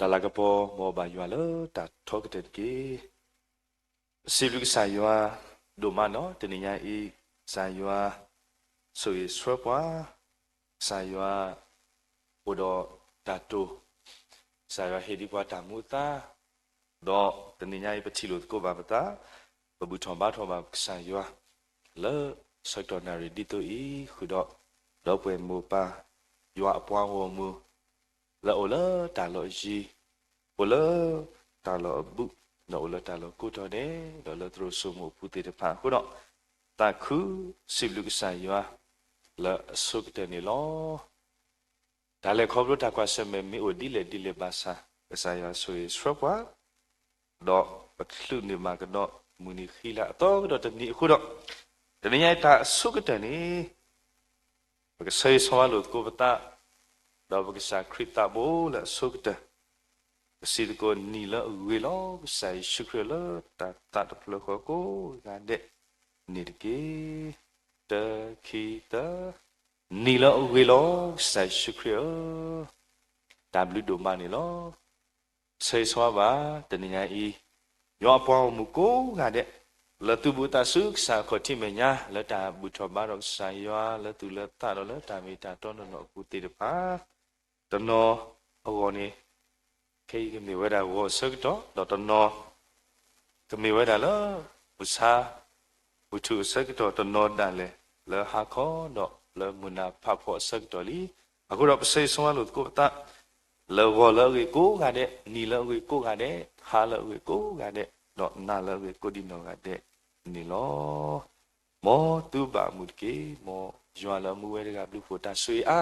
တၢ်လၤကပီၤ မ်အဘၣ်ယွၤလၢတၢ်ထီကတၢၢ်တက့ၢ်. ပစံးဘျုးကစၢ်ယွၤဒိၣ်မးလီၤ. တနံၤညါအံၤ ကစၢ်ယွၤ ဆိၣ်ဂ့ၤဆှၢပှၤ, ကစၢ်ယွၤ အိၣ်ဒီးတၢ်တိာ်, ကစၢ်ယွၤဟ့ၣ်ဒံးပှၤတၢ်မူအသါ, ဒီးတနံၤညါအံၤ ပထံၣ်လိာ်သကိးဘၣ်ပသး, ပဘူၣ်ထီၣ်ဘါထီၣ်ဘၣ်ပကစၢ်ယွၤ လၢဆၢကတီၢ်နၣ်ရံၣ်ဒ်သိးအံၤဃုာ်ဒီး, ဒီပုၢ်ဝဲၢ်မိၢ်ပၢ် ယွၤအပှၤဂီၢ်မုၢ် လၢအိၣ်လၢတၢ်လီၢ်ယံၤ, အိၣ်လၢတၢ်လီၢ်အဘူး, ဒီးအိၣ်လၢတၢ်လီၢ်ကိးတီၤဒဲး, ဒီးလၢသရိာ်စိမိၢ်အပူၤသ့ၣ်တဖၣ်အဃိဒီး, သးခုစံးဘျုးကစၢ်ယွၤ လၢအဆိကတၢၢ်န့ၣ်လီၤ. တၢ်လဲၤခီဖျိတၢ်ကွၢ်ဆၢၣ်မဲာ်မ့ၢ်အိၣ်ဒ်လဲၣ်ဒ်လဲၣ်ဘၣ်ဆၣ်, ကစၢ်ယွၤဆိၣ်ဂ့ၤဆှၢပှၤ, ဒီးပချုးန့ၢ်မၤကဒီးမုၢ်နံၤဃံလၤအသီကဒီးတနံၤအဃိဒီး, တနံၤညါအံၤတၢ်အဆိကတၢၢ်န့ၣ် ပကဆၢဂ့ၤဆၢဝါလိာ်သကိးပသး, ဒီးပကစၢ်ခရံာ်သးဘိလၢအဆိကတၢၢ်, ပစံးသကိးနံၤလၢအဂ့ၤလီၤ. ကစၢ်ယ့ၣ်ၡူးခရံာ်လၢတၢ်သးတဖျၢၣ်ဃီကိးဂၤဒဲးန့ၣ်တက့ၢ်. တၢ ခံ သၢ, နံၤလၢအဂ့ၤလီၤ. ကစၢ်ယ့ၣ်ၡူးခရံာ်ဧၢ, တၢ်ဘျုးဒိၣ်မးန့ၣ်လီၤ. ဆၢဂ့ၤဆၢဝါဘၣ်တနံၤညါအံၤ, ယွၤအပှၤဂီၢ်မုၢ်ကိးဂၤဒဲး, လၢသုဘူးသးဆူကစၢ်အခီၣ်ထံးမဲာ်ညါ လၢတၢ်ဘူၣ်ထီၣ်ဘါထီၣ်ကစၢ်ယွၤ လၢသူၣ်လၢသးဒီးလၢတၢ်မ့ၢ်တၢ်တီနီၢ်နီၢ်အပူၤသ့ၣ်တဖၣ်, တနီၤအဂီၢ်န့ၣ် ခဲအံၤကမ့ၢ်ဝဲဒၣ်ဂီၤအဆၢကတီၢ်, ဒီးတနီၤ ကမ့ၢ်ဝဲဒၣ်လၢ မုၢ်ဆါ မုၢ်ထူၣ်အဆၢကတီၢ်, တနီၤဒၣ်လဲာ် လၢဟါခီဒီးလၢမုၢ်နၤဖးဖီအဆၢကတီၢ်လံ. အဃိဒီးပဆၢဂ့ၤဆၢဝါလိာ်သကိးပသး, လၢဂီၤလၢအဂ့ၤကိးဂၤဒဲး, နံၤလၢအဂ့ၤကိးဂၤဒဲး, ဟါလၢအဂ့ၤကိးဂၤဒဲး, ဒီးနၤလၢအဂ့ၤကိးဒံးနီၢ်ဂၤဒဲးန့ၣ်လီၤ. မ်သုဘၣ်အမုာ်တက့ၢ်. မ်ယွၤလၢအမူဝဲတဂၤဘျုးဖှိၣ်တၢ်ဆိၣ်ဂ့ၤအါ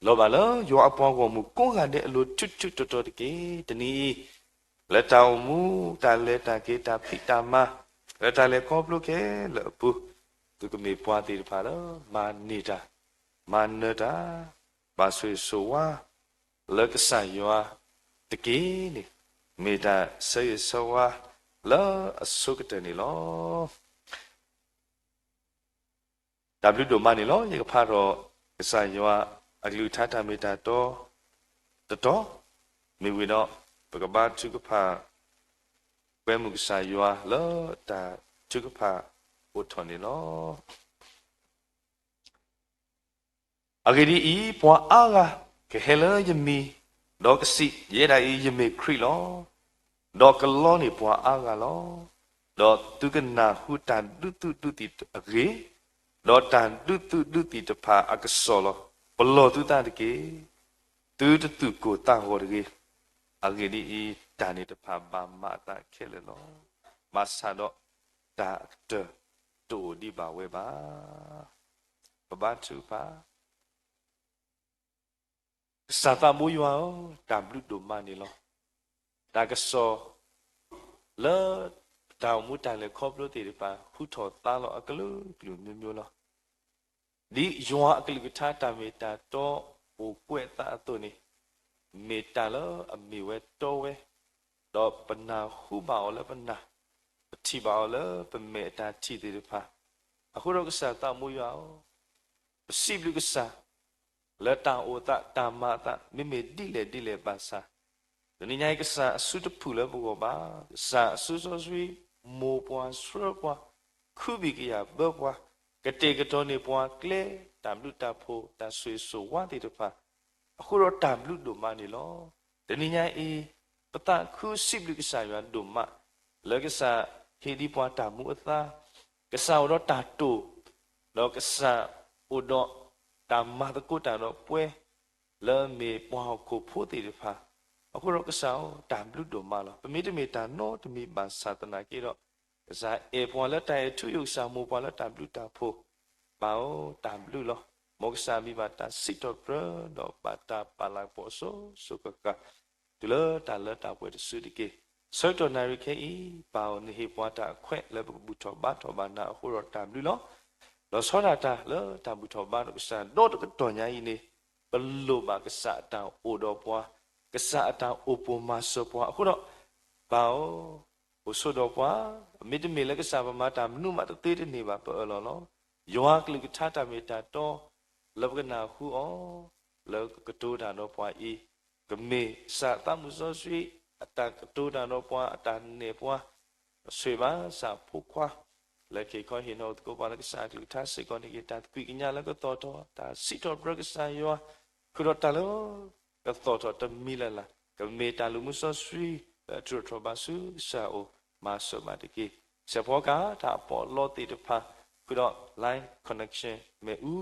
လီၤဘၣ်လၢယွၤအပှၤဂီၢ်မုၢ်ကိးဂၤဒဲးအလိၤထူးထူးတီၤတီၤတက့ၢ်. တနံၤအံၤ လၢတၢ်အိၣ်မူ တၢ်လဲၤတၢ်က့ၤ တၢ်ဖံးတၢ်မၤ လၢတၢ်လဲၤခီဖျိခဲလၢာ်အပူၤ, သုကမ့ၢ်ပှၤသ့ၣ်တဖၣ်လၢ မၤန့ၢ်တၢ် မၤနၢၤတၢ် ဘၣ်ဆိၣ်ဂ့ၤဆိၣ်ဝါ လၢကစၢ်ယွၤတက့ၢ်န့ၣ်, မ့ၢ်တၢ်ဆၢဂ့ၤဆၢဝါလၢအဆိကတၢၢ်န့ၣ်လီၤ. တၢ်ဘျုးဒိၣ်မးန့ၣ်လီၤ. ယကဖးထီၣ်ကစၢ်ယွၤအကလုၢ်ကထါတၢ်မ့ၢ်တၢ်တီတတီၤ, မ့ၢ်ဝံၤဒီး ပကဘါထုကဖၣ် ကွဲမုာ်ကစၢ်ယွၤလၢတၢ်ထုကဖၣ်အိၣ်ထီၣ်န့ၣ်လီၤ. အဂ့ၢ်ဒ်အံၤ, ပှၤအါဂၤကဟဲလၢယမံၤ, ဒီးကစံး, ယဲဒၣ်အံၤယမ့ၢ်ခရံာ်လီၤ. ဒီးကလီန့ၢ်ပှၤအါဂၤလီၤ. ဒီးသုကနၢ်ဟူတၢ်ဒုးသုးဒုးသံၣ်အဂ့ၢ်, ဒီးတၢ်ဒုးသုးဒုးသံၣ်တဖၣ်အကစီၣ်လီၤ. ပလီၢ်သုသးတက့ၢ်. သုတသူၣ်ကိၢ်သးဂီၤတဂ့ၤ. အဂ့ၢ်ဒ်အံၤ, တၢ်န့ၣ်တဖၣ်ဘၣ်မၤအသးခဲလၢာ်လီၤ. ဘၣ်ဆၣ်ဒီးတၢ်အကတၢၢ်တအိၣ်ဒံးဘၣ်ဝဲဘၣ်. ပဘါထုကဖၣ်. ကစၢ်သးဘိယွၤဧၢ, တၢ်ဘျုးဒိၣ်မးန့ၣ်လီၤ. တၢ်ကစီၣ် လၢတၢ်အိၣ်မူတၢ်လဲၤခီဖျိသ့ၣ်တဖၣ် ဟူထီၣ်သါလီၤအကလုာ်ကလုာ်မျိုးမျိုးလီၤ. ဒ်ယွၤအကလုၢ်ကထါတၢ်မ့ၢ်တၢ်တီအိၣ်ကွဲးအသးအသိးန့ၣ်, မ့ၢ်တၢ်လၢအမ့ၢ်ဝဲတီဝဲ, ဒီးပနၢ်ဟူဘၣ်အီၤလၢပနၢ်, ပထံၣ်ဘၣ်အီၤလၢပမဲာ်အတၢ်ထံၣ်သ့ၣ်တဖၣ်, အဃိဒီးကစၢ်သးဘိယွၤဧၢ, ပစံးဘျုးကစၢ် လၢတၢ်အိၣ်သးတၢ်မၤအသး မ့မ့ၢ်ဒ်လဲၣ်ဒ်လဲၣ်ဘၣ်ဆၣ်, တနံၤညါအံၤ ကစၢ်အစုတဖုၣ်လၢပဂီၢ်ဘၣ်, ကစၢ်အစုစီဆှံ မိၢ်ပှၢ်ဆှၢပှၤ, ခုဘံၣ်ကယာ်ဘၢပှၤ, ကတဲာ်ကတီၤန့ၢ်ပှၤကျဲ တၢ်ဘျုးတၢ်ဖှိၣ် တၢ်ဆိၣ်ဂ့ၤဆိၣ်ဝါသ့ၣ်တဖၣ်, အဃိဒီးတၢ်ဘျုးဒိၣ်မးန့ၣ်လီၤ. တနံၤညါအံၤ ပသးခုစံးဘျုးကစၢ်ယွၤဒိၣ်မး, လၢကစၢ်ဟ့ၣ်ဒံးပှၤတၢ်မူအသါ, ကစၢ်အိၣ်ဒီးတၢ်တိာ်, ဒီးကစၢ်အိၣ်ဒီးတၢ်မၤသကိးတၢ်ဒီးပှၤ လၢမ့ၢ်ပှၤဟီၣ်ခိၣ်ဖိသ့ၣ်တဖၣ်, အဃိဒီးကစၢ်ဧၢ, တၢ်ဘျုးဒိၣ်မးလီၤ. ပမ့တမ့ၢ်တၢ်နီတမံၤဘၣ်ဆၣ်သနာ်က့ဒီး, ကစၢ်အဲၣ်ပှၤလၢတၢ်အဲၣ်ထူယိာ်, ကစၢ်မိၢ်ပှၢ်လၢတၢ်ဘျုးတၢ်ဖှိၣ်, ပၢ်ဧၢ, တၢ်ဘျုးလီၤ. မ်ကစၢ်မံၤဘၣ်တၢ်စံးထီၣ်ပတြၢၤ ဒီးဘၣ်တၢ်ပာ်လၤကပီၤအစိၤစိၤဃၣ်ဃၣ် တုၤလၢတၢ်လၢတၢ်ပှဲၤတစုတက့ၢ်. ဆၢကတီၢ်နၣ်ရံၣ်ခဲအံၤ, ပၢ်ဧၢ, နဟ့ၣ်ပှၤတၢ်အခွဲးလၢပကဘူၣ်ထီၣ်ဘါထီၣ်ဘၣ်နၤအဃိဒီးတၢ်ဘျုးလီၤ. လီၤဆီဒၣ်တၢ်လၢတၢ်ဘူၣ်ထီၣ်ဘါဒီးကစၢ်ဒီတကတီၢ်ညါအံၤန့ၣ်, ပလိၣ်ဘၣ်ကစၢ်အတၢ်အိၣ်ဒီးပှၤ, ကစၢ်အတၢ်အိၣ်ပိၢ်မၤစၢၤပှၤအဃိဒီး, ပၢ်ဧၢ, အိၣ်ဆိးဒီးပှၤ, မ့တမ့ၢ်လၢကစၢ်ပမၤတၢ်မနုၤမးတသ့တန့ၢ်ဘၣ် ပအၢၣ်လီၤလီၤ. ယွၤအကလုၢ်ကထါတၢ်မ့ၢ်တၢ်တီ လၢပကနၢ်ဟူအီၤ, လၢကကတိၤတၢ်ဒီးပှၤအံၤ, ကမ့ၢ်ကစၢ်သးမုၢ်စီဆှံ အတၢ်ကတိၤတၢ်ဒီးပှၤ အတၢ်နဲၣ်ပှၤ အဆိၣ်ဂ့ၤဘၣ်ကစၢ်အဖိခွါ လၢက့ၤခီဟ့ၣ်နီၤသကိးပှၤလၢကစၢ်အကလုၢ်ကထါစ့ၢ်ကီးန့ၣ်က့ၤ တၢ်သကွံာ်ကညးလၢကသီၣ်ထီၣ် တၢ်စံးထီၣ်ပတြၢၤကစၢ်ယွၤ ဃုာ်ဒီးတၢ်လၢ ကသီၣ်ထီၣ်တမံၤလၢ်လၢ် ကမ့ၢ်တၢ်လုၢ်မူစီဆှံ လၢအထုးထီၣ်ဘၣ်ဆူကစၢ်အအိၣ် မၤစၢၤဘၣ်တက့ၢ်. ဆဲးဖီကၤတၢ်အပီးအလီသ့ၣ်တဖၣ် ဃုာ်ဒီး line connection မ့ၣ်အူ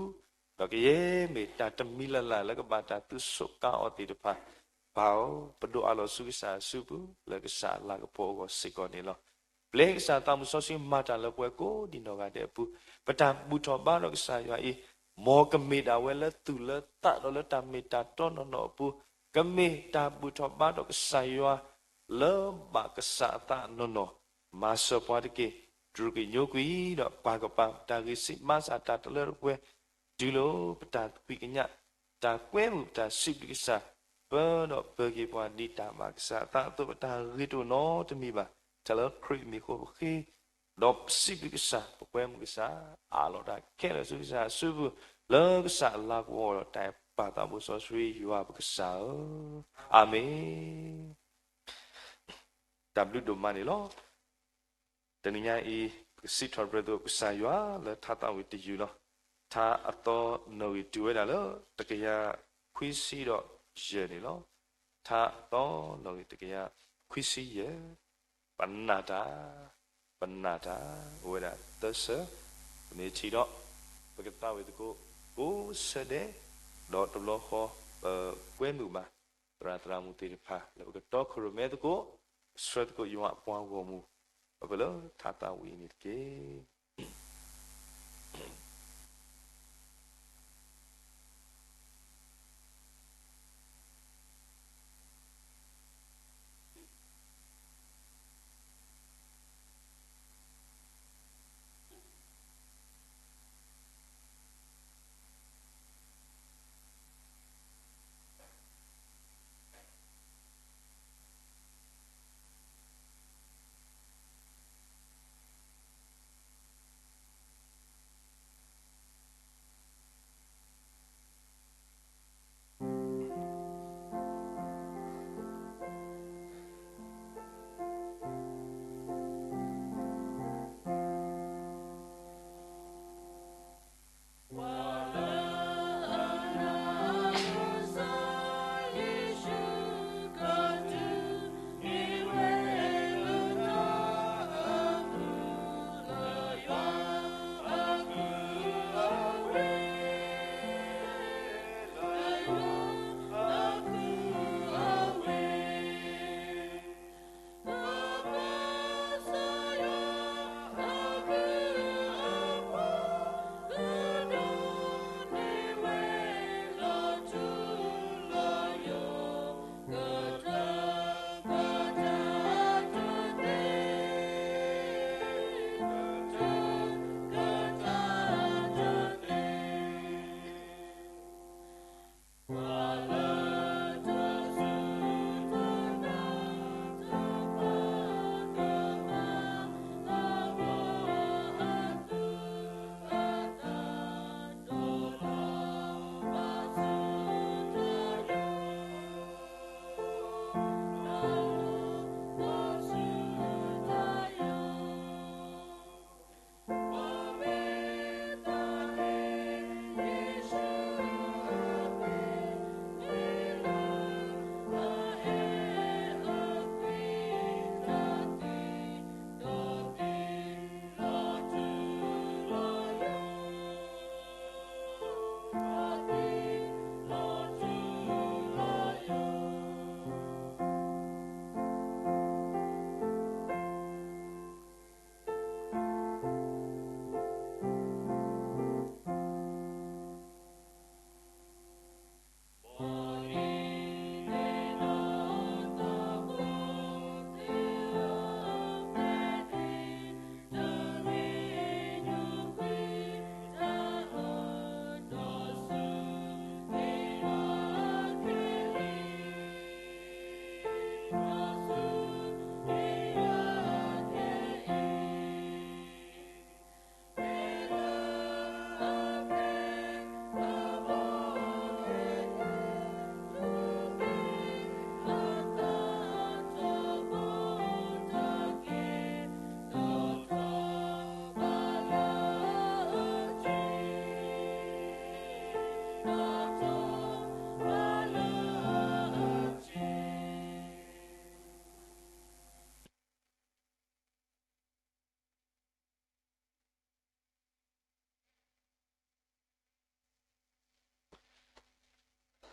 ဒီးကယဲၢ်မ့ၢ်တၢ်တမံၤလၢ်လၢ်လၢကဘၣ်တၢ်သုးဆိးကါအီၤသ့ၣ်တဖၣ် ပၢ်ဧၢ, ပဒိးအးလီၤဆူကစၢ်အစုပူၤ လၢကစၢ်အလၤကပီၤအဂီၢ်စ့ၢ်ကီးန့ၣ်လီၤ. ပျဲကစၢ်သးမုၢ်စီဆှံမၤတၢ်လၢပှၤကိးဒံးနီၢ်ဂၤဒဲးအပူၤ ပတၢ်ဘူၣ်ထီၣ်ဘါဒီးကစၢ်ယွၤအံၤ မ်ကမ့ၢ်ဒၣ်ဝဲလၢသူၣ်လၢသးဒီးလၢတၢ်မ့ၢ်တၢ်တီနီၢ်နီၢ်အပူၤ ကမ့ၢ်တၢ်ဘူၣ်ထီၣ်ဘါဒီးကစၢ်ယွၤ လၢဘၣ်ကစၢ်အသးနီၢ်နီၢ် မၤစၢၤပှၤတက့ၢ်. တြူာ်ကညိကွံာ်ဒီးပာ်ကပၤ ပတၢ်ဂံၢ်စၢ်ဘါစၢ်တၢ်တလၢတပှဲၤ တုၤလၢပတၢ်သကွံာ်ကညး တၢ်ကွဲမုာ်ပတၢ်စံးဘျုးကစၢ် ပၢဒီးပၢၤက့ၤပှၤဒ်တၢ်ဘၣ်ကစၢ်အသးအသိး ပတၢ်ဂ့ၤတအိၣ်နီတမံၤဘၣ်. တၢ်လၢခရံာ်မံၤအဃိပဃ့ ဒီးပစံးဘျုးကစၢ် ပကွဲမုာ်ကစၢ်အးလီၤတၢ်ခဲလၢာ်ဆူကစၢ်အစုပူၤ လၢကစၢ်အလၤကပီၤဒီးတၢ်အဲၣ်ပၢ်သးဘိစီဆှံယွၤပကစၢ်ဧၢ, အၤမ့ၣ်. တၢ်ဘျုးဒိၣ်မးန့ၣ်လီၤ. တနံၤညါအံၤ ပကစံးထီၣ်ပတြၢၤသကိးကစၢ်ယွၤလၢထါသးဝံၣ်တယုၢ်လီၤ. ထါအသီနီၣ်ဂံၢ်တုၤဝဲဒၣ်လၢ တကယၤခွံဆံဒီးယဲၢ်န့ၣ်လီၤ. ထါအသီနီၣ်ဂံၢ်တကယၤခွံဆံယဲၢ်, ပနာ်တၢ်, ပနာ်တၢ်, အိၣ်ဝဲဒၣ်သၢဆၢ, ပမ့ၢ်ထံၣ်ဒီး ပကသးဝံၣ်သကိး ကိးဆၢဒဲး, ဒီးတဘျီဃီ ပကွဲမုာ်ဘၣ် သရၣ်သရၣ်မုၣ်သ့ၣ်တဖၣ် လၢပကတီခိၣ်ရိၣ်မဲသကိး, ဆှၢသကိးယွၤအပှၤဂီၢ်မုၢ်, ပလၢထါသးဝံၣ်န့ၣ်တက့ၢ်.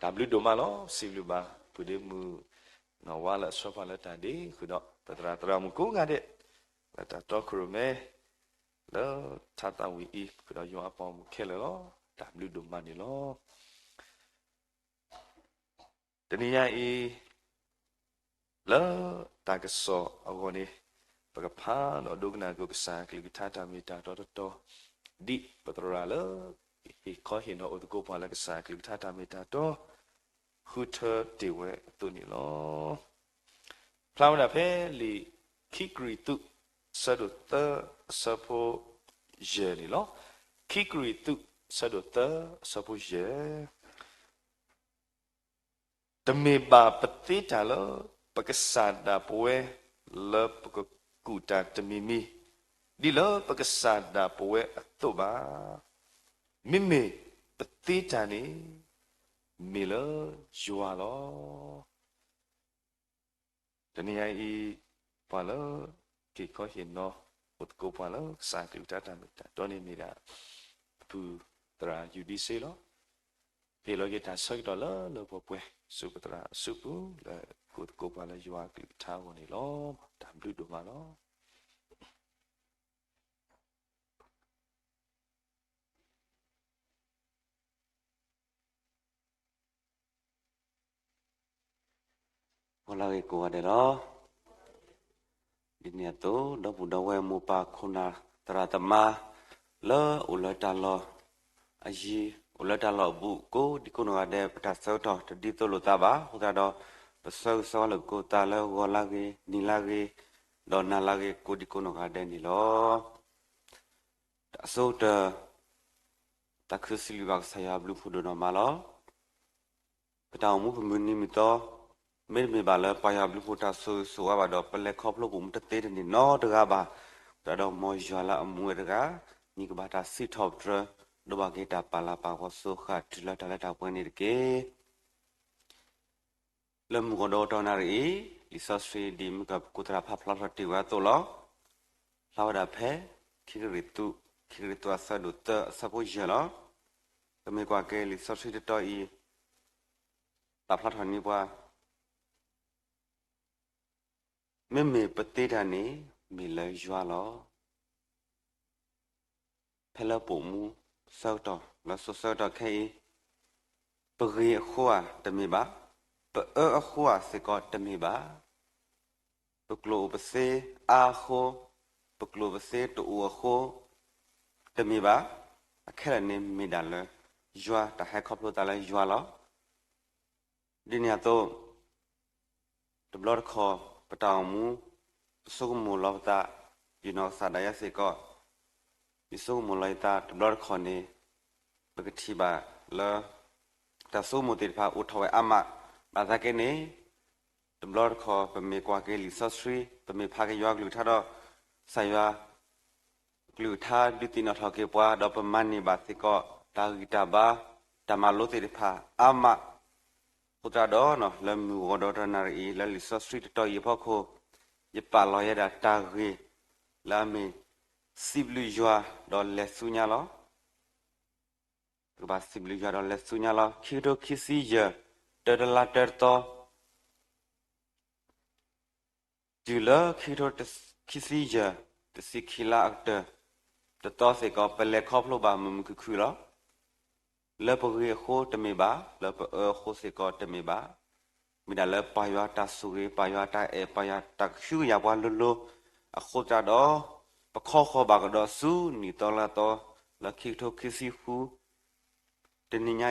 တၢ်ဘျုးဒိၣ်မးလီၤ. စံးဘျုးဘၣ် ပုၢ်ဒ့မုၣ်နီၢ်ဝါလၢအဆှၢပှၤလၢတၢ်ဒ့ဃုာ်ဒီး ပသရၣ်သရၣ်မုၣ်ကိးဂၤဒဲး လၢတၢ်တီခိၣ်ရိၣ်မဲ လၢထါသးဝံၣ်အံၤ ဃုာ်ဒီးယွၤအပှၤဂီၢ်မုၢ်ခဲလၢာ်လီၤ. တၢ်ဘျုးဒိၣ်မးန့ၣ်လီၤ. တနံၤညါအံၤ လၢတၢ်ကစီၣ်အဂီၢ်န့ၣ် ပကဖးဒီးဒိကနၣ်က့ၤကစၢ်အကလုၢ်ကထါတၢ်မ့ၢ်တၢ်တီတတီၤ ဒ်ပသရၣ်လၢ ဟ့ၣ်ခီဟ့ၣ်နီၤအိၣ်သကိးပှၤလၢကစၢ်အကလုၢ်ကထါတၢ်မ့ၢ်တၢ်တီ ဃုထၢတ့ၢ်ဝဲအသိးန့ၣ်လီၤ. ဖျါဝဲဒၣ်ဖဲလံာ်ခံကရံၣ်သူး အဆၢဒိၣ်သၢ အဆၢဖိယဲၢ်န့ၣ်လီၤ. ခံကရံၣ်သူး အဆၢဒိၣ်သၢ အဆၢဖိယဲၢ် တမ့ၢ်ဘၣ်ပသ့တၢ်လၢ ပကစၢ်ဒၣ်ပဝဲ လၢပကကူၣ်တၢ်တမံၤမံၤ ဒ်လၢပကစၢ်ဒၣ်ပဝဲအသိးဘၣ်. မ့မ့ၢ်ပသ့တၢ်န့ၣ် မ့ၢ်လၢယွၤလီၤ. တနံၤညါအံၤ ပှၤလၢ ဟ့ၣ်ခီဟ့ၣ်နီၤ အိၣ်သကိးပှၤလၢကစၢ်အကလုၢ်ကထါတၢ်မ့ၢ်တၢ်တီန့ၣ်မ့ၢ်ဒၣ် ပပုၢ်သရၣ်ယူၤဒံစ့လီၤ. ဟ့ၣ်လီၤက့ၤတၢ်ဆၢကတီၢ်လၢလၢပှဲၤပှဲၤ ဆူပသရၣ်အစုပူၤ လၢအိၣ်သကိးပှၤလၢယွၤအကလုၢ်ကထါအဂီၢ်န့ၣ်လီၤ. တၢ်ဘျုးဒိၣ်မးလီၤ. ဂီၤလၢဂ့ၤကိးဂၤဒဲးလီၤ. ဒ်န့ၣ်အသိး ဒီပုၢ်ဒီဝဲၢ်မိၢ်ပၢ်ခိၣ်နၢ်သရၣ်သမါ လၢအိၣ်လၢတၢ်လီၢ်အယံၤ အိၣ်လၢတၢ်လီၢ်အဘူး ကိးဒံကိးနီၢ်ဂၤဒဲး ပတၢ်ဆၢကတီၢ်တဒ်သိးလိာ်သးဘၣ်အဃိသတးဒီး ပဆၢဂ့ၤဆၢဝါလိာ်သကိးသးလၢဂီၤလၢဂ့ၤ နံၤလၢဂ့ၤ ဒီးနၤလၢဂ့ၤ ကိးဒံကိးနီၢ်ဂၤဒဲးန့ၣ်လီၤ. တၢ်ဆိကတၢၢ် တၢ်ခုစံးဘျုးဘၣ်ကစၢ်ယွၤအဘျုးအဖှိၣ်ဒိၣ်နီၢ်မးလီၤ. ပတၢ်အိၣ်မူပမုၢ်နံၤမုၢ်သီ မ့တမ့ၢ်ဘၣ်လၢပၢ်ယွၤအဘျုးအဖှိၣ်တၢ်ဆိၣ်ဂ့ၤဆိၣ်ဝါဘၣ်ဒီး ပလဲၤခီဖျိပအိၣ်မူတသ့တန့ၢ်နီတဂၤဘၣ်. အဃိသတးဒီးမ်ယွၤလၢအမူဝဲတဂၤ မံၤကဘၣ်တၢ်စံးထီၣ်ပတြၢၤ ဒိးဘၣ်က့ၤတၢ်ပာ်လၤပာ်ဂီၤစိဃာ်တုၤလၢတၢ်လၢတၢ်ပှဲၤန့ၣ်တက့ၢ်. လၢမုၢ်ဂီၤဒီးတနၣ်ရံၣ်အံၤ လံာ်စီဆှံဒ်မုၢ်ကၢ်ပကိးသရၣ်ဖးဖျါထီၣ်တ့ၢ်ဝဲအသိးလီၤ. ဖျါဝဲဒၣ်ဖဲ ခံကရံၣ်သူး ခံကရံၣ်သူးအဆၢဒိၣ်သၢအဆၢဖိယဲၢ်လီၤ. ပမ့ၢ်ကွၢ်က့ၤလံာ်စီဆှံတတီၤအံၤ ပာ်ဖျါထီၣ်န့ၢ်ပှၤ မ့မ့ၢ်ပသ့တၢ်န့ၣ် မ့ၢ်လၢယွၤလီၤ. ဖဲလၢပအိၣ်မူဆၢကတီၢ် လၢစိၤဆၢကတီၢ်ခဲအံၤ ပဂ့ၤအဃိဧါတမ့ၢ်ဘၣ်, ပအၢအဃိဧါစ့ၢ်ကီးတမ့ၢ်ဘၣ်, ပကျိၣ်အိၣ်ပသ့အါအဃိ, ပကျိၣ်ပသ့တအိၣ်အဃိ တမ့ၢ်ဘၣ်, အခဲလၢာ်န့ၣ်မ့ၢ်ဒၣ်လၢ ယွၤတၢ်ဟဲခီဖျိသးလၢယွၤလီၤ. ဒ်န့ၣ်အသိး တဘျီတခီၣ် ပတၢ်အိၣ်မူ ပဆိကမိၣ်လီၤပသး ယနီၢ်ကစၢ်ဒၣ်ယဲစ့ၢ်ကီး ယဆိကမိၣ်လီၤယသးတဘျီတခီၣ်န့ၣ် ပကထံၣ်ဘၣ်လၢ တၢ်ဆိကမိၣ်သ့ၣ်တဖၣ်အိၣ်ထီၣ်ဝဲအါမး, ဘၣ်ဆၣ်က့န့ၣ် တဘျီတခီၣ် ပမ့ၢ်ကွၢ်က့ၤလံာ်စီဆှံ ပမ့ၢ်ဖးက့ၤယွၤကလုၢ်ကထါဒီး ကစၢ်ယွၤ ကလုၢ်ကထါဒုးသ့ၣ်နီၣ်ထီၣ်က့ၤပှၤ ဒီးပမၤန့ၢ်ဘၣ်စ့ၢ်ကီး တၢ်ဂံၢ်တၢ်ဘါ တၢ်မၤလိသ့ၣ်တဖၣ်အါမး အဃိသတးဒီး လၢမုၢ်ဂီၤဒီးတနၣ်ရံၣ်အံၤ လၢလံာ်စီဆှံတတီၤအံၤအဖီခိၣ် ယပာ်လီၤယဲဒၣ်တၢ်ဂ့ၢ် လၢအမ့ၢ် စံးဘျုးယွၤဒီးလဲၤဆူညါလီၤ. ပကဘၣ်စံးဘျုးယွၤဒီးလဲၤဆူညါလီၤ. ခံကထိခံဆံယဲၢ် တၢတလါတၢတသီ တုၤလၢခံကထိခံဆံယဲၢ် တဆံခံလါအကတၢၢ် တသီစ့ၢ်ကီး ပလဲၤခီဖျိဘၣ်မုာ်မုာ်ခုၣ်ခုၣ်လီၤ. လၢပဂ့ၤအဃိတမ့ၢ်ဘၣ်, လၢပအၢအဃိစ့ၢ်ကီးတမ့ၢ်ဘၣ်, မ့ၢ်ဒၣ်လၢပၢ်ယွၤတၢ်ဆိၣ်ဂ့ၤ, ပၢ်ယွၤတၢ်အဲၣ်, ပၢ်ယွၤတၢ်ကဟုကယာ်ပှၤလိၤလိၤ အဃိသတးဒီး ပခီဃီၤဘၣ်ကဒီးဆူနံၣ်သီလါသီ လၢခံကထိခံဆံဃု တနံၤညါ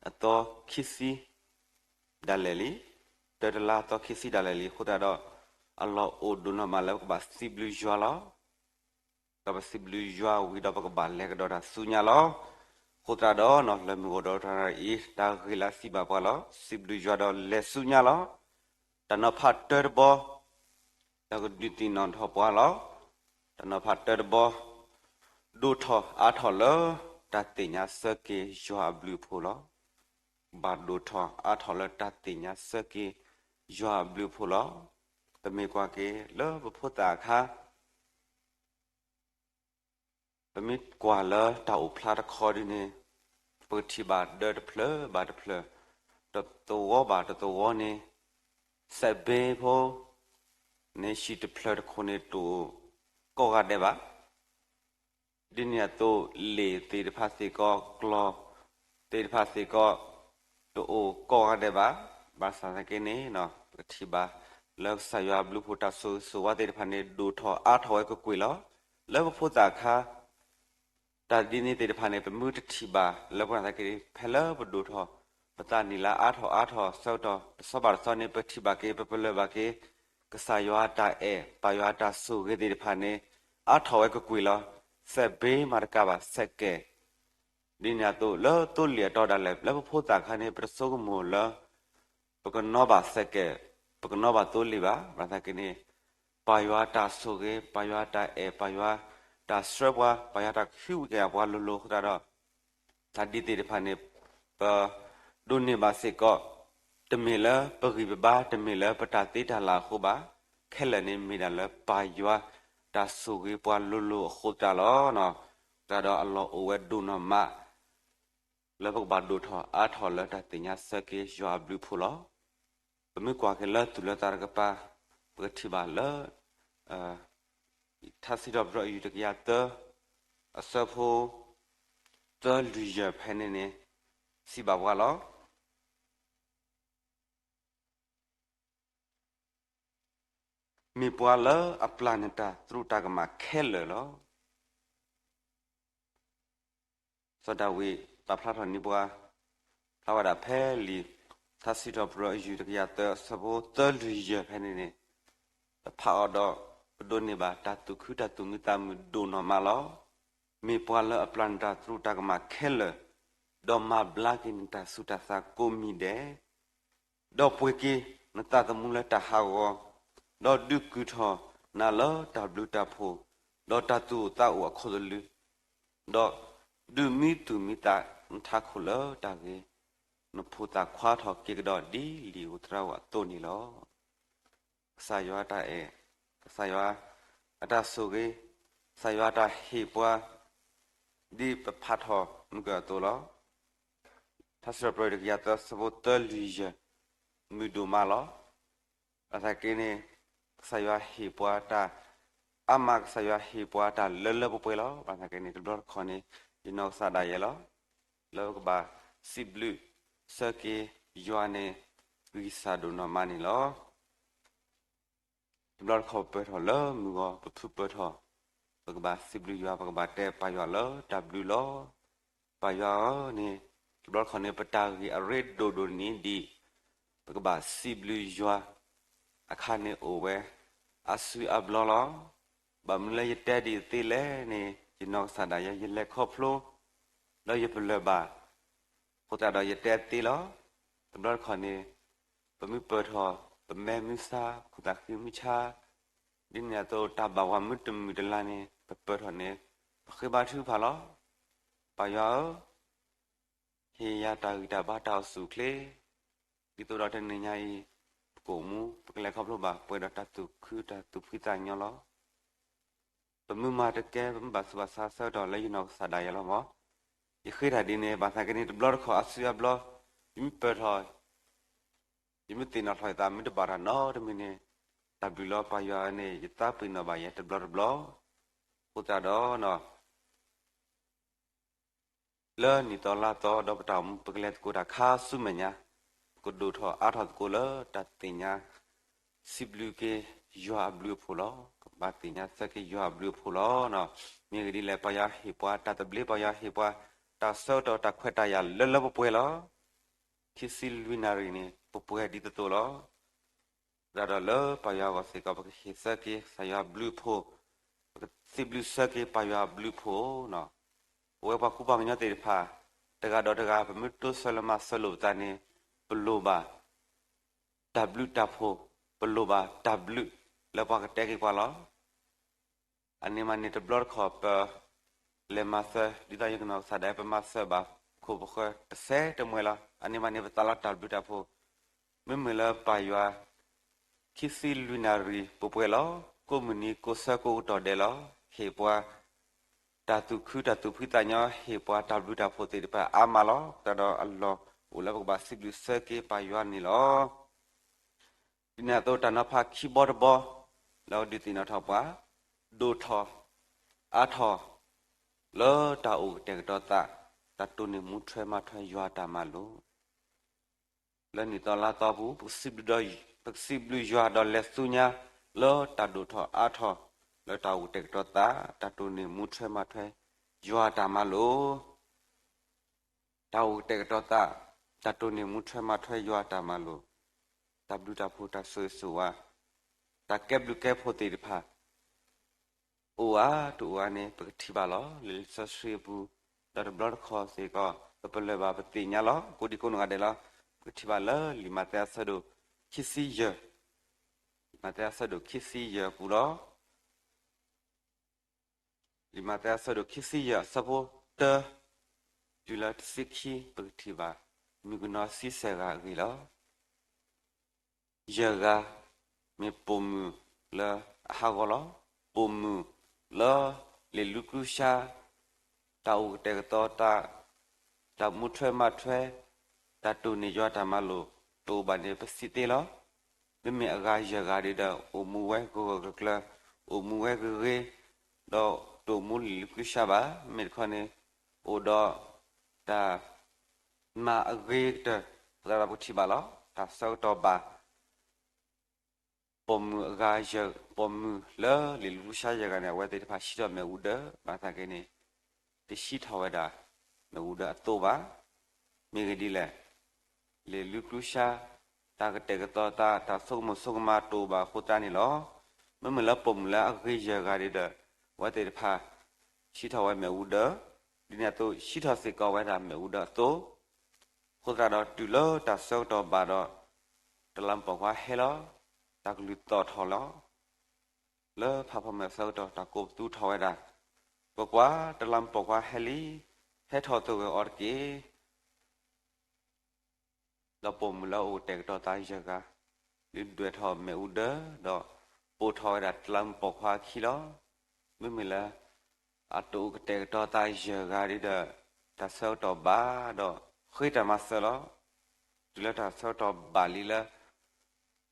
အံၤ အသီခံဆံဒၣ်လဲာ်လံ, တၢတလါအသီခံဆံဒၣ်လဲာ်လံအဃိသတးဒီး အလီၢ်အိၣ်ဒိၣ်နီၢ်မးလၢပကဘၣ်စံးဘျုးယွၤလီၤ. ဒီးပစံးဘျုးယွၤဝံၤဒီးပကဘၣ်လဲၤကဒီးတၢ်ဆူညါလီၤ. အဃိသတးဒီး လၢမုၢ်ဂီၤဒီးတနၣ်ရံၣ်အံၤ တၢ်ဂ့ၢ်လၢအစံးဘၣ်ပှၤလီၤ. စံးဘျုးယွၤဒီးလဲၤဆူညါလီၤ. တၢ်နီၤဖးတၢတဘီ တၢ်ကဒုးသ့ၣ်နီၣ်ထီၣ်ပှၤလီၤ. တၢ်နီၤဖးတၢတဘီ ဒိၣ်ထီၣ်အါထီၣ်လၢ တၢ်သ့ၣ်ညါဆၢက့ၤယွၤအဘျုးအဖှိၣ်လီၤ. ဘၣ်ဒိၣ်ထီၣ်အါထီၣ်လၢတၢ်သ့ၣ်ညါဆၢက့ၤယွၤအဘျုးအဖှိၣ်လီၤ. ပမ့ၢ်ကွၢ်က့ၤလၢပဖိသၣ်အခါ ပမ့ၢ်ကွၢ်လၢတၢ်အိၣ်ဖျါတခီဒ်န့ၣ် ပကထံၣ်ဘၣ်ဒၢတဖျၢၣ်ဘၣ်တဖျၢၣ် တသဝီဘၣ်တသဝီန့ၣ် စဲးဘ့ဖိ န့ၣ် ဟံၣ်တဖျၢၣ်တခိၣ်န့ၣ် တအိၣ်ကိးဂၤဒဲးဘၣ်. ဒ်န့ၣ်အသိး လ့ၣ်သ့ၣ်တဖၣ်စ့ၢ်ကီး ကျီၢ်သ့ၣ်တဖၣ်စ့ၢ်ကီး တအိၣ်ကိးဂၤဒဲးဘၣ်. ဘၣ်ဆၣ်သနာ်က့န့ၣ် ပကထံၣ်ဘၣ် လၢကစၢ်ယွၤအဘျုးအဖှိၣ်တၢ်ဆိၣ်ဂ့ၤဆိၣ်ဝါသ့ၣ်တဖၣ်န့ၣ် ဒိၣ်ထီၣ်အါထီၣ်ဝဲကွ့ၢ်ကွ့ၢ်လီၤ. လၢပဖိသၣ်အခါ တၢ်ဒ်န့ၣ်သ့ၣ်တဖၣ်န့ၣ် ပမ့ၢ်တထံၣ်ဘၣ်လၢပှၤသနာ်က့န့ၣ် ဖဲလၢပဒိၣ်ထီၣ် ပသးနံၣ်လါအါထီၣ်အါထီၣ်အဆၢကတီၢ် တဆီဘၣ်တဆီန့ၣ် ပထံၣ်ဘၣ်က့ၤ ပပလၢၢ်ဘၣ်က့ၤ ကစၢ်ယွၤတၢ်အဲၣ် ပၢ်ယွၤတၢ်ဆိၣ်ဂ့ၤသ့ၣ်တဖၣ်န့ၣ် အါထီၣ်ဝဲကွ့ၢ်ကွ့ၢ်လီၤ. စဲးဘ့မၤတကးဘၣ် စဲးကဲး ဒ်န့ၣ်အသိး လၢသိလ့ၣ်အတီဒၣ်လဲာ် လၢပဖိသၣ်အခါန့ၣ် ပတဆိကမိၣ်လၢ ပကနီဘၣ်စဲးကဲး, ပကနီဘၣ်သိလ့ၣ်ဘၣ်. ဘၣ်ဆၣ်သနာ်က့န့ၣ် ပၢ်ယွၤတၢ်ဆိၣ်ဂ့ၤ, ပၢ်ယွၤတၢ်အဲၣ်, ပၢ်ယွၤတၢ်ဆှၢပှၤ, ပၢ်ယွၤတၢ်ဟံးဝဲက့ၤပှၤလိၤလိၤအဃိသတးဒီး တၢ်ဒ်သ့ၣ်တဖၣ်န့ၣ် ပဒိးန့ၢ်ဘၣ်စ့ၢ်ကီး, တမ့ၢ်လၢပဂံၢ်ပဘါ, တမ့ၢ်လၢပတၢ်သ့တၢ်လၢ်အဃိဘၣ်. ခဲလၢာ်န့ၣ်မ့ၢ်ဒၣ်လၢပၢ်ယွၤတၢ်ဆိၣ်ဂ့ၤပှၤလိၤလိၤအဃိသတးလီၤ. သတးဒီးအလီၢ်အိၣ်ဝဲဒိၣ်နီၢ်မး လၢပကဘၣ်ဒိၣ်ထီၣ်အါထီၣ်လၢတၢ်သ့ၣ်ညါဆၢက့ၤယွၤအဘျုးအဖှိၣ်လီၤ. ပမ့ၢ်ကွၢ်က့ၤလၢသူၣ်လၢသးတကပၤ ပကထံၣ်ဘၣ်လၢ ထါစံးထီၣ်ပတြၢၤအယုၢ်တကယၤသၢ အဆၢဖိ သၢလွံၢ်ယဲၢ်ဖဲန့ၣ်န့ၣ် စံးဘၣ်ပှၤလီၤ. မ့ၢ်ပှၤလၢအပျၢ်နတၢ်သရူးတၢ်ကမၣ်ခဲလၢာ်လီၤ. စီၤဒၤဝံးပာ်ဖျါထီၣ်န့ၢ်ပှၤ ဖျါဝဲဒၣ်ဖဲလံာ် ထါစံးထီၣ်ပတြၢၤအယုၢ်တကယၤသၢ အဆၢဖိသၢလွံၢ်ယဲၢ်ဖဲန့ၣ်န့ၣ် ပဖးအီၤဒီး ပဒိးန့ၢ်ဘၣ်တၢ်သူၣ်ခုတၢ်သူၣ်မံသးမုာ်ဒိၣ်နီၢ်မးလီၤ. မ့ၢ်ပှၤလၢအပျၢ်နတၢ်သရူးတၢ်ကမၣ်ခဲလၢာ်, ဒီးမၤဘျါက့ၤနတၢ်ဆူးတၢ်ဆါကိးမံၤဒဲး ဒီးပှ့ၤက့ၤနသးသမူလၢတၢ်ဟးဂီၤ, ဒီးဒုးကုာ်ထီၣ်နၤလၢတၢ်ဘျုးတၢ်ဖှိၣ်, ဒီးတၢ်သူၣ်အိၣ်သးအိၣ်အခီၣ်သလုး, ဒီးဒုးမံသူၣ်မံသးနထးခိၣ်လၢတၢ်ဂ့ၤ, နဖိသၣ်ခွါထီၣ်က့ၤကဒီးဒ်လံာ်ဧိၤသရၣ်ဧိၤအသိးန့ၣ်လီၤ. ကစၢ်ယွၤအတၢ်အဲၣ်, ကစၢ်ယွၤအတၢ်ဆိၣ်ဂ့ၤ, ကစၢ်ယွၤအတၢ်ဟ့ၣ်ပှၤ ဒ်ပဖးထီၣ်မုၢ်ကၢၢ်အသိးလီၤ. ထါစံးထီၣ်ပတြၢၤတကယၤသၢ အဆၢဖိသၢလွံၢ်ယဲၢ် မုာ်ဒိၣ်မးလီၤ. ဘၣ်ဆၣ်က့န့ၣ် ကစၢ်ယွၤဟ့ၣ်ပှၤတၢ်အါမး, ကစၢ်ယွၤဟ့ၣ်ပှၤတၢ်လၢလၢပှဲၤပှဲၤလီၤ. ဘၣ်ဆၣ်က့န့ၣ် တဘျီတခီၣ်န့ၣ် ယနီၢ်ကစၢ်ဒၣ်ယဲလီၤ လၢပကဘၣ်စံးဘျုးဆၢက့ၤယွၤန့ၣ် ဂံၢ်စၢ်ဒိၣ်နီၢ်မးန့ၣ်လီၤ. တဘျီတခီၣ်ပပၢၢ်ထီၣ်လၢမုၢ်ဂီၤ ပဖုပၢၢ်ထီၣ်, ပကဘၣ်စံးဘျုးယွၤ, ပကဘၣ်တဲပၢ်ယွၤလၢတၢ်ဘျုးလီၤ. ပၢ်ယွၤဧၢန့ၣ် တဘျီတခီၣ်န့ၣ် ပတၢ်ဂ့ၢ်အရ့ဒိၣ်ဒိၣ်န့ၣ်ဒံး ပကဘၣ်စံးဘျုးယွၤအခါန့ၣ်အိၣ်ဝဲ အါစုအါဘျီလီၤ. ဘၣ်မနုၤလၢယတဲဒ်အံၤသ့လဲၣ်န့ၣ် ယနီၢ်ကစၢ်ဒၣ်ယဲ ယလဲၤခီဖျိ ဒီးယပလၢၢ်ဘၣ် အဃိသတးဒီးယတဲသ့လီၤ. တဘျီတခီၣ်န့ၣ် ပမ့ၢ်ပၢၢ်ထီၣ် ပမဲာ်မုၢ်ဆါ ခိၣ်သးဃံမုၢ်ဆါ ဒ်န့ၣ်အသိး တၢ်ဘၣ်ဝၤမ့ၢ်တမုာ်တလၤန့ၣ် ပပၢၢ်ထီၣ်န့ၣ် ပဃ့ဘါထုကဖၣ်လီၤ. ပၢ်ယွၤဧၢ ဟ့ၣ်ယၤတၢ်ဂံၢ်တၢ်ဘါတၢ်အိၣ်ဆူၣ်အိၣ်ချ့, ဒ်သိးဒီးတနံၤညါအံၤ ပကအိၣ်မူ ပကလဲၤခီဖျိဘၣ် ပှဲၤဒီးတၢ်သူၣ်ခုတၢ်သူၣ်ဖှံသးညီလီၤ. ပမ့ၢ်မၤတကဲ ပမ့ၢ်ဘၣ်သူၣ်ဘၣ်ဆါဆၢကတီၢ်လၢယနီၢ်ကစၢ်ဒၣ်ယဲလီၤမး. ယဃ့တၢ်ဒ်န့ၣ် ဘၣ်ဆၣ်က့န့ၣ် တဘျီတခီၣ်အါစုအါဘျီ ယမ့ၢ်ပၢၢ်ထီၣ် ယမ့ၢ်သ့ၣ်နီၣ်ထီၣ်ယသး မ့ၢ်တဘၣ်တၢ်နီတမံၤန့ၣ် တၢ်ဘျုးလီၤပၢ်ယွၤန့ၣ် ယသးပ့ၤနီၣ်ဘၣ်ယဲတဘျီတဘျီ. အဃိသတးဒီး လၢနံၣ်သီလါသီဒီးပတၢ်အိၣ်မူ ပကလဲၤသကိးတၢ်ခါဆူမဲာ်ညါ, ပကဒိၣ်ထီၣ်အါထီၣ်သကိးလၢတၢ်သ့ၣ်ညါ စံးဘျုးက့ၤယွၤအဘျုးအဖှိၣ်လီၤ. ကဘၣ်သ့ၣ်ညါဆၢက့ၤယွၤအဘျုးအဖှိၣ်လီၤ. မ့ၢ်ဂ့ၢ်ဒ်လဲၣ် ပၢ်ယွၤဟ့ၣ်ပှၤတၢ်သဘျ့ ပၢ်ယွၤဟ့ၣ်ပှၤတၢ်ဆၢကတီၢ် တၢ်ခွဲးတၢ်ယာ်လၢလၢပှဲၤပှဲၤလီၤ. ခံဆံလွံၢ်နၣ်ရံၣ်န့ၣ် ပပှဲၤဒ်သိးသိးလီၤ. သတးဒီးလၢပၢ်ယွၤအဂီၢ်စ့ၢ်ကီး ပကဟ့ၣ်ဆၢက့ၤကစၢ်ယွၤအဘျုးအဖှိၣ်, ပကစံးဘျုးဆၢက့ၤပၢ်ယွၤအဘျုးအဖှိၣ်. ပဝဲပှၤကူပှၤကညီသ့ၣ်တဖၣ် တဂၤဒီးတဂၤ ပမ့ၢ်တိစၢၤလၢမၤစၢၤလိာ်ပသးန့ၣ် ပလိၣ်ဘၣ်တၢ်ဘျုးတၢ်ဖှိၣ်, ပလိၣ်ဘၣ်တၢ်ဘျုးလၢပှၤကတဲက့ၤပှၤလီၤ. အန့ၣ်မးန့ၣ် တဘျီတခီၣ် ပလဲၤမၤစၢၤ ဒ်သိးယနီၢ်ကစၢ်ဒၣ် ပမၤစၢၤဘၣ်ခိၣ်ပဃၢၤတစဲးတမှဲၤလီၤ. အန့ၣ်မးန့ၣ် ပသးလီတၢ်ဘျုးတၢ်ဖှိၣ်, မ့မ့ၢ်လၢပၢ်ယွၤ ခံဆံလွံၢ်နၣ်ရံၣ်ပှဲၤပှဲၤလီၤ. ကိးမုၢ်နံၤကိးဆၢကိးကတီၢ်ဒဲးလီၤ. ဟ့ၣ်ပှၤတၢ်သူၣ်ခုတၢ်သူၣ်ဖှံသးညီ, ဟ့ၣ်ပှၤတၢ်ဘျုးတၢ်ဖှိၣ်သ့ၣ်တဖၣ်အါမးလီၤ. သတးဒီးအလီၢ် အိၣ်လၢပကဘၣ်စံးဘျုးစၢက့ၤပၢ်ယွၤန့ၣ်လီၤ. ဒ်န့ၣ်အသိးတၢ်နီၤဖးခံဘီတဘီ လၢအဒုးသ့ၣ်နီၣ်ထီၣ်ပှၤ ဒိၣ်ထီၣ် အါထီၣ် လၢတၢ်အိၣ်ကတဲာ်ကတီၤသး တၢ်တိၢ်န့ၢ်မူထွဲမၤထွဲယွၤအတၢ်မၤလိာ် လၢနံၣ်သီလါသီပူၤ ပကစံးဘျုးဒီး ပကစံးဘျုးယွၤဒီးလဲၤဆူညါ လၢတၢ်ဒိၣ်ထီၣ်အါထီၣ် လၢတၢ်အိၣ်ကတဲာ်ကတီၤသး တၢ်တိၢ်န့ၢ်မူထွဲမၤထွဲယွၤအတၢ်မၤလိာ် တၢ်အိၣ်ကတဲာ်ကတီၤသး တၢ်တိၢ်န့ၢ်မူထွဲမၤထွဲယွၤအတၢ်မၤလိာ် တၢ်ဘျုးတၢ်ဖှိၣ်တၢ်ဆိၣ်ဂ့ၤဆိၣ်ဝါ တၢ်ကဲဘျုးကဲဖှိၣ်သ့ၣ်တဖၣ် အိၣ်ဧါတအိၣ်ဧါန့ၣ် ပကထံၣ်ဘၣ်လီၤ. လံာ်စီဆှံအပူၤ ဒီးတဘျီတခီၣ်စ့ၢ်ကီး ပပလၢၢ်ဘၣ်ပသ့ၣ်ညါလီၤ. ကိးဒံကိးနီၢ်ဂၤဒဲးလီၤ. ပကထံၣ်ဘၣ်လၢလံာ်မးသဲအဆၢဒိၣ်ခံဆံယဲၢ်, လံာ်မးသဲအဆၢဒိၣ်ခံဆံယဲၢ်အပူၤလီၤ. လံာ်မးသဲအဆၢဒိၣ်ခံဆံယဲၢ်အဆၢဖိတၢ တုၤလၢတဆံခံ ပကထံၣ်ဘၣ် မုၣ်ကနီၤဆံဆဲၣ်ဂၤအဂ့ၢ်လီၤ. ယဲၢ်ဂၤ မ့ၢ်ပိာ်မုၣ်လၢအဟးဂီၤလီၤ. ပိာ်မုၣ်လၢလံာ်လူကူဆါ တၢ်အိၣ်ကတဲာ်ကတီၤသး တၢ်မူထွဲမၤထွဲ တၢ်တိၢ်န့ၢ်ယွၤတၢ်မၤလိာ် တအိၣ်ဘၣ်န့ၣ် ပစံးသ့လီၤ. မ့မ့ၢ်အဂၤယဲၢ်ဂၤဒ်ဒီး အိၣ်မူဝဲဂၢၢ်ဂၢၢ်ကျၢၤကျၢၤ အိၣ်မူဝဲဂ့ၤဂ့ၤ ဒီးတအိၣ်မူလံာ်လူကူဆါဘၣ်. မ့ၢ်တခီန့ၣ် အိၣ်ဒီးတၢ် မၤအဂ့ၤကတၢၢ် သရၣ်ပထံၣ်ဘၣ်လီၤ. တၢ်ဆၢကတီၢ်ဘၣ် ပိာ်မုၣ်အဂၤယဲၢ် ပိာ်မုၣ်လၢလံာ်လူကူဆါယဲၢ်ဂၤန့ၣ် အဝဲသ့ၣ်တဖၣ်စံးထီၣ်မ့ၣ်အူဒၢ ဘၣ်ဆၣ်က့န့ၣ် တစံးထီၣ်ဝဲဒၣ် မ့ၣ်အူဒၢအသိဘၣ်. မ့ၢ်ဂ့ၢ်ဒ်လဲၣ်, လံာ်လူကူဆါ တၢ်ကတဲာ်ကတီၤသး တၢ်ဆိကမိၣ်ဆိကမးတအိၣ်ဘၣ်အဃိသတးန့ၣ်လီၤ. မ့မ့ၢ်လၢပိာ်မုၣ်လၢအဂ့ၤယဲၢ်ဂၤဒ်ဒီး အဝဲသ့ၣ်တဖၣ် စံးထီၣ်ဝဲမ့ၣ်အူဒၢ, ဒ်န့ၣ်အသိး စံးထီၣ်စ့ၢ်ကီးဝဲဒၣ်မ့ၣ်အူဒၢအသိ အဃိသတးဒီးတုၤလၢတၢ်ဆၢကတီၢ်ဘၣ်ဒီး တလးမူးပိာ်ခွါဟဲလီၤ, တၢ်ကလုၢ်သီၣ်ထီၣ်လီၤ. လၢဖးဖီမ့ၢ်အဆၢကတီၢ် တၢ်ကိးပသူထီၣ်ဝဲဒၣ်, ကွၢ်ကွၢ်, တလးမူးပိာ်ခွါဟဲလံ, ဟဲထီၣ်သဂၢၢ်အီၤတက့ၢ်. ဒီးပိာ်မုၣ်လၢအအိၣ်ကတဲာ်ကတီၤသးယဲၢ်ဂၤ ဒုးဒွဲၣ်ထီၣ်မ့ၣ်အူဒၢ ဒီးပိာ်ထီၣ်ဝဲဒၣ်တလးမူးပိာ်ခွါအခံလီၤ. မ့မ့ၢ်လၢ အတအိၣ်ကတဲာ်ကတီၤသးယဲၢ်ဂၤဒ်ဒီး တၢ်ဆၢကတီၢ်ဘၣ်ဒီး ဃ့တၢ်မၤစၢၤလီၤ. တုၤလၢတၢ်ဆၢကတီၢ်ဘၣ်လံလၢ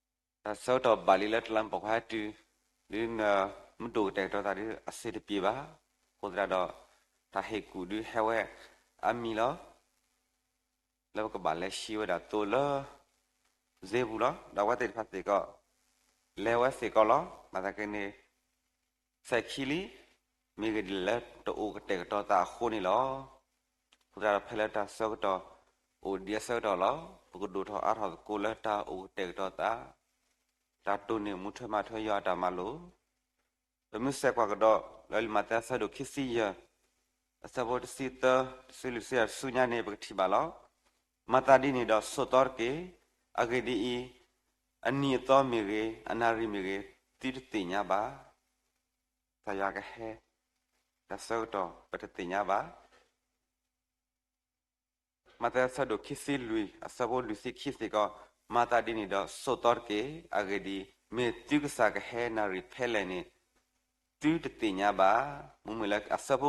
တၢ်ဆၢကတီၢ်ဘၣ်လံလၢတလးမူးပိာ်ခွါဟဲတုၤ, ဒ်နမ့ၢ်တအိၣ်ကတဲာ်ကတီၤသးဒ် အဆင်တပြေဘၣ်. အဃိသတးဒီး တၢ်ဟ့ၣ်ကူၣ်ဒုးဟဲဝဲအါမံၤလီၤ. လၢပကဘၣ်လဲၤဆှံဝဲဒၣ်သိလၢ စ့ပူၤလီၤ. ဒီးအဝဲသ့ၣ်တဖၣ်စ့ၢ်ကီး လဲၤဝဲစ့ၢ်ကီးလီၤ. ဘၣ်ဆၣ်က့န့ၣ် စဲးခံလံ, မ့ၢ်ဂ့ၢ်ဒ်လဲၣ်လၢတအိၣ်ကတဲာ်ကတီၤသးအဃိန့ၣ်လီၤ. အဃိသတးဒီးဖဲလၢတၢ်ဆၢကတီၢ် အိၣ်ဒံးအဆၢကတီၢ်လီၤ. ပကဒိၣ်ထီၣ်အါထီၣ်သကိးလၢတၢ်အိၣ်ကတဲာ်ကတီၤသး, တၢ်တိၢ်န့ၢ်မူထွဲမၤထွဲယွၤအတၢ်မၤလိာ် ပမ့ၢ်ဆဲးကွၢ်ကဒီး လၢလံာ်မးသဲအဆၢဒိၣ်ခံဆံယဲၢ် အဆၢဖိတဆံသၢ တဆံလွံၢ် တဆံယဲၢ် ဆူညါန့ၣ် ပကထံၣ်ဘၣ်လီၤ. မၤသးဒ်န့ၣ်ဒီးဆိးသီတက့ၢ်. အဂ့ၢ်ဒ်အံၤ, အနံၤအသီမ့ၢ်ဂ့ၤ, အနၣ်ရံၣ်မ့ၢ်ဂ့ၤ, သုတသ့ၣ်ညါဘၣ်. ကစၢ်ယွၤကဟဲ တၢ်ဆၢကတီၢ် ပတသ့ၣ်ညါဘၣ်. မးသဲအဆၢဒိၣ်ခံဆံလွံၢ် အဆၢဖိလွံၢ်ဆံခံစ့ၢ်ကီး, မၤသးဒ်န့ၣ်ဒီးဆိးသီတက့ၢ်. အဂ့ၢ်ဒ်အံၤ, မ့ၢ်သုကစၢ်ကဟဲနၣ်ရံၣ်ဖဲလဲၣ်န့ၣ် သုတသ့ၣ်ညါဘၣ်. မ့မ့ၢ်လၢအဆၢဖိ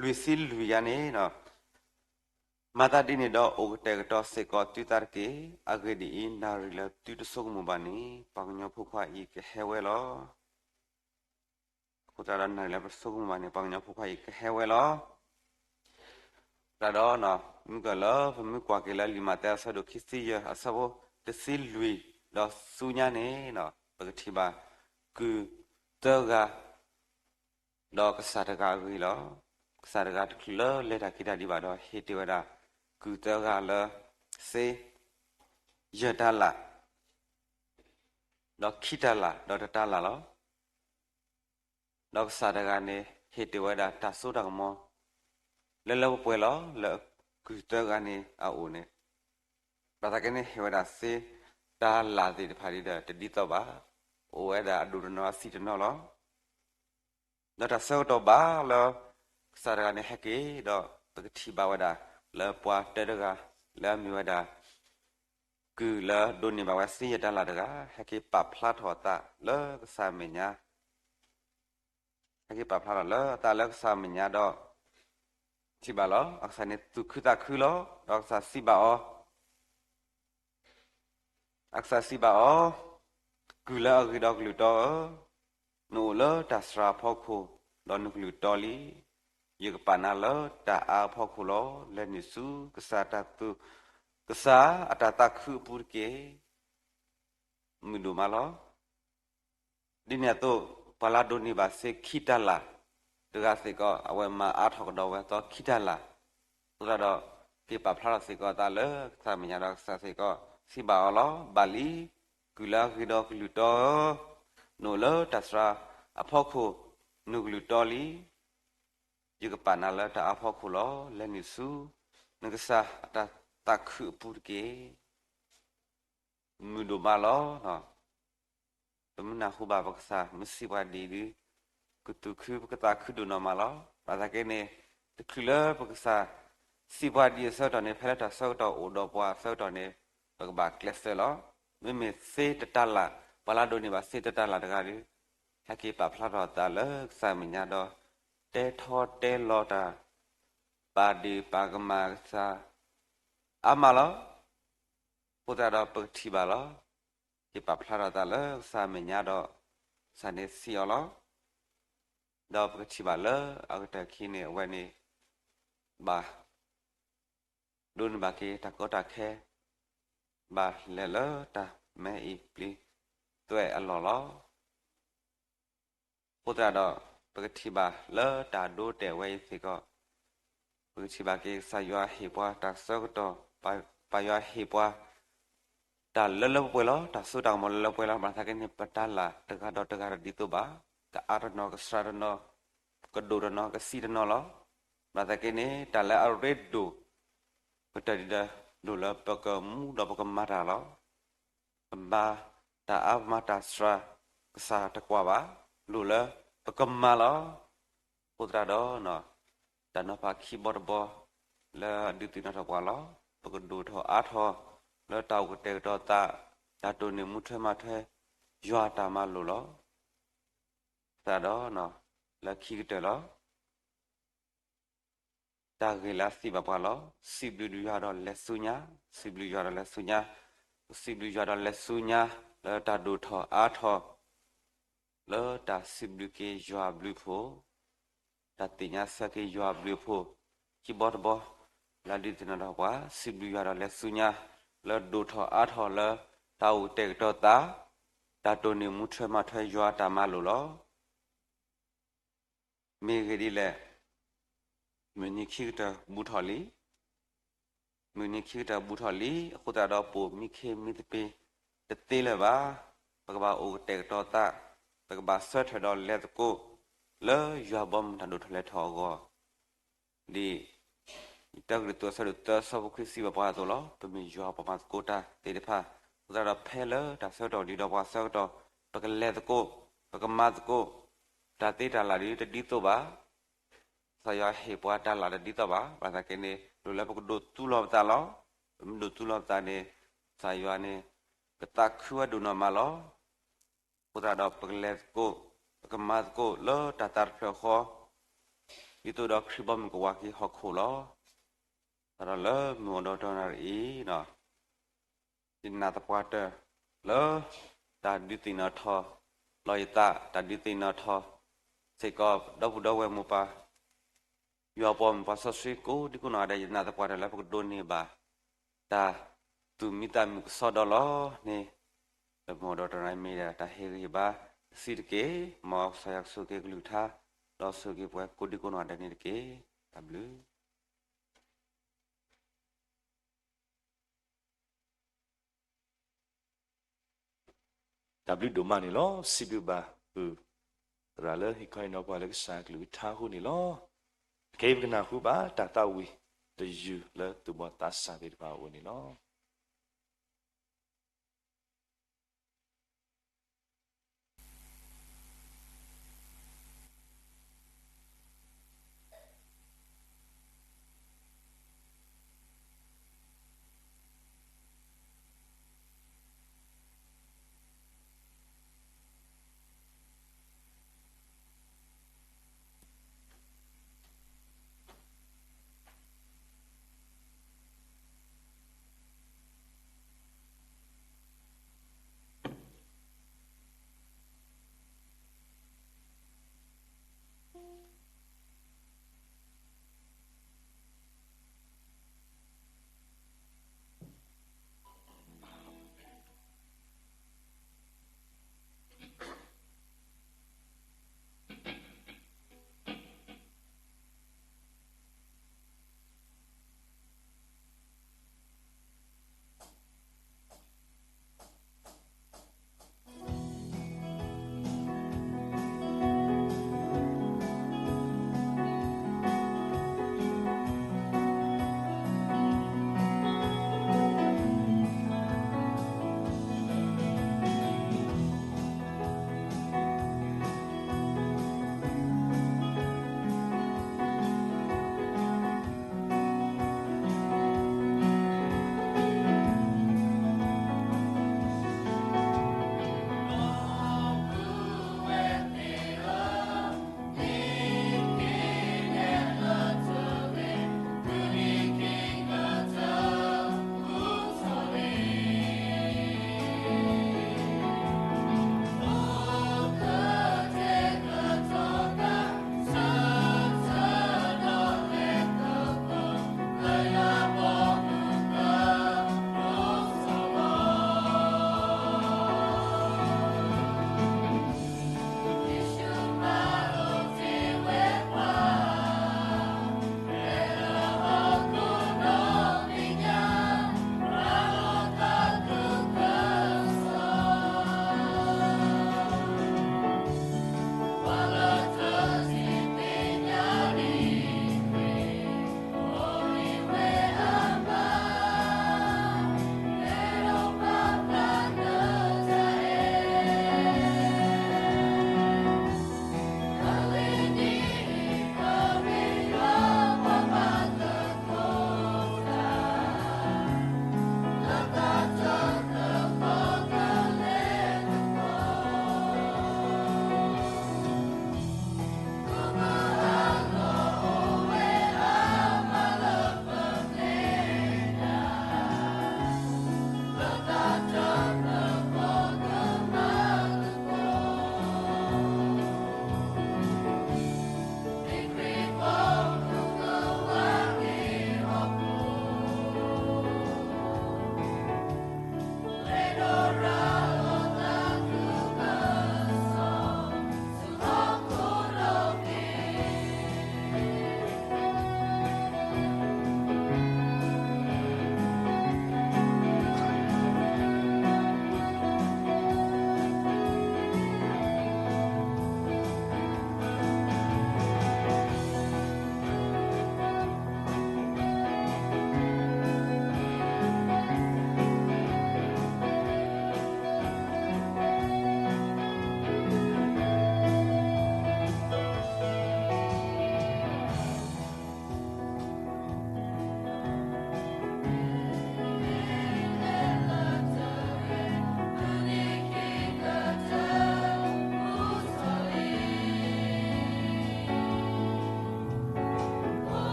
လွံၢ်ဆံလွံၢ်ယါန့ၣ်, မၤသးဒ်န့ၣ်ဒီးအိၣ်ကတဲာ်ကတီၤစ့ၢ်ကီးသုသးတက့ၢ်. အဂ့ၢ်ဒ်အံၤ, နၣ်ရံၣ်လၢသုတဆိကမိၣ်ဘၣ်န့ၣ် ပှၤကညီဖိခွါအံၤကဟဲဝဲလီၤ. အဃိသတးဒီးနၣ်ရံၣ်လၢပဆိကမိၣ်ဘၣ်န့ၣ် ပှၤကညီဖိခွါအံၤကဟဲဝဲလီၤ. သတးဒီး မုၢ်ကၢၢ်လၢပမ့ၢ်ကွၢ်က့ၤလၢလံာ်မးသဲအဆၢဒိၣ်ခံဆံယဲၢ် အဆၢဖိတဆံလွံၢ် ဒီးဆူညါန့ၣ် ပကထံၣ်ဘၣ် ကုၢ်သၢဂၤ ဒီးကစၢ်တဂၤအဂ့ၢ်လီၤ. ကစၢ်တဂၤတချုးလၢလဲၤတၢ်က့ၤတၢ်ဒံးဘၣ်ဒီး ဟ့ၣ်တ့ၢ်ဝဲဒၣ် ကုၢ်သၢဂၤလၢ စ့ ယဲၢ်တၤလၣ် ဒီးခံတၤလၣ် ဒီးတတၤလၣ်လီၤ. ဒီးကစၢ်တဂၤန့ၣ် ဟ့ၣ်တ့ၢ်ဝဲဒၣ်တၢ်စိတၢ်ကမီၤ လၢလၢပှဲၤပှဲၤလီၤ. လၢကုၢ်သၢဂၤန့ၣ်အအိၣ်န့ၣ် ဘၣ်သနာ်က့န့ၣ် ဟ့ၣ်ဝဲဒၣ်စ့တၤလၣ်သ့ၣ်တဖၣ်ဒီး တဒ်သိးဘၣ်, အိၣ်ဝဲဒၣ်အဒိၣ်တနီၤအဆံးတနီၤလီၤ. ဒီးတၢ်ဆၢကတီၢ်ဘၣ်လၢ ကစၢ်တဂၤန့ၣ်ဟဲက့ၤဒီး ပကထံၣ်ဘၣ်ဝဲဒၣ် လၢပှၤတၢတဂၤ လၢအမ့ၢ်ဝဲဒၣ် ကုၢ်လၢဒိးန့ၢ်ဘၣ်ဝဲစ့ယဲၢ်တၤလၣ်တဂၤ ဟဲက့ၤပာ်ဖျါထီၣ်အသးလၢကစၢ်အမဲာ်ညါ, ဟဲက့ၤပာ်ဖျါထီၣ်လၢအသးလၢကစၢ်အမဲာ်ညါဒီး ထံၣ်ဘၣ်လီၤ. အကစၢ်န့ၣ်သူၣ်ခုသးခုလီၤ. ဒီးအကစၢ်စံးဘၣ်အီၤ, အကစၢ်စံးဘၣ်အီၤ, ကုၢ်လၢအဂ့ၤဒီးကလုၢ်တီဧၢ, နအိၣ်လၢတၢ်စှၤအဖီခိၣ်, ဒီးနကလုၢ်တီလံ. ယကပာ်နၤလၢတၢ်အါအဖီခိၣ်လီၤ. လဲၤနုာ်ဆူကစၢ်တၢ်သူၣ်, ကစၢ်အတၢ်သးခုအပူၤတက့ၢ်. မုာ်ဒိၣ်မးလီၤ. ဒ်န့ၣ်အသိး, ပှၤလၢဒိးန့ၢ်ဘၣ်စ့ခံတၤလၣ်တဂၤစ့ၢ်ကီး, အဝဲမၤအါထီၣ်ကဒီးဝဲအသီခံတၤလၣ်. အဃိသတးဒီး, က့ၤပာ်ဖျါထီၣ်စ့ၢ်ကီးအသးလၢကစၢ်မဲာ်ညါဒီးကစၢ်စ့ၢ်ကီးစံးဘၣ်အီၤလီၤ. ဘၣ်လံ, ကုၢ်လၢအဂ့ၤဒီးကလုၢ်တီဧၢ, နအိၣ်လၢတၢ်စှၤအဖီခိၣ်, နကလုၢ်တီလံ. ယကပာ်နၤလၢတၢ်အါအဖီခိၣ်လီၤ. လဲၤနုာ်ဆူနကစၢ်အတၢ်သးခုအပူၤတက့ၢ်. မုာ်ဒိၣ်မးလီၤ. ပမ့ၢ်နၢ်ဟူဘၣ်ပကစၢ်မ့ၢ်စံးပှၤဒ်အံၤဒုး, ကသူၣ်ခုပကသးခုဒိၣ်နီၢ်မးလီၤ. ဘၣ်ဆၣ်က့န့ၣ်, တချုးလၢပကစၢ်စံးပှၤဒ်အံၤအဆၢကတီၢ်န့ၣ်, ဖဲလၢတၢ်ဆၢကတီၢ်အိၣ်ဒီးပှၤအဆၢကတီၢ်န့ၣ်, ပကဘၣ်ကျဲးစၢးလီၤ. မ့မ့ၢ်စ့တတၤလၣ်, ပှၤလၢဒိးန့ၢ်ဘၣ်စ့တတၤလၣ်တဂၤဒီး, ဟဲက့ၤပာ်ဖျါထီၣ်အသးလၢကစၢ်မဲာ်ညါဒီး, တဲထီတဲလီၤတၢ် ပာ်ဒ့ၣ်ပာ်ကမၣ်ကစၢ်အါမးလီၤ. အဃိသတးဒီးပကထံၣ်ဘၣ်လီၤ. က့ၤပာ်ဖျါထီၣ်သးလၢကစၢ်မဲာ်ညါဒီး, ကစၢ်န့ၣ်စံးအီၤလီၤ. ဒီးပကထံၣ်ဘၣ်လၢအကတၢၢ်ခံန့ၣ် အဝဲန့ၣ် ဘၣ်ဒိးန့ၢ်ဘၣ်က့ၤတၢ်ကီတၢ်ခဲ, ဘၣ်လဲၤလၢတၢ်မဲအံၤပျံၤသွဲၣ်အလီၢ်လီၤ. အဃိသတးဒီး, ပကထံၣ်ဘၣ်လၢတၢ်ဒိတဲာ်ဝဲအံၤစ့ၢ်ကီး, ပကထံၣ်ဘၣ်က့ၤကစၢ်ယွၤဟ့ၣ်ပှၤတၢ်ဆၢကတီၢ်, ပ, ပၢ်ယွၤဟ့ၣ်ပှၤ တၢ်လၢလၢပှဲၤပှဲၤလီၤ. တၢ်စိတၢ်ကမီၤလၢလၢပှဲၤပှဲၤလီၤ. ဘၣ်ဆၣ်က့န့ၣ် ပတၤလၣ်တဂၤဒီးတဂၤတဒ်သိးဘၣ်. ကအါတနီၤ, ကစှၤတနီၤ, ကဒိၣ်တနီၤ, ကဆံးတနီၤလီၤ. ဘၣ်ဆၣ်က့န့ၣ် တၢ်လၢအရ့ဒိၣ်ကတၢၢ်ဒ်ဒီး, ဒိၣ်လၢပကမူဒီးပကမၤတၢ်လီၤ. ပမၤတၢ်အါပမၤတၢ်စှၤ, ကစၢ်တကွၢ်ဘၣ်, ဒိၣ်လၢပကမၤလီၤ. အဃိသတးဒီး, တၢ်နီၤဖးခံဘီတဘီလၢအဒုးသ့ၣ်နီၣ်ထီၣ်ပှၤလီၤ. ပကဒိၣ်ထီၣ်အါထီၣ်, လၢတၢ်အိၣ်ကတဲာ်ကတီၤသး, တၢ်တိၢ်န့ၢ်မူထွဲမၤထွဲ, ယွၤတၢ်မၤလိာ်လီၤ. သတးဒီး, လၢခံကတၢၢ်လီၤ. တၢ်ဂ့ၢ်လၢအစံးဘၣ်ပှၤလီၤ. စံးဘျုးယွၤဒီးလဲၤဆူညါ, စံးဘျုးယွၤဒီးလဲၤဆူညါ, စံးဘျုးယွၤဒီးလဲၤဆူညါ, လၢတၢ်ဒိၣ်ထီၣ်အါထီၣ်, လၢတၢ်စံးဘျုးက့ၤယွၤအဘျုးအဖှိၣ်, တၢ်သ့ၣ်ညါဆၢက့ၤယွၤအဘျုးအဖှိၣ်, ခံဘီတဘီ, လၢဒုးသ့ၣ်နီၣ်ထီၣ်ပှၤ, စံးဘျုးယွၤဒီးလဲၤဆူညါ, လၢဒိၣ်ထီၣ်အါထီၣ်လၢ, တၢ်အိၣ်ကတဲာ်ကတီၤသး, တၢ်တိၢ်န့ၢ်မူထွဲမၤထွဲယွၤတၢ်မၤလိာ်လီၤ. မ့ၢ်ဂ့ၢ်ဒ်လဲၣ်, မုၢ်နံၤခံကတၢၢ်ဘူးထီၣ်လံ. မုၢ်နံၤခံကတၢၢ်ဘူးထီၣ်လံ. အဃိသတးဒီးပအိၣ်မံခ့မံသပ့ၤတသ့လၢၤဘၣ်. ပကဘၣ်အိၣ်ကတဲာ်ကတီၤသး, ပကဘၣ်ဆၢထၢၣ်ဒီးလဲၤသကိး, လၢယွၤဘီမုၢ်တၢ်ဒိၣ်ထီၣ်လဲၤထီၣ်အဂီၢ်, ဒ် တၢကရံၣ်သူးအဆၢဒိၣ်သၢအဆၢဖိခွံစံးဘၣ်ပှၤအသိးလီၤ. ပမ့ၢ်ယွၤပှၤမၤသကိးတၢ်သ့ၣ်တဖၣ်, အဃိသတးဒီးဖဲလၢတၢ်ဆၢကတီၢ်ဒ်ဒီးပှၤဆၢကတီၢ်, ပကလဲၤသကိး, ပကမၤသကိး, တၢ်သ့တၢ်လၣ်ဒ်တဒ်သိးဘၣ်. ကစၢ်ယွၤဟ့ၣ်ပှၤတၢ်လၣ်တဒ်သိးဘၣ်. ဘၣ်ဆၣ်က့န့ၣ် လိၣ်လၢပကဒိးသူလီၤပသးလီၤ. ပမ့ၢ်ဒိးသူလီၤပသးန့ၣ်, ကစၢ်ယွၤန့ၣ်, ကသးခုဝဲဒိၣ်နီၢ်မးလီၤ. အဃိသတးဒီးပကလဲၤသကိး, ပကမၤသကိးလၢတၢ်သးတဖျၢၣ်ဃီ, ဒ်သိးဒီးခရံာ်ဘီမုၢ်ကဝၤက့ၤဟီၣ်ခိၣ်လီၤ. ဒီးလၢမုၢ်အိၣ်ဒီးတနံၤအံၤ, ယနာ်သပှၢ်တၢၢ်လၢ တၢ်ဒုးသ့ၣ်နီၣ်ထီၣ်လီၤယသး, တၢ်ဒုးသ့ၣ်နီၣ်ထီၣ်စ့ၢ်ကီး ဒီပုၢ်ဒီဝဲၢ်မိၢ်ပၢ် ယွၤပှၤမိၢ်ပၢ်စီဆှံကိးဒံကိးနီၢ်ဂၤဒဲး, ယနာ်သပှၢ်တၢၢ်လၢပကဒိးန့ၢ်ဘၣ် တၢ်သူၣ်မံသးမုာ်ကစီဒီလီၤန့ၣ်, လၢမုၢ်အိၣ်ဒီးတနံၤအံၤမ့ၢ်ဒၣ်တၢ်ဟ့ၣ်ဂံၢ်ဟ့ၣ်ဘါတဆံးတက့ၢ်. မ်ကစၢ်ယွၤကဆိၣ်ဂ့ၤက့ၤကလုၢ်ကထါ, ဒီးဆိၣ်ဂ့ၤက့ၤပှၤကိးဒံကိးနီၢ်ဂၤဒဲးန့ၣ်တက့ၢ်. တၢ်ဘျုး တၢ်ဘျုးဒိၣ်မးန့ၣ်လီၤ. စံးဘျုးဘၣ် ပုၢ်သရၣ်လၢဟ့ၣ်ခီဟ့ၣ်နီၤပှၤလၢကစၢ်ကလုၢ်ကထါအဃိန့ၣ်လီၤ. ခဲအံၤပကနၢ်ဟူဘၣ်တၢ်သးဝံၣ်တယုၢ်လၢသူၣ်ဘီၣ်သးစၢ်သ့ၣ်တဖၣ်အအိၣ်န့ၣ်လီၤ.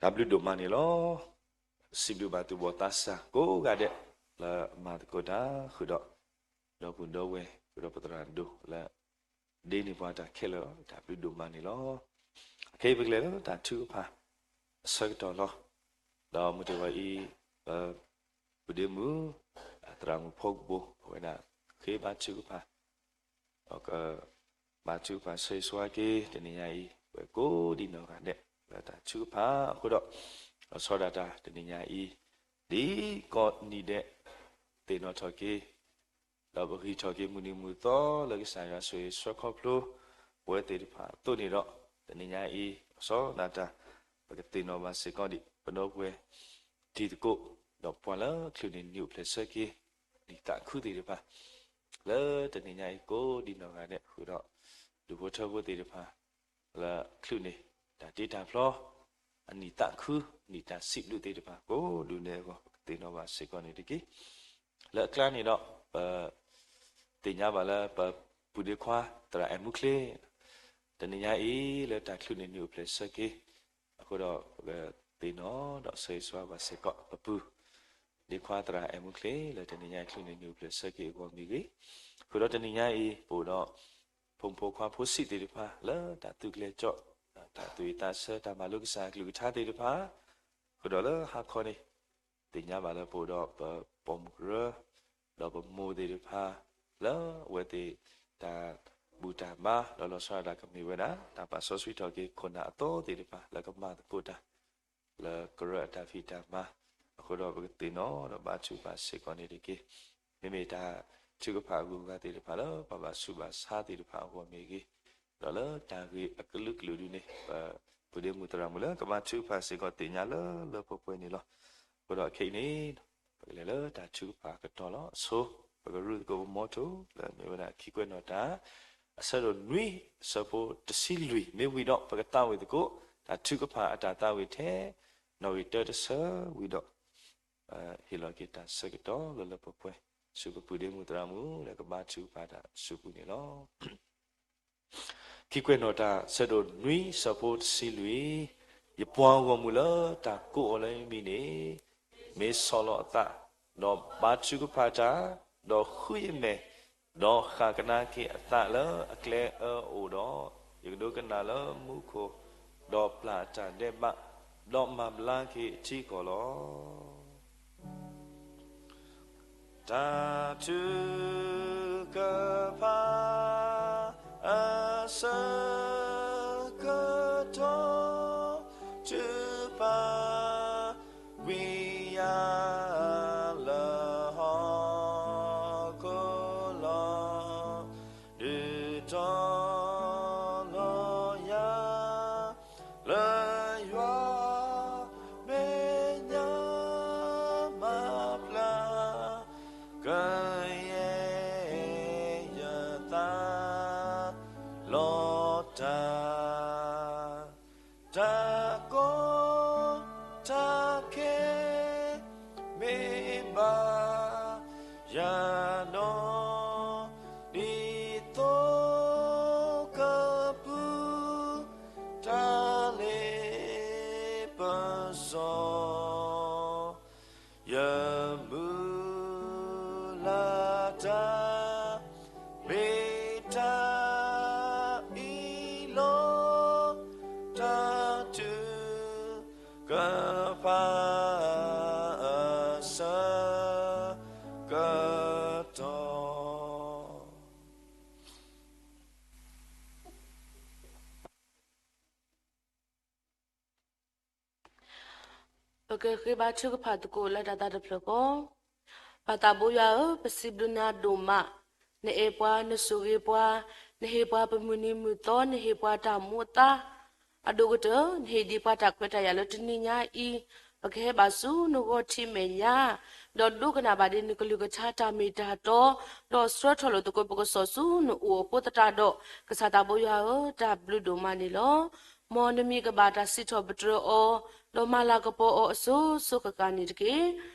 တၢ်ဘျုးဒိၣ်မးန့ၣ်လီၤ. စံးဘျုးဘၣ်သူၣ်ဘီၣ်သးစၢ်ကိးဂၤဒဲး လၢအမၤသကိးတၢ်ဃုာ်ဒီး ဒီပုၢ်ဒီဝဲၢ် ဃုာ်ဒီးပသရၣ်ဒိၣ်လၢ ဒ့န့ၢ်ပှၤတၢ်ခဲလၢာ်လီၤ. တၢ်ဘျုးဒိၣ်မးန့ၣ်လီၤ. ခဲအံၤပကလဲၤလၢတၢ်ထုကဖၣ်အဆၢကတီၢ်လီၤ. ဒီးမုၢ်တ့ၢ်ဝဲအံၤ ပပုၢ်ဒ့မုၣ် သရၣ်မုၣ်ဖီကဘိ အဝဲဒၣ်ဃ့ဘါထုကဖၣ် ဒီးကဘါထုကဖၣ်ဆၢဂ့ၤဆၢဝါက့ၤ တနံၤညါအံၤ ပဝဲကိးဒံနီၢ်ဂၤဒဲး လၢတၢ်ထုကဖၣ်အဃိဒီး လီၤဆီဒၣ်တၢ်တနံၤညါအံၤ ဒ်ကိးနံၤဒဲး သ့ၣ်နီၣ်ထီၣ်က့ၤ ဒီးပဂံၢ်ထီၣ်က့ၤမုၢ်နံၤမုၢ်သီလၢကစၢ်ယွၤဆိၣ်ဂ့ၤဆှၢခီဖျိ ပဝဲသ့ၣ်တဖၣ်အသိးန့ၣ်ဒီး တနံၤညါအံၤ လီၤဆီဒၣ်တၢ် ပကသ့ၣ်နီၣ်ဘၣ်စ့ၢ်ကီးဒံး ပဒီပုၢ်ဝဲၢ်တံၤသကိး ဒီးပှၤလၢအချုးန့ၢ်နံၣ်အိၣ်ဖျဲၣ် ဆၢက့ၤ နံၣ်သးခုသ့ၣ်တဖၣ် လၢတနံၤညါအံၤကိးဒံနီၢ်ဂၤဒဲးဃုာ်ဒီး ဒူၣ်ဖိထၢဖိသ့ၣ်တဖၣ် လၢအချုးန့ၢ် တၢ်တ့တၢ်ဖျီ အနံၣ်သးခု နံၣ်တၢ်စံးဘျုးသ့ၣ်တဖၣ် ကိးဒူၣ်နဲၣ်အဂီၢ် ပကသ့ၣ်နီၣ်ဘၣ်စ့ၢ်ကီးန့ၣ်တက့ၢ်. လၢအကျါန့ၣ်ဒီး ပ သ့ၣ်ညါဘၣ်လၢပပုၢ်ဒ့ခွါ သရၣ်အဲၣ်မူချ့ တနံၤညါအံၤ လၢတၢ်ချုးန့ၢ်နံၣ်အိၣ်ဖျဲၣ်ဆၢက့ၤ အဃိဒီး ပကသ့ၣ်နီၣ်ဒီးဆၢဂ့ၤဆၢဝါဘၣ်စ့ၢ်ကီး ပပုၢ်ဒ့ခွါ သရၣ်အဲၣ်မူချ့ လၢတနံၤညါအံၤချုးန့ၢ်နံၣ်အိၣ်ဖျဲၣ်ဆၢက့ၤအဂီၢ်မ့ၢ်ဂ့ၤ, ဃုာ်ဒီးတနံၤညါအံၤ ပအိၣ်ဒီး ဖိမုၣ်ဖိခွါဖိဆံးသ့ၣ်တဖၣ် လၢတၢ်သူၣ်ကျဲၤကၠီ တၢ်သူၣ်ဝံၣ်သးဆၢ တၢ်မၤလိကစၢ်အကလုၢ်ကထါသ့ၣ်တဖၣ် ဃုာ်ဒီးလၢဟါခီန့ၣ် သ့ၣ်ညါဘၣ်လၢပအိၣ်ဒီးပပိာ်မုၣ်ကရၢ ဒီးပမိၢ်သ့ၣ်တဖၣ် လၢအဝဲသ့ၣ် တၢ်ဘူၣ်တၢ်ဘါ ဒီးလီၤဆီဒၣ်တၢ်ကမ့ၢ်ဝဲဒၣ် တၢ်ပာ်စီဆှံထီၣ်က့ၤခိၣ်နၢ်အသီသ့ၣ်တဖၣ် လၢကမၤသကိးတၢ် လၢကရၢအတၢ်ဖံးတၢ်မၤ အဃိဒီးပကသ့ၣ်နီၣ်ဒီးဘါထုကဖၣ်စ့ၢ်ကီးန့ၣ် တက့ၢ်. မ့မ့ၢ်တၢ်ထုကဖၣ်အဂုၤအဂၤသ့ၣ်တဖၣ်လၢ ပှၤဘၣ်ဆူးဘၣ်ဆါသ့ၣ်တဖၣ်အဂီၢ်မ့ၢ်ဂ့ၤ, ဒီးလၢတၢ်ဂ့ၢ်အကလုာ်ကလုာ်ဒုန့ၣ် ပပုၢ်ဒ့မုၣ်သရၣ်မုၣ်လၢကဘါထုကဖၣ်စ့ၢ်ကီးသ့ၣ်ညါလၢလၢပှဲၤပှဲၤန့ၣ်လီၤ. အဃိဒီးခဲအံၤန့ၣ် ပကလဲၤလၢတၢ်ထုကဖၣ်အကတီၢ်လီၤ. အဆိ ပကရူၢ်သကိးပမီထိၣ် လၢမ့ၢ်ဝဲဒၣ်ခံကွဲးနီၣ်တၢ် အဆၢဒိၣ်နွံ အဆၢဖိတဆံလွံၢ် မ့ၢ်ဝံၤဒီး ပကသးဝံၣ်သကိး တၢ်ထုကဖၣ်အတၢ်သးဝံၣ်ထဲ နီၣ်ဂံၢ်တၢတဆၢဝံၤဒီး ဟ့ၣ်လီၤက့ၤတၢ်ဆၢကတီၢ်လၢလၢပှဲၤပှဲၤ ဆူပပုၢ်ဒ့မုၣ်သရၣ်မုၣ်လၢကဘါထုကဖၣ်တၢ်အစုပူၤန့ၣ်လီၤ. ခံကွဲးနီၣ်တၢ် ဆၢဒိၣ်နွံ ဆၢဖိတဆံလွံၢ်, ယပှၤဂီၢ်မုၢ်လၢတၢ်ကိးအီၤလၢယမံၤန့ၣ် မ့ၢ်ဆီၣ်လီၤအသး, ဒီးဘါထုကဖၣ်တၢ်, ဒီးဃုယမဲာ်, ဒီးဃၣ်ကဒါက့ၤအသးလၢအကျဲအၢအအိၣ်ဒီး, ယကဒိကနၣ်လၢမူခိၣ်, ဒီးပျၢ်အတၢ်ဒဲးဘး, ဒီးမၤဘျါက့ၤအထံအကီၢ်လီၤ. တၢ်ထုကဖၣ်အဆၢကတီၢ် ထုကဖၣ်ဝံၤယၤလၢဟီၣ်ခိၣ်လီၤ. ဒုးတီၤလီၤယၤ လၢယွၤမဲာ်ညါ မၤဘျါ ကယဲၢ်ယသး လီၤတၢ် တၢ်ကီတၢ်ခဲ မ့ၢ်ဘၣ်ယၤဒီး ဒ်သိးကပူၤ တၢ်လ့ပစီ ယမုၢ်လၢ်တၢ် မ့ၢ်တၢ်အံၤလီၤ. တၢ်ထုကဖၣ်အဆၢကတီၢ် ပကဃ့ဘါထုကဖၣ်သကိးလၢတၢ်သးတဖျၢၣ်ဃီ. ပၢ်သးဘိယွၤဧၢ, ပစံးဘျုးနၤဒိၣ်မး, နအဲၣ်ပှၤ, နဆိၣ်ဂ့ၤပှၤ, နဟ့ၣ်ပှၤပမုၢ်နံၤမုၢ်သီ, နဟ့ၣ်ပှၤတၢ်မူအသါ, အဒိၣ်ကတၢၢ် နဟ့ၣ်ဒံးပှၤတၢ်ခွဲးတၢ်ယာ်လၢတနံၤညါအံၤ, ပကဟဲဘၣ်ဆူနဂီၢ်ထံးမဲာ်ညါ, ဒီးဒိကနၣ်ဘၣ်ဒံးနကလုၢ်ကထါတၢ်မ့ၢ်တၢ်တီ, ဒီးဆှၢထီၣ်လိာ်သကိးပကစီၣ်ဆူနအိၣ်အဃိသတးဒီး, ကစၢ်သးဘိယွၤဧၢ, တၢ်ဘျုးဒိၣ်မးန့ၣ်လီၤ. မ်နမံၤကဘၣ်တၢ်စံးထီၣ်ပတြၢၤအီၤ, ဒီးမၤလၤကပီၤအီၤအစိၤစိၤဃၣ်ဃၣ်န့ၣ်တက့ၢ်.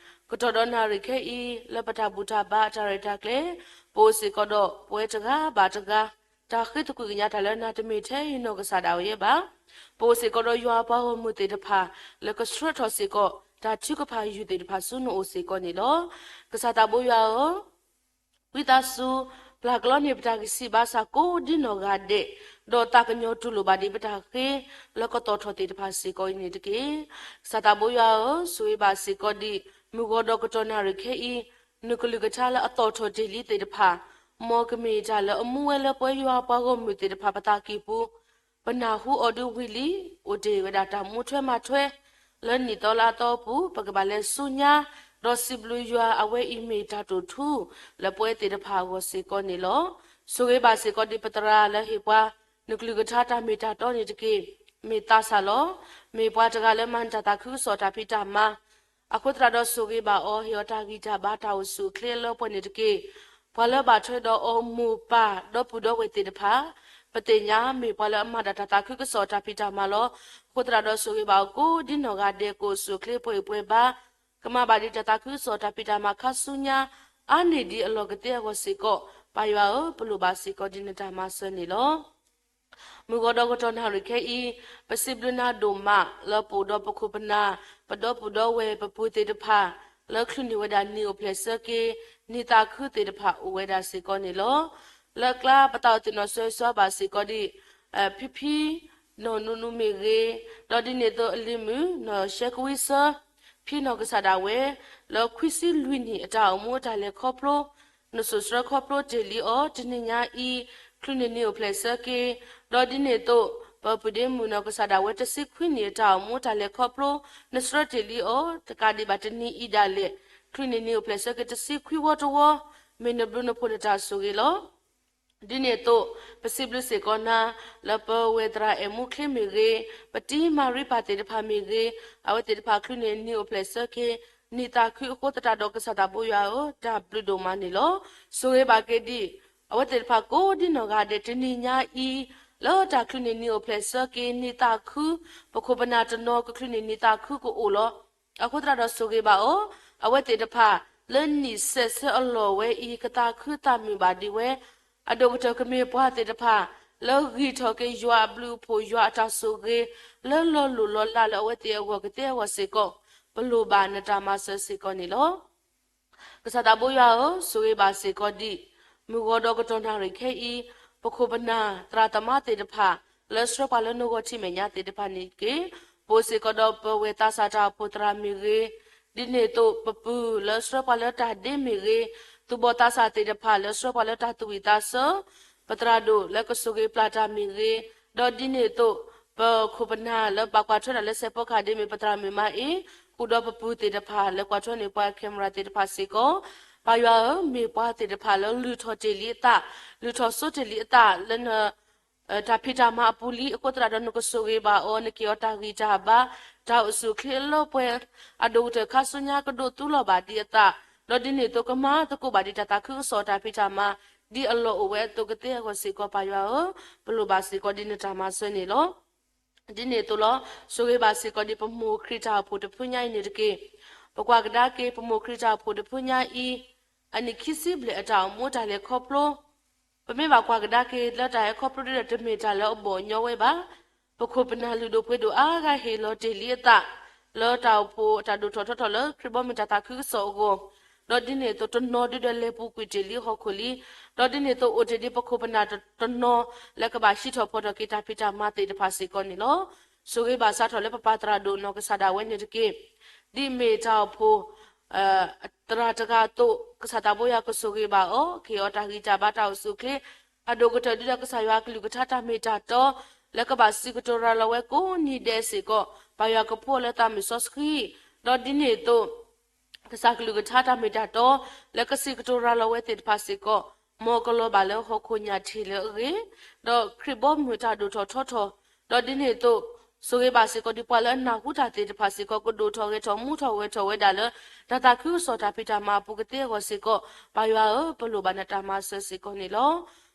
ကတီၢ်ဒီးနၣ်ရံၣ်ခဲအံၤ လၢပတၢ်ဘူၣ်တၢ်ဘါအတၢ်ရဲၣ်တၢ်ကျဲၤ, ပအိၣ်စ့ၢ်ကီးဒီးပဝဲတဂၤဘၣ်တဂၤ တၢ်ဃ့သကွံာ်ကညးတၢ်လၢနၤတမ့ၢ်ထဲအံၤနီၢ်ကစၢ်ဒၣ်ဝဲယဲဘၣ်. ပအိၣ်စ့ၢ်ကီးဒီးယွၤအပှၤဂီၢ်မုၢ်သ့ၣ်တဖၣ် လၢကဆှၢထီၣ်စ့ၢ်ကီး တၢ်ထုကဖၣ်ယုၢ်သ့ၣ်တဖၣ်ဆူနအိၣ်စ့ၢ်ကီးန့ၣ်လီၤ. ကစၢ်သးဘိယွၤဧၢ, ဝံသးစူၤ ပျၢ်ကလီန့ၢ်ပတၢ်ဂံၢ်စၢ်ဘါစၢ်ကိးဒ်နီၢ်ဂၤဒဲး, ဒီးသးကညီၤတူၢ်လိာ်ဘၣ်ဒံးပတၢ်ဃ့ လၢကသီၣ်ထီၣ်သ့ၣ်တဖၣ်စ့ၢ်ကီးအံၤန့ၣ်တက့ၢ်. ကစၢ်သးဘိယွၤဧၢ, ဆိၣ်ဂ့ၤဘၣ်စ့ၢ်ကီးဒံး မုၢ်ဂီၤဒီးကတီၢ်နၣ်ရံၣ်ခဲအံၤ နကလုၢ်ကထါလၢအသီၣ်ထီၣ်တ့ၢ်လံသ့ၣ်တဖၣ်, မ်ကမ့ၢ်တၢ်လၢအမူဝဲလၢပဝဲယွၤပှၤဂီၢ်မုၢ်သ့ၣ်တဖၣ်ပသးကံၢ်ပူၤ ပနၢ်ဟူအီၤဒုဝံၤလံ, အိၣ်တ့ၢ်ဝဲဒၣ်တၢ်မူထွဲမၤထွဲ လၢနံၣ်သီလါသီအပူၤ ပကဘၣ်လဲၤဆူညါ, ဒီးစံးဘျုးယွၤအဝဲအံၤမ့ၢ်တၢ်တိာ်ထူ လၢပဝဲသ့ၣ်တဖၣ်အဂီၢ်စ့ၢ်ကီးန့ၣ်လီၤ. ဆိၣ်ဂ့ၤဘၣ်စ့ၢ်ကီးဒံးပသရၣ်လၢဟ့ၣ်ပှၤ နကလုၢ်ကထါတၢ်မ့ၢ်တၢ်တီန့ၣ်တက့ၢ်. မ့ၢ်သးစၢ်လီၤ. မ့ၢ်ပှၤတဂၤလၢမၤနၢၤတၢ်သးခုကစီၣ်တၢ်ဖံးတၢ်မၤ အဃိသတးဒီးဆိၣ်ဂ့ၤဘၣ်အီၤ ဟ့ၣ်အီၤတၢ်ဂံၢ်တၢ်ဘါတၢ်အိၣ်ဆူၣ်အိၣ်ချ့အလၢပှဲၤန့ၣ်တက့ၢ်. ပှၤလၢဘၣ်ထွဲဒီးအီၤမိၢ်ပၢ် ဒီပုၢ်ဒီဝဲၢ်သ့ၣ်တဖၣ် ပသ့ၣ်ညါ မ့ၢ်ပှၤလၢအမၤဒၣ်တၢ်သးခုကစီၣ်တၢ်ဖံးတၢ်မၤလီၤ. အဃိသတးဒီးဆိၣ်ဂ့ၤဘၣ်အီၤကိးဒ်နီၢ်ဂၤဒဲး ကအိၣ်ဆူၣ်အိၣ်ချ့ပှဲၤအံၤပှဲၤဘါ, ကမၤဘၣ်ဒံးတၢ်သးခုကစီၣ်တၢ်ဖံးတၢ်မၤခါဆူညါ အါန့ၢ်ဒံးအလီၢ်ကသ့အဂီၢ်စ့ၢ်ကီး, ပၢ်ယွၤဧၢ, ပလိၣ်ဘၣ်စ့ၢ်ကီးဒ်နတၢ်မၤစၢၤန့ၣ်လီၤ. မုၢ်ဂီၤဒီးကတီၢ်နၣ်ရံၣ်ခဲအံၤ, ပစံးဘျုးနၤဒိၣ်မး လၢပအိၣ်ဒီးပခိၣ်ပနၢ်, ပဒီပုၢ်ဒီဝဲၢ်ပပုၢ်သ့ၣ်တဖၣ် လၢချုးန့ၢ်ဝဲဒၣ်နံၣ်အိၣ်ဖျဲၣ်ဆၢက့ၤ နံၣ်သးခုသ့ၣ်တဖၣ်အိၣ်ဝဲဒၣ်စ့ၢ်ကီးန့ၣ်လီၤ. လၢအကျါပသးအိၣ်သ့ၣ်နီၣ်စၢၤစှၤဘၣ်စ့ၢ်ကီးဒံး ဖံဖံ နီၢ်နူနူမ့ၢ်ဂ့ၤ, ဒီးဒ်န့ၣ်အသိးအလံၤမုၣ် နီၢ်ရှဲကဝံစၢ ဖံနီၢ်ကစၢ်ဒၣ်ဝဲ လၢခွံဆံလွံၢ်နံၣ်အတၢ်အိၣ်မူအတၢ်လဲၤခီဖျိ နစိၤဆှၢခီဖျိတ့ၢ်လံအီၤ တနံၤညါအံၤ ချုးန့ၢ်နံၣ်အိၣ်ဖျဲၣ်ဆၢက့ၤ, ဒီးဒ်န့ၣ်အသိး ပပုၢ်ဒ့မုၣ်နီၢ်ကစၢ်ဒၣ်ဝဲ တဆံခွံနံၣ်အတၢ်အိၣ်မူအတၢ်လဲၤခီဖျိ နဆှၢတ့ၢ်လံအီၤ တကးဒံးဘၣ်တနံၤအံၤဒၣ်လဲာ် ချုးန့ၢ်နံၣ်အိၣ်ဖျဲၣ်ဆၢက့ၤ တဆံခွံဝီတဝီ, မ့ၢ်နဘျုးနဖှိၣ်နတၢ်ဆိၣ်ဂ့ၤလီၤ. ဒ်န့ၣ်အသိး ပစံးဘျုးစ့ၢ်ကီးနၤ လၢပဝဲၢ်သရၣ်အဲၣ်မူချ့မ့ၢ်ဂ့ၤ, ပတံၤမၤရံပၢ်သ့ၣ်တဖၣ်မ့ၢ်ဂ့ၤ, အဝဲသ့ၣ်တဖၣ်ချုးန့ၢ်နံၣ်အိၣ်ဖျဲၣ်ဆၢက့ၤ နံၣ်သးခုအဃိသတးဒီးကစၢ်သးဘိယွၤဧၢ, တၢ်ဘျုးဒိၣ်မးန့ၣ်လီၤ. ဆိၣ်ဂ့ၤဘၣ်က့ၤဒံး အဝဲသ့ၣ်တဖၣ်ကိးဒ်နီၢ်ဂၤဒဲး တနံၤညါအံၤ လၢတၢ်ချုးန့ၢ်နံၣ်အိၣ်ဖျဲၣ်ဆၢက့ၤ နံၣ်သးခု ပခိၣ်ပနၢ်တနီၤကချုးန့ၢ်နံၣ်သးခုကအိၣ်လီၤ. အဃိသတးဒီးဆိၣ်ဂ့ၤဘၣ်အီၤ, အဝဲသ့ၣ်တဖၣ် လၢနံၣ်ဆဲးဆၢအလီၢ်ဝဲအံၤ ကသးခုသးမုာ်ဘၣ်ဒံးဝဲ, အဒိၣ်ကတၢၢ်ကမ့ၢ်ပှၤသ့ၣ်တဖၣ် လၢဂံၢ်ထီၣ်က့ၤယွၤအဘျုးအဖှိၣ် ယွၤအတၢ်ဆိၣ်ဂ့ၤ လၢလီၤလိၢ်လီၤလးလၢအဝဲသ့ၣ်အဂီၢ်ကသ့အဂီၢ်စ့ၢ်ကီး, ပလိၣ်ဘၣ်နတၢ်မၤစၢၤစ့ၢ်ကီးန့ၣ်လီၤ. ကစၢ်သးဘိယွၤဧၢ, ဆိၣ်ဂ့ၤဘၣ်စ့ၢ်ကီးဒံး မုၢ်ဂီၤဒီးကတီၢ်နၣ်ရံၣ်ခဲအံၤ, ပခိၣ်ပနၢ်သရၣ်သမါသ့ၣ်တဖၣ် လၢဆှၢပှၤလၢနဂီၢ်ထံးမဲာ်ညါသ့ၣ်တဖၣ်န့ၣ်တက့ၢ်. ပအိၣ်စ့ၢ်ကီးဒီးပဝဲၢ်သးစၢ်တၢ်အိၣ်ဖှိၣ်သရၣ်မ့ၢ်ဂ့ၤ, ဒ်န့ၣ်အသိးပပုၢ်လၢဆှၢပှၤလၢတၢ်ဒ့မ့ၢ်ဂ့ၤ, သူၣ်ဘီၣ်သးစၢ်သ့ၣ်တဖၣ်လၢဆှၢပှၤလၢတၢ်သူၣ်ဝံၣ်သးဆၢ, ပသရၣ်ဒိၣ်လၢကဆိၣ်ဂ့ၤပျၢ်တၢ်မ့ၢ်ဂ့ၤ, ဒီးဒ်န့ၣ်အသိး ပခိၣ်ပနၢ်လၢဘၣ်ကွၢ်ထွဲတၢ်လၢစဲးဖီကဟၣ်ဒ့မ့ၢ်ပသရၣ်မုၣ်မါအ့, ဃုာ်ဒီးပပုၢ်သ့ၣ်တဖၣ်လၢကွၢ်ထွဲန့ၢ်ပှၤ camera သ့ၣ်တဖၣ်စ့ၢ်ကီး, ပၢ်ယွၤဧၢ, မ့ၢ်ပှၤသ့ၣ်တဖၣ်လၢလုၢ်ထီၣ်တ့ၢ်လံအသး, လုၢ်ထီၣ်ဆိတ့ၢ်လံအသးလၢန တၢ်ဖံးတၢ်မၤအပူၤလံအဃိသတးဒီး နကဆိၣ်ဂ့ၤဘၣ်အီၤ, နက့ၤအီၤတၢ်ဂံၢ်တၢ်ဘါ, တၢ်အိၣ်ဆူၣ်အိၣ်ချ့အလီၢ်ပှဲၤ, အဒိၣ်ကတၢၢ်ခါဆူညါကဒိးသူလီၤဘၣ်ဒံးအသး, ဒီးဒ်န့ၣ်အသိးကမၤသကိးဘၣ်ဒံးတၢ်သးခုကစီၣ်တၢ်ဖံးတၢ်မၤ ဒ်အလီၢ်အိၣ်ဝဲအသိးကသ့အဂီၢ်စ့ၢ်ကီး ပၢ်ယွၤဧၢ, ပလိၣ်ဘၣ်စ့ၢ်ကီးဒ်နတၢ်မၤစၢၤန့ၣ်လီၤ. ဒ်န့ၣ်အသိးလီၤ. ဆိၣ်ဂ့ၤဘၣ်စ့ၢ်ကီးဒ်ပမိၢ်ခရံာ်တၢ်အိၣ်ဖှိၣ်တဖုညါအံၤန့ၣ်တက့ၢ်. ပကွၢ်ကဒါက့ၤပမိၢ်ခရံာ်တၢ်အိၣ်ဖှိၣ်တဖုညါအံၤ, အနံၣ်ခံဆံဘျဲၣ်အတၢ်အိၣ်မူတၢ်လဲၤခီဖျိ ပမ့ၢ်ဘၣ်ကွၢ်ကဒါက့ၤလၢတၢ်ဟဲခီဖျိဒ်ဒီးတမ့ၢ်တၢ်လၢအဘီၣ်ညီဝဲဘၣ်. ပခိၣ်ပနၢ်လုၢ်ဒိၣ်ပှ့ၤဒိၣ်အါဂၤဟ့ၣ်လီၤတ့ၢ်လံအသး လၢတၢ်အိၣ်ဖှိၣ်အတၢ်ဒိၣ်ထီၣ်ထီထီၣ်လၢခရံာ်ဘီမုၢ်တၢ်သးခုကစီၣ်အဂီၢ်, ဒီးဒ်န့ၣ်အသိးတနီၤဒုဒီးလဲၤပူၤကွံာ်တ့ၢ်လံဟီၣ်ခိၣ်လံ, ဒီးဒ်န့ၣ်အသိးအိၣ်တ့ၢ်ဒ်ပခိၣ်ပနၢ်တနီၤ လၢကဘၣ်ဟံးထီၣ်ဖီၣ်ထီၣ်က့ၤတၢ်ဖံးတၢ်မၤသ့ၣ်တဖၣ်စ့ၢ်ကီးန့ၣ်လီၤ. ဆိၣ်ဂ့ၤဘၣ်စးထီၣ်လၢပပၢ်သရၣ်ဒိၣ်နီၢ်ကစၢ်ဒၣ်ဝဲန့ၣ်တက့ၢ်. ဒ်မ့ၢ်တၢ်အိၣ်ဖှိၣ် သရၣ်တဂၤအသိး ကစၢ်သးဘိယွၤကဆိၣ်ဂ့ၤဘၣ်အီၤ, က့ၤအီၤတၢ်ဂံၢ်တၢ်ဘါတၢ်အိၣ်ဆူၣ်အိၣ်ချ့, အဒိၣ်ကတၢၢ်ဒုဒီးကစၢ်ယွၤအကလုၢ်ကထါတၢ်မ့ၢ်တၢ်တီ လၢကဘၣ်စံးကတိၤရၤလီၤဝဲကိးနံၤဒဲးစ့ၢ်ကီး, ပၢ်ယွၤကဖှူအီၤလၢသးမုၢ်စီဆှံ, ဒီးဒ်န့ၣ်အသိး ကစၢ်ကလုၢ်ကထါတၢ်မ့ၢ်တၢ်တီ လၢကစံးကတိၤရၤလီၤဝဲသ့ၣ်တဖၣ်စ့ၢ်ကီး, မ်ကလီၤဘၣ်လၢဟီၣ်ခိၣ်ညၣ်ထံးလၢအဂ့ၤ, ဒီးခရံာ်ဘီမုၢ်တၢ်ဒိၣ်ထီၣ်ထီထီၣ်, ဒီးဒ်န့ၣ်အသိး ဆိၣ်ဂ့ၤဘၣ်စ့ၢ်ကီးဒ်ပှၤလၢအနၢ်ဟူတၢ်သ့ၣ်တဖၣ်စ့ၢ်ကီး ကဒိၣ်ထီၣ်ဂဲၤထီၣ်မူထီၣ်ဂဲၤထီၣ်ဝဲဒၣ်လၢ တၢ်သးခုကစီၣ်တၢ်ဖံးတၢ်မၤအပူၤကသ့အဂီၢ်စ့ၢ်ကီး, ပၢ်ယွၤဧၢ, ပလိၣ်ဘၣ်နတၢ်မၤစၢၤစ့ၢ်ကီးန့ၣ်လီၤ.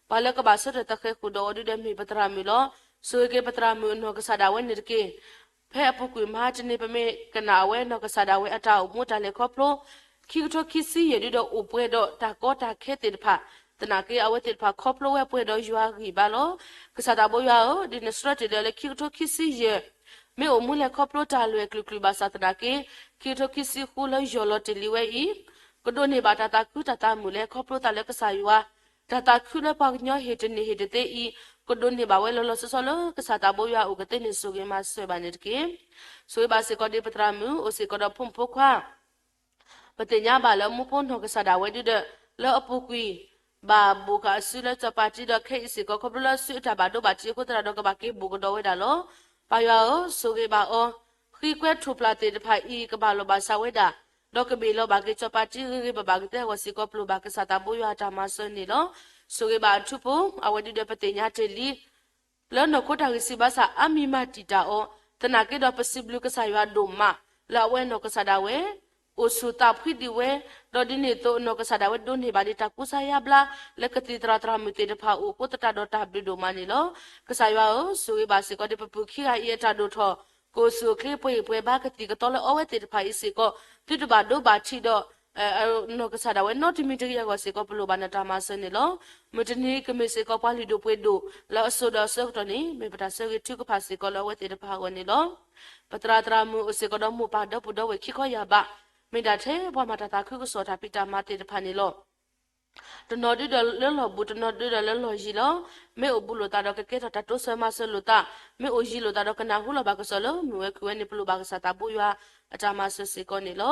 ပှၤလၢကဘၣ်ဆၢထၢၣ်သဃဲၤဃုာ်ဒီးအီၤဒုဒီးမ့ၢ်ပသရၣ်မုၣ်လီၤ. ဆိၣ်ဂ့ၤက့ၤပသရၣ်မုၣ်အနီၢ်ကစၢ်ဒၣ်ဝဲန့ၣ်တက့ၢ်. ဖဲအပူၤကွံာ်မဟါတနံၤ ပမ့ၢ်ကနၣ်အဝဲနီၢ်ကစၢ်ဒၣ်ဝဲအတၢ်အိၣ်မူတၢ်လဲၤခီဖျိ ခံကထိခံဆံယဲၢ်ဒုဒီးအိၣ်ပှဲၤဒီးတၢ်ကီတၢ်ခဲသ့ၣ်တဖၣ် သနာ်က့အဝဲသ့ၣ်တဖၣ်ခီဖျိဝဲပှဲၤဒီးယွၤဂံၢ်ဘါလီၤ. ကစၢ်သးဘိယွၤဧၢ, ဒ်နဆှၢတ့ၢ်လၢခံကထိခံဆံယဲၢ် မ့ၢ်အိၣ်မူလဲၤခီဖျိတၢ်လွဲၢ်ကလုာ်ကလုာ်ဘၣ်ဆၣ်သနာ်က့ ခံကထိခံဆံဃုလၢယီၢ်လီၤတ့ၢ်လံဝဲအံၤ ကဒိးန့ၢ်ဘၣ်တၢ်သးခုတၢ်သးမုာ်လၢခီဖျိသးလၢကစၢ်ယွၤ တၢ်သးခုလၢပှၤကညီဟ့ၣ်တန့ၢ်ဟ့ၣ်တသ့အံၤ ကဒိးန့ၢ်ဘၣ်ဝဲလီၤလီၤဆီဆီလၢကစၢ်သးဘိယွၤအအိၣ်ကသ့န့ၣ် ဆိၣ်ဂ့ၤမၤစၢၤဘၣ်န့ၣ်တက့ၢ်. ဆိၣ်ဂ့ၤဘၣ်စ့ၢ်ကီးဒ်ပသရၣ်မုၣ်အိၣ်စ့ၢ်ကီးဒီးဖိမုၣ်ဖိခွါ ပသ့ၣ်ညါဘၣ်လၢမူဖိနီၢ်ကစၢ်ဒၣ်ဝဲဒုဒီး လၢအပူၤကွံာ် ဘၣ်ဘိၣ်ဃာ်အစုလၢစီၤပၤတံဒီးခဲအံၤစ့ၢ်ကီး ခီဖျိလၢအစုအတၢ်ဘၣ်ဒိဘၣ်ထံးအဃိသတးဒီး ကဘၣ်က့ၤဘိၣ်ကဒီးဝဲဒၣ်လီၤ. ပၢ်ယွၤဧၢ, ဆိၣ်ဂ့ၤဘၣ်အီၤ, ဃံကွဲထူၣ်ဖျါသ့ၣ်တဖၣ်အံၤ ကဘၣ်လိာ်ဘၣ်စးဝဲဒၣ်, ဒီးကဘ့ၣ်လီၤဘၣ်က့ၤစီၤပၤတံဂ့ၤဂ့ၤဘၣ်ဘၣ်ကသ့အဂီၢ်စ့ၢ်ကီး ပလိၣ်ဘၣ်ကစၢ်သးဘိယွၤအတၢ်မၤစၢၤန့ၣ်လီၤ. ဆိၣ်ဂ့ၤဘၣ်အထူဖိ အဝဲဒုဒီးပသ့ၣ်ညါတ့ၢ်လံ လၢနီၢ်ခိတၢ်ဂံၢ်စၢ်ဘါစၢ်အါမံၤမၤတံာ်တာ်အီၤ, သနာ်က့ဒီးပစံးဘျုးကစၢ်ယွၤဒိၣ်မး လၢအဝဲနီၢ်ကစၢ်ဒၣ်ဝဲ အိၣ်ဆူၣ်သးဖှံဒံးဝဲ, ဒီးဒ်န့ၣ်အသိးနီၢ်ကစၢ်ဒၣ်ဝဲဒိးန့ၢ်ဘၣ်ဒံးတၢ်ကူစါယါဘျါ လၢကသံၣ်သရၣ်သရၣ်မုၣ်သ့ၣ်တဖၣ်အိၣ်အဃိသတးဒီးတၢ်ဘျုးဒိၣ်မးန့ၣ်လီၤ. ကစၢ်ယွၤဧၢ, ဆိၣ်ဂ့ၤဘၣ်စ့ၢ်ကီးဒ်ပပုၢ်ခံဂၤအံၤအတၢ်ဒိၣ်ထီၣ် ကအိၣ်ဆူၣ်အိၣ်ချ့ပှဲၤဂံၢ်ပှဲၤဘါကသံၣ်ကသီလၢအီဝဲသ့ၣ်တဖၣ်အံၤစ့ၢ်ကီး သုတဘၣ်ဒိဘၣ်ထံးဒီး နီၢ်တမံၤတဂ့ၤအဂီၢ်စ့ၢ်ကီး ပလိၣ်ဘၣ်နတၢ်မၤစၢၤန့ၣ်လီၤ. မုၢ်တနံၤကမ့ၢ်စ့ၢ်ကီးပှၤလုၢ်ဒိၣ်ပှ့ၤဒိၣ်လၢအစိၤဒီးအဆၢကတီၢ်န့ၣ် မ့ၢ်ပတၢ်ဆၢဂ့ၤထုကဖၣ်စ့ၢ်ကီးလၢအဝဲသ့ၣ်တဖၣ်အဂီၢ်န့ၣ်လီၤ. ပသရၣ်သရၣ်မုၣ်အိၣ်စ့ၢ်ကီးဒီးမိၢ်ပၢ်ဒီပုၢ်ဒီဝဲၢ်ခံခီယၢ်ဘး မ့ၢ်ဒၣ်ထဲပှၤမၤတၢ်သးခုကစီၣ်တၢ်ဖံးတၢ်မၤသ့ၣ်တဖၣ်န့ၣ်လီၤ. တနီၤဒုဒီးလၢလီၢ်ဘူး တနီၤဒုဒီးလၢလီၢ်ယံၤလီၤ. မ့ၢ်အိၣ်ဘူးလိာ်သးဒီးကကဲထီၣ်တၢ်တိစၢၤမၤစၢၤလိာ်သး, မ့ၢ်အိၣ်ယံၤလိာ်သးဒီးကနၢ်ဟူလီၤဘၣ်ကစီၣ်လၢမုာ်ဝဲခုၣ်ဝဲန့ၣ် ပလိၣ်ဘၣ်ကစၢ်သးဘိယွၤအတၢ်မၤစၢၤစ့ၢ်ကီးန့ၣ်လီၤ.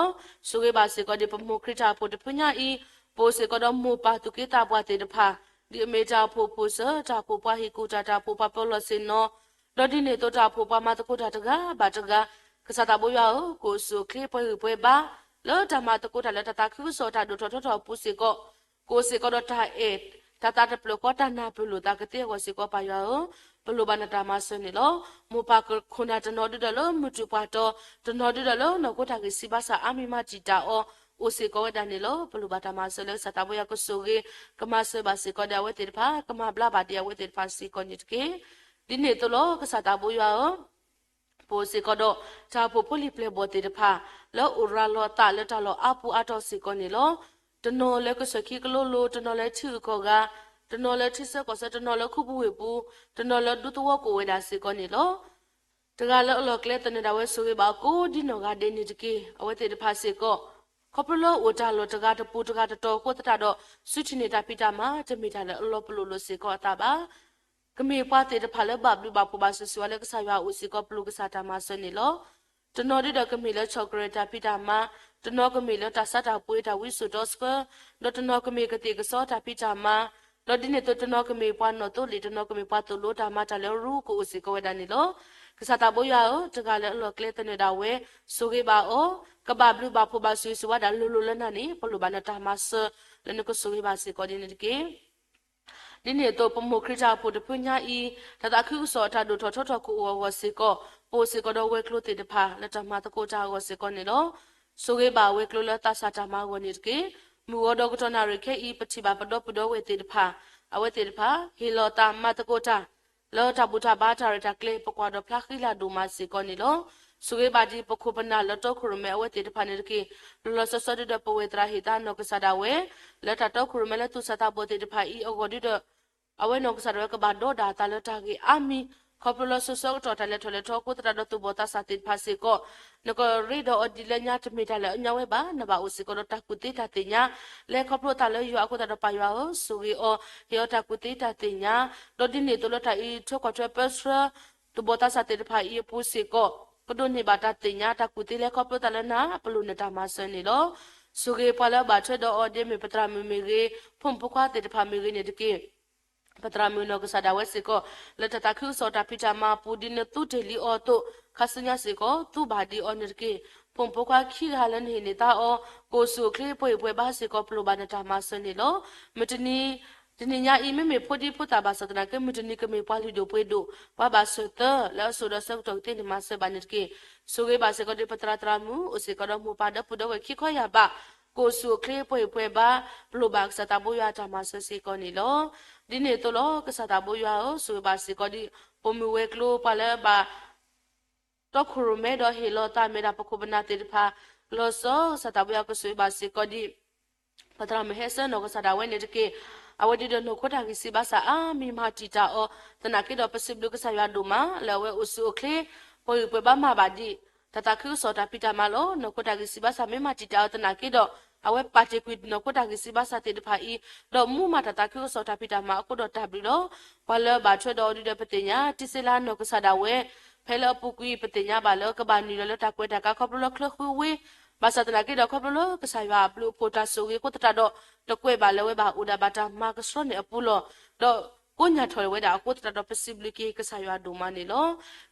ဆိၣ်ဂ့ၤဘၣ်စ့ၢ်ကီးဒ်ပမိၢ်ခရံာ်တၢ်အိၣ်ဖှိၣ်တဖုညါအံၤ ပအိၣ်စ့ၢ်ကီးဒီးမိၢ်ပၢ်သူၣ်က့သးပှၢ်သ့ၣ်တဖၣ် ဒ်အမ့ၢ်တၢ်အိၣ်ဖှိၣ်ဖိစၢၤ, တၢ်အိၣ်ဖှိၣ်ပှၤဟ့ၣ်ကူၣ်တၢ်, တၢ်အိၣ်ဖှိၣ်ပှၤပၢၤလီၢ်ဆ့ၣ်နီၤ, ဒီးဒ်န့ၣ်အသိးတၢ်အိၣ်ဖှိၣ်ပှၤမၤသကိးတၢ်တဂၤဘၣ်တဂၤ, ကစၢ်သးဘိယွၤဧၢ, ကအိၣ်ဆူၣ်အိၣ်ချ့ပှဲၤဂံၢ်ပှဲၤဘါ လၢတၢ်မၤသကိးတၢ်လၢတၢ်သးခုကစီၣ်တၢ်ဒိၣ်ထီၣ်ထီထီၣ်အပူၤစ့ၢ်ကီး, ကအိၣ်စ့ၢ်ကီးဒီးတၢ်အဲၣ်, တၢ်သးတဖျၢၣ်ဃီ တၢ်နၢ်ပၢၢ်လိာ်သးကသ့အဂီၢ်စ့ၢ်ကီး ပၢ်ယွၤဧၢ, ပလိၣ်ဘၣ်နတၢ်မၤစၢၤန့ၣ်လီၤ. မိၢ်ပၢ်ခိၣ်နၢ်တနီၤဒုဒီးလၢမုၢ်တူၢ်ပှၢ်တီၤ, တနီၤဒုဒီးလၢနီၢ်ခိတၢ်ဂံၢ်စၢ်ဘါစၢ်အါမံၤမၤတံာ်တာ်အီၤ အိၣ်စ့ၢ်ကီးဝဲဒၣ်န့ၣ်လီၤ. ပလိၣ်ဘၣ်တၢ်မၤစၢၤလၢကစၢ်သးဘိယွၤကဆိၣ်ဂ့ၤ ကမၤစၢၤဘၣ်စ့ၢ်ကီးဒံးအဝဲသ့ၣ်တဖၣ်, ကမၤဘျါဘၣ်ဒံးအဝဲသ့ၣ်တဖၣ်စ့ၢ်ကီးန့ၣ်တက့ၢ်. ဒ်န့ၣ်အသိးလီၤ. ကစၢ်သးဘိယွၤဧၢ, ပအိၣ်စ့ၢ်ကီးဒီး တၢ်အိၣ်ဖှိၣ်ဖိလံၤပျဲၢ်ဘီၣ်သ့ၣ်တဖၣ် လၢအိၣ်ရၤလီၤအသးလၢတၢ်လီၢ်အါပူၤအါတီၤစ့ၢ်ကီးန့ၣ်လီၤ. တနီၤလၢကစၢၢ်ခံကလိလိၤ, တနီၤလၢထံဂုၤကီၢ်ဂၤ, တနီၤလၢထံဆၢကီၢ်ဆၢ, တနီၤလၢခူပူၤဝ့ၢ်ပူၤ, တနီၤလၢဒူသဝီကအိၣ်ဝဲဒၣ်စ့ၢ်ကီးန့ၣ်လီၤ. တဂၤလၢအလီၢ်ကျဲသနၢၣ်ဒၣ်ဝဲ ဆိၣ်ဂ့ၤဘၣ်အကိးဒ်နီၢ်ဂၤဒဲးန့ၣ်တက့ၢ်. အဝဲသ့ၣ်တဖၣ်စ့ၢ်ကီး ခီဖျိလၢအိၣ်တၢ်လီၢ်တဂၤတပူၤတဂၤတတီၤအဃိသတးဒီး စုထံၣ်န့ၢ်တၢ်ဖံးတၢ်မၤ တမ့ၢ်တၢ်လၢအလီၤပလိာ်လိာ်စ့ၢ်ကီးအသးဘၣ်. ကမ့ၢ်ပှၤသ့ၣ်တဖၣ်လၢဘၣ်ဘျုးဘၣ်ဖှိၣ်ဘၣ်ဆိၣ်ဂ့ၤစ့ၢ်ကီးလၢကစၢ်ယွၤအအိၣ်စ့ၢ်ကီး ပလိၣ်ကစၢ်တၢ်မၤစၢၤန့ၣ်လီၤ. တနီၤဒုဒီးကမ့ၢ်လၢဆီၣ်ကရၢၢ်တၢ်ဖံးတၢ်မၤ, တနီၤကမ့ၢ်လၢတၢ်ဆါတၢ်ပှ့ၤတၢ်ဝံစိာ်တီဆှၢ, ဒီးတနီၤကမ့ၢ်ကသ့ၣ်ကစီတၢ်ဖံးတၢ်မၤ, ဒီးဒ်န့ၣ်အသိးတနီၤကမ့ၢ်ပှၤနီၣ်သိလ့ၣ်, တနီၤကမ့ၢ်ပှၤသိၣ်လိတၢ်မၤတၢ်လၢရူကအိၣ်စ့ၢ်ကီးဝဲဒၣ်န့ၣ်လီၤ. ကစၢ်သးဘိယွၤဧၢ, တဂၤလၢအလီၢ်ကျဲသနၢၣ်ဒၣ်ဝဲ ဆိၣ်ဂ့ၤဘၣ်အီၤ, ကဘၣ်ဘျုးဘၣ်ဖှိၣ်ဘၣ်ဆိၣ်ဂ့ၤဆိၣ်ဝါဒၣ်လိၤလိၤလၢနၤန့ၣ် ပလိၣ်ဘၣ်နတၢ်မၤစၢၤ လၢနကဆိၣ်ဂ့ၤဘၣ်စ့ၢ်ကီးဒ်န့ၣ်တက့ၢ်. ဒ်န့ၣ်အသိး ပမိၢ်ခရံာ်တၢ်အိၣ်ဖှိၣ်တဖုညါအံၤ တၢ်သးခုကစီၣ်အတၢ်ဒိၣ်ထီၣ်ထီထီၣ်ကအိၣ်အဂီၢ်စ့ၢ်ကီး, ပအိၣ်စ့ၢ်ကီးဒီးဝဲၤကျိၤသ့ၣ်တဖၣ် လၢတၢ်မၤသကိးတၢ်အဂီၢ်စ့ၢ်ကီးန့ၣ်လီၤ. ဆိၣ်ဂ့ၤဘၣ်ဝဲၤကျိၤလၢသးစၢ်တၢ်မၤအဂီၢ်န့ၣ်တက့ၢ်. မုၢ်ဂီၤဒီးကတီၢ်နၣ်ရံၣ်ခဲအံၤ ပထံၣ်ဘၣ်ပဒီပုၢ်ဒီဝဲၢ်သ့ၣ်တဖၣ်, အဝဲသ့ၣ်တဖၣ် ဟ့ၣ်လီၤသးမၤသကိးတၢ် လၢတၢ်ဘူၣ်တၢ်ဘါတၢ်ရဲၣ်တၢ်ကျဲၤ ပကွၢ်ဒီးဖျါဃံလၤဒိၣ်မးစ့ၢ်ကီးန့ၣ်လီၤ. ဆိၣ်ဂ့ၤဘၣ်ဒ်ပခိၣ်ပနၢ်လၢတီခိၣ်ရိၣ်မဲအဝဲသ့ၣ်တဖၣ်န့ၣ်တက့ၢ်. လီၤလီၤဆီဆီဒုဒီးပဝဲၢ်သရၣ်ဟ့ၣ်သါနီၢ်ကစၢ်ဒၣ်ဝဲ လၢတၢ်တီခိၣ်ရိၣ်မဲလၢသူၣ်စၢ်သးဘီၣ်သ့ၣ်တဖၣ်အံၤအဂီၢ်ဒုဒီး အဝဲနီၢ်ကစၢ်ဒၣ်ဝဲကဘၣ်ဒီးဒၣ်အသးလၢတၢ်ဂ့ၢ်အါမံၤ, ခီဖျိလၢစိၤဆၢကတီၢ်တၢ်လဲၤထီၣ်လဲၤထီအဃိသတးဒီးသူၣ်ဘီၣ်သးစၢ်သ့ၣ်တဖၣ်စ့ၢ်ကီး, နကရ့ဒီးအီၤဒ်လၢညါတမ့ၢ်တၢ်လၢအညီဝဲဘၣ်, နဘၣ်အိၣ်စ့ၢ်ကီးဒီးတၢ်ကူၣ်သ့တၢ်သ့ၣ်ညါ, လၢခီဖျိအသးလၢယွၤအဃိသတးဒီးပၢ်ယွၤဧၢ, ဆိၣ်ဂ့ၤအီၤ, ဟ့ၣ်အီၤတၢ်ကူၣ်သ့တၢ်သ့ၣ်ညါ, ဒီးဒ်န့ၣ်အသိးလၢတၢ်အံးထွဲကွၢ်ထွဲပၢဆှၢ သူၣ်ဘီၣ်သးစၢ်သ့ၣ်တဖၣ်အံၤအပူၤစ့ၢ်ကီး, ကဒိးန့ၢ်ဘၣ်တၢ်သ့ၣ်ညါတၢ်ကူၣ်သ့လၢခီဖျိသးလၢနၤ, ပလိၣ်နတၢ်မၤစၢၤန့ၣ်လီၤ. ဆိၣ်ဂ့ၤပှၤလၢအဘၣ်ထွဲဒီးအီၤဒ်မ့ၢ်ပသရၣ်မုၣ်မ့ၢ်ဂ့ၤ, ဖိမုၣ်ဖိခွါသ့ၣ်တဖၣ်မ့ၢ်ဂ့ၤန့ၣ်တက့ၢ်. ပသရၣ်မုၣ်နီၢ်ကစၢ်ဒၣ်ဝဲစ့ၢ်ကီး, လၢတၢ်သးခုကစီၣ်တၢ်ဖံးတၢ်မၤအပူၤဒ်နသူတ့ၢ်လံအီၤအသိး, ခါဆူညါစ့ၢ်ကီး သူဘၣ်ဒံးအီၤန့ၣ်တက့ၢ်. ဖိမုၣ်ဖိခွါခံဂၤလၢနဟ့ၣ်န့ၢ်သါအီၤ, ကအိၣ်ဆူၣ်အိၣ်ချ့ပှဲၤဂံၢ်ပှဲၤဘါစ့ၢ်ကီး ပလိၣ်ဘၣ်နတၢ်မၤစၢၤန့ၣ်လီၤ. မုၢ်တနံၤ တနံၤညါအံၤ မ့မ့ၢ်ဖိဒံဖိသၣ်ဘၣ်ဆၣ်သနာ်က့ မုၢ်တနံၤကမ့ၢ်ပှၤလုၢ်ဒိၣ်ပှ့ၤဒိၣ်, ပှၤဘၣ်စၢၤသၢ လၢအစိၤဒီးဆၢကတီၢ်ကသ့န့ၣ် မၤစၢၤဘၣ်န့ၣ်တက့ၢ်. ဆိၣ်ဂ့ၤဘၣ်စ့ၢ်ကီးဒ်ပသရၣ်သရၣ်မုၣ် အိၣ်စ့ၢ်ကီးဒီးမိၢ်ပၢ်ဒီပုၢ်ဒီဝဲၢ်ခံခီယၢ်ဘး, ကအိၣ်ဆူၣ်အိၣ်ချ့ပှဲၤဂံၢ်ပှဲၤဘါ, ပလိၣ်ဘၣ်ကစၢ်သးဘိယွၤအတၢ်မၤစၢၤစ့ၢ်ကီးန့ၣ်လီၤ. ဒ်န့ၣ်အသိးလီၤ. ကစၢ်သးဘိယွၤဧၢ, ဆိၣ်ဂ့ၤဘၣ်စ့ၢ်ကီးဒ် ပိာ်မုၣ်ဝဲၤကျိၤပှၤလၢဘၣ် တီခိၣ်ရိၣ်မဲဒီးဟ့ၣ်လီၤသးမ့ၢ်ဒၣ်ပခိၣ်ပနၢ်သ့ၣ်တဖၣ်, လီၤဆီ ကစၢ်သးဘိယွၤကဆိၣ်ဂ့ၤဘၣ်စ့ၢ်ကီးဒ် ပသရၣ်မုၣ်ဟဲဆၢနီၢ်ကစၢ်ဒၣ်ဝဲန့ၣ်တက့ၢ်. အဝဲဒုးဒီးနီၢ်ခိတၢ်ဂံၢ်စၢ်ဘါစၢ်အါမံၤမၤတံာ်တာ်အီၤ, သနာ်က့ဒီးပစံးဘျုးကစၢ်ယွၤဒိၣ်မး လၢအဝဲအိၣ်ဆူၣ်အိၣ်ချ့ ပှဲၤဂံၢ်ပှဲၤဘါမၤဘၣ်ဒံး တၢ်သးခုကစီၣ်တၢ်ဖံးတၢ်မၤလီၤ. နီၢ်ခိတၢ်ဂံၢ်စၢ်ဘါစၢ်မ့ၢ်မၤတံာ်တာ်အီၤသနာ်က့ဒီး အဝဲပာ်တ့ၢ်ကွံာ်နီၢ်ခိတၢ်ဂံၢ်စၢ်ဘါစၢ်သ့ၣ်တဖၣ်အံၤ ဒီးမူမၤတၢ်သးခုကစီၣ်တၢ်ဖံးတၢ်မၤအဃိဒီးတၢ်ဘျုးလီၤ. ပှၤလၢဘၣ်ထွဲဒီးအီၤဒုးဒီးပသ့ၣ်ညါ တံစ့လါနီၢ်ကစၢ်ဒၣ်ဝဲ ဖဲလၢအပူၤကွံာ်ပသ့ၣ်ညါဘၣ်လၢကဘၣ်နုာ်လီၤလၢတၢ်ကွဲးတၢ်ကါခီဖျိလၢချၢဃုဝ့ၢ်, ဘၣ်ဆၣ်သနာ်က့ဒီးခီဖျိလၢကစၢ်ယွၤအဘျုးအဖှိၣ်တၢ်ဆိၣ်ဂ့ၤအဃိသတးဒီး တကွဲးဘၣ်လၢဝဲဘၣ်အိၣ်ဒၣ်ဘၣ်တၢ်မၤကဆှီန့ၣ်အပူၤလီၤ. ဒီးကိးညါထီၣ်ဝဲဒၣ်အဃိသတးဒီးပစံးဘျုးက့ၤကစၢ်ယွၤဒိၣ်မးန့ၣ်လီၤ.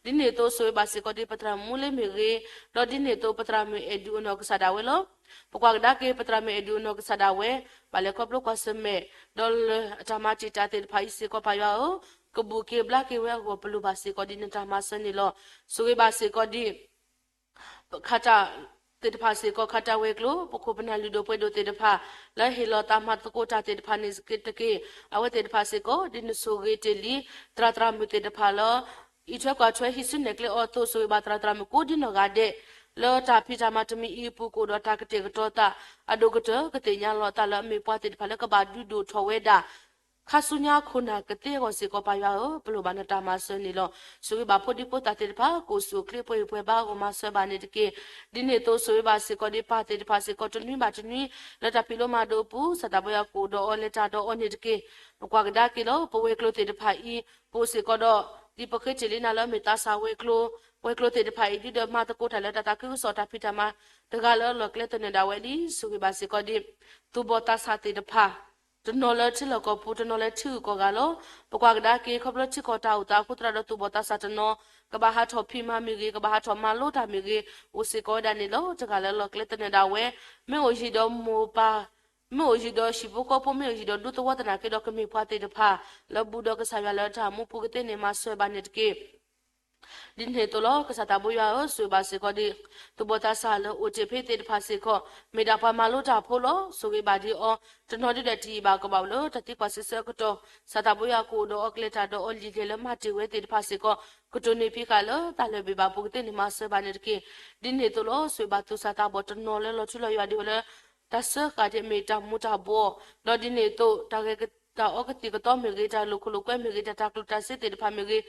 ဒ်န့ၣ်အသိးဆိၣ်ဂ့ၤဘၣ်စ့ၢ်ကီးဒ်ပသရၣ်မုၣ်မူလ့မ့ၢ်ဂ့ၤ, ဒီးဒ်န့ၣ်အသိးပသရၣ်မုၣ်အဲၣ်ဒူအနီၢ်ကစၢ်ဒၣ်ဝဲလီၤ. ပကွၢ်ကဒါက့ၤ ပသရၣ်မုၣ်အဲၣ်ဒူအနီၢ်ကစၢ်ဒၣ်ဝဲ ဘၣ်လဲၤခီဖျိကွၢ်ဆၢၣ်မဲာ် ဒီးလၢအတၢ်မၤတံာ်တာ်သ့ၣ်တဖၣ်အံၤစ့ၢ်ကီးပၢ်ယွၤဧၢ, ကဘူၣ်က့ၤဘျါက့ၤဝဲအဂီၢ်ပလိၣ်ဘၣ်စ့ၢ်ကီးဒ်နတၢ်မၤစၢၤန့ၣ်လီၤ. ဆိၣ်ဂ့ၤဘၣ်စ့ၢ်ကီးဒ် ခးတၢ်သ့ၣ်တဖၣ်စ့ၢ်ကီး ခးတၢ်ဝဲၤကျိၤ ပခိၣ်ပနၢ်လုၢ်ဒိၣ်ပှ့ၤဒိၣ်သ့ၣ်တဖၣ် လၢဟ့ၣ်လီၤသးမၤသကိးတၢ်သ့ၣ်တဖၣ်န့ၣ်တက့ၢ်, အဝဲသ့ၣ်တဖၣ်စ့ၢ်ကီး ဒ်နဆိၣ်ဂ့ၤတ့ၢ်လံ သရၣ်သရၣ်မုၣ်သ့ၣ်တဖၣ်လၢ အံးထွဲကွၢ်ထွဲဟံးစုနဲၣ်ကျဲအီၤအသိး ဆိၣ်ဂ့ၤဘၣ်သရၣ်သရၣ်မုၣ်ကိးဒ်နီၢ်ဂၤဒဲး လၢတၢ်ဖံးတၢ်မၤတမံၤအံၤအပူၤကအိၣ်ဒီးတၢ်ကတဲာ်ကတီၤသး အဒိၣ်ကတၢၢ် ကသ့ၣ်ညါလီၤသးလၢအမ့ၢ်ပှၤသ့ၣ်တဖၣ်လၢကဘၣ်ဒုးဒိၣ်ထီၣ်ဝဲဒၣ် ခါဆူညါခိၣ်နၢ်ကသ့အဂီၢ်စ့ၢ်ကီးပၢ်ယွၤဧၢ, ပလိၣ်ဘၣ်နတၢ်မၤစၢၤန့ၣ်လီၤ. ဆိၣ်ဂ့ၤဘၣ်ဖိဒံဖိသၣ်သ့ၣ်တဖၣ် ကအိၣ်ဆူၣ်အိၣ်ချ့ပှဲၤဂံၢ်ပှဲၤဘါအဂီၢ်မၤစၢၤဘၣ်န့ၣ်တက့ၢ်. ဒ်န့ၣ်အသိးဆိၣ်ဂ့ၤဘၣ်စ့ၢ်ကီးဒ်ပၢ်သ့ၣ်တဖၣ်စ့ၢ်ကီး တနွံဘၣ်တနွံ လၢတၢ်ဖံးလိမၤဒိးအပူၤ ကစၢ်သးပှၢ်ယွၤကအိၣ်ဒီးအီၤလဲၤတၢ်ဒီးအီၤန့ၣ်တက့ၢ်. ပကွၢ်ကဒါက့ၤလီၤ ပဝဲၤကျိၤသ့ၣ်တဖၣ်အံၤ ပအိၣ်စ့ၢ်ကီးဒီး ဒ်ပဃ့တ့ၢ်လံနၤလၢအမ့ၢ်သးစၢ်ဝဲၤကျိၤ, ဝဲၤကျိၤသ့ၣ်တဖၣ်အံၤ ဒုးဒီးမၤသကိးတၢ်လၢတၢ်သးခုကစီၣ်တၢ်ဖံးတၢ်မၤ တဂၤလၢအလီၢ်ကျဲသနၢၣ်ဒၣ်ဝဲလံ. ဆိၣ်ဂ့ၤဘၣ်စ့ၢ်ကီးဒ် သူၣ်ဘီၣ်သးစၢ်သ့ၣ်တဖၣ် တနီၤလၢထံလီၢ်ကီၢ်ပူၤ တနီၤလၢထံဂုၤကီၢ်ဂၤလီၤ. ပကွၢ်ကဒါက့ၤ ခီဖျိထံကီၢ်တၢ်အိၣ်သးအဃိသတးဒီးသူၣ်ဘီၣ်သးစၢ်တနီၤ ကဘၣ်ဟးထီၣ်ဖံးမၤမ့ၢ်ဂ့ၤ ကဘၣ်ဟးထီၣ်မၤလိတၢ်မ့ၢ်ဂ့ၤ အိၣ်စ့ၢ်ကီးဝဲဒၣ်န့ၣ်လီၤ. တဂၤလၢအလီၢ်ကျဲသနၢၣ်ဒၣ်ဝဲ မ့ၢ်အိၣ်ယံၤဒီးမိၢ်ပၢ် မ့ၢ်အိၣ်ယံၤဒီးဟံၣ်ဖိဃီဖိ မ့ၢ်အိၣ်ယံၤဒီးဒူသဝီသနာ်က့ဒီးကမ့ၢ်ပှၤသ့ၣ်တဖၣ် လၢဘူးဒီးကစၢ်ယွၤလၢတၢ်မူပူၤကသ့န့ၣ်မၤစၢၤဘၣ်န့ၣ်တက့ၢ်. ဒ်န့ၣ်အသိးလီၤ ကစၢ်သးဘိယွၤဧၢ, ဆိၣ်ဂ့ၤဘၣ်စ့ၢ်ကီးဒ် သူၣ်ဘီၣ်သးစၢ်လၢအိၣ်တ့ၢ်ဖဲသ့ၣ်တဖၣ်စ့ၢ်ကီး မ့ၢ်ဒၣ်ပှၤမၤလိတၢ်ဖိလီၤ. ဆိၣ်ဂ့ၤဘၣ်ဒ်အီၤ တနီၤဒုးဒီးတယံာ်ဘၣ်ကဘၣ်အိၣ်လၢတၢ်သံကွၢ်စံးဆၢအကတီၢ် ကစၢ်သးဘိယွၤကအိၣ်ဒီးအီၤကလဲၤတၢ်ဒီးအီၤလံာ်လဲၢ်လၢမၤတ့ၢ်ဝဲသ့ၣ်တဖၣ်စ့ၢ်ကီး ကတိၢ်န့ၢ်ဖံးဃာ်လၢတၢ်လၢၢ်ဘ့ၣ်ဘၣ်ပူၤကသ့န့ၣ်မၤစၢၤဘၣ်န့ၣ်တက့ၢ်. ဒ်န့ၣ်အသိးလီၤ ဆိၣ်ဂ့ၤဘၣ်သူၣ်စၢ်သးဘီၣ်တနီၤလၢလီၤထူလီၤယိာ်ဒ်ဝဲလၢ တၢ်စၢဃာ်ဒ်အမ့ၢ်တၢ်မူၤတၢ်ဘှီး ဒီးဒ်န့ၣ်အသိး တၢ်ဂဲၤက တၢ်အီကသံၣ်ကသီမ့ၢ်ဂ့ၤ တၢ်လိာ်ခိၣ်လိာ်ကွဲမ့ၢ်ဂ့ၤ တၢ်တၤကျိၣ်တၤစ့သ့ၣ်တဖၣ်မ့ၢ်ဂ့ၤ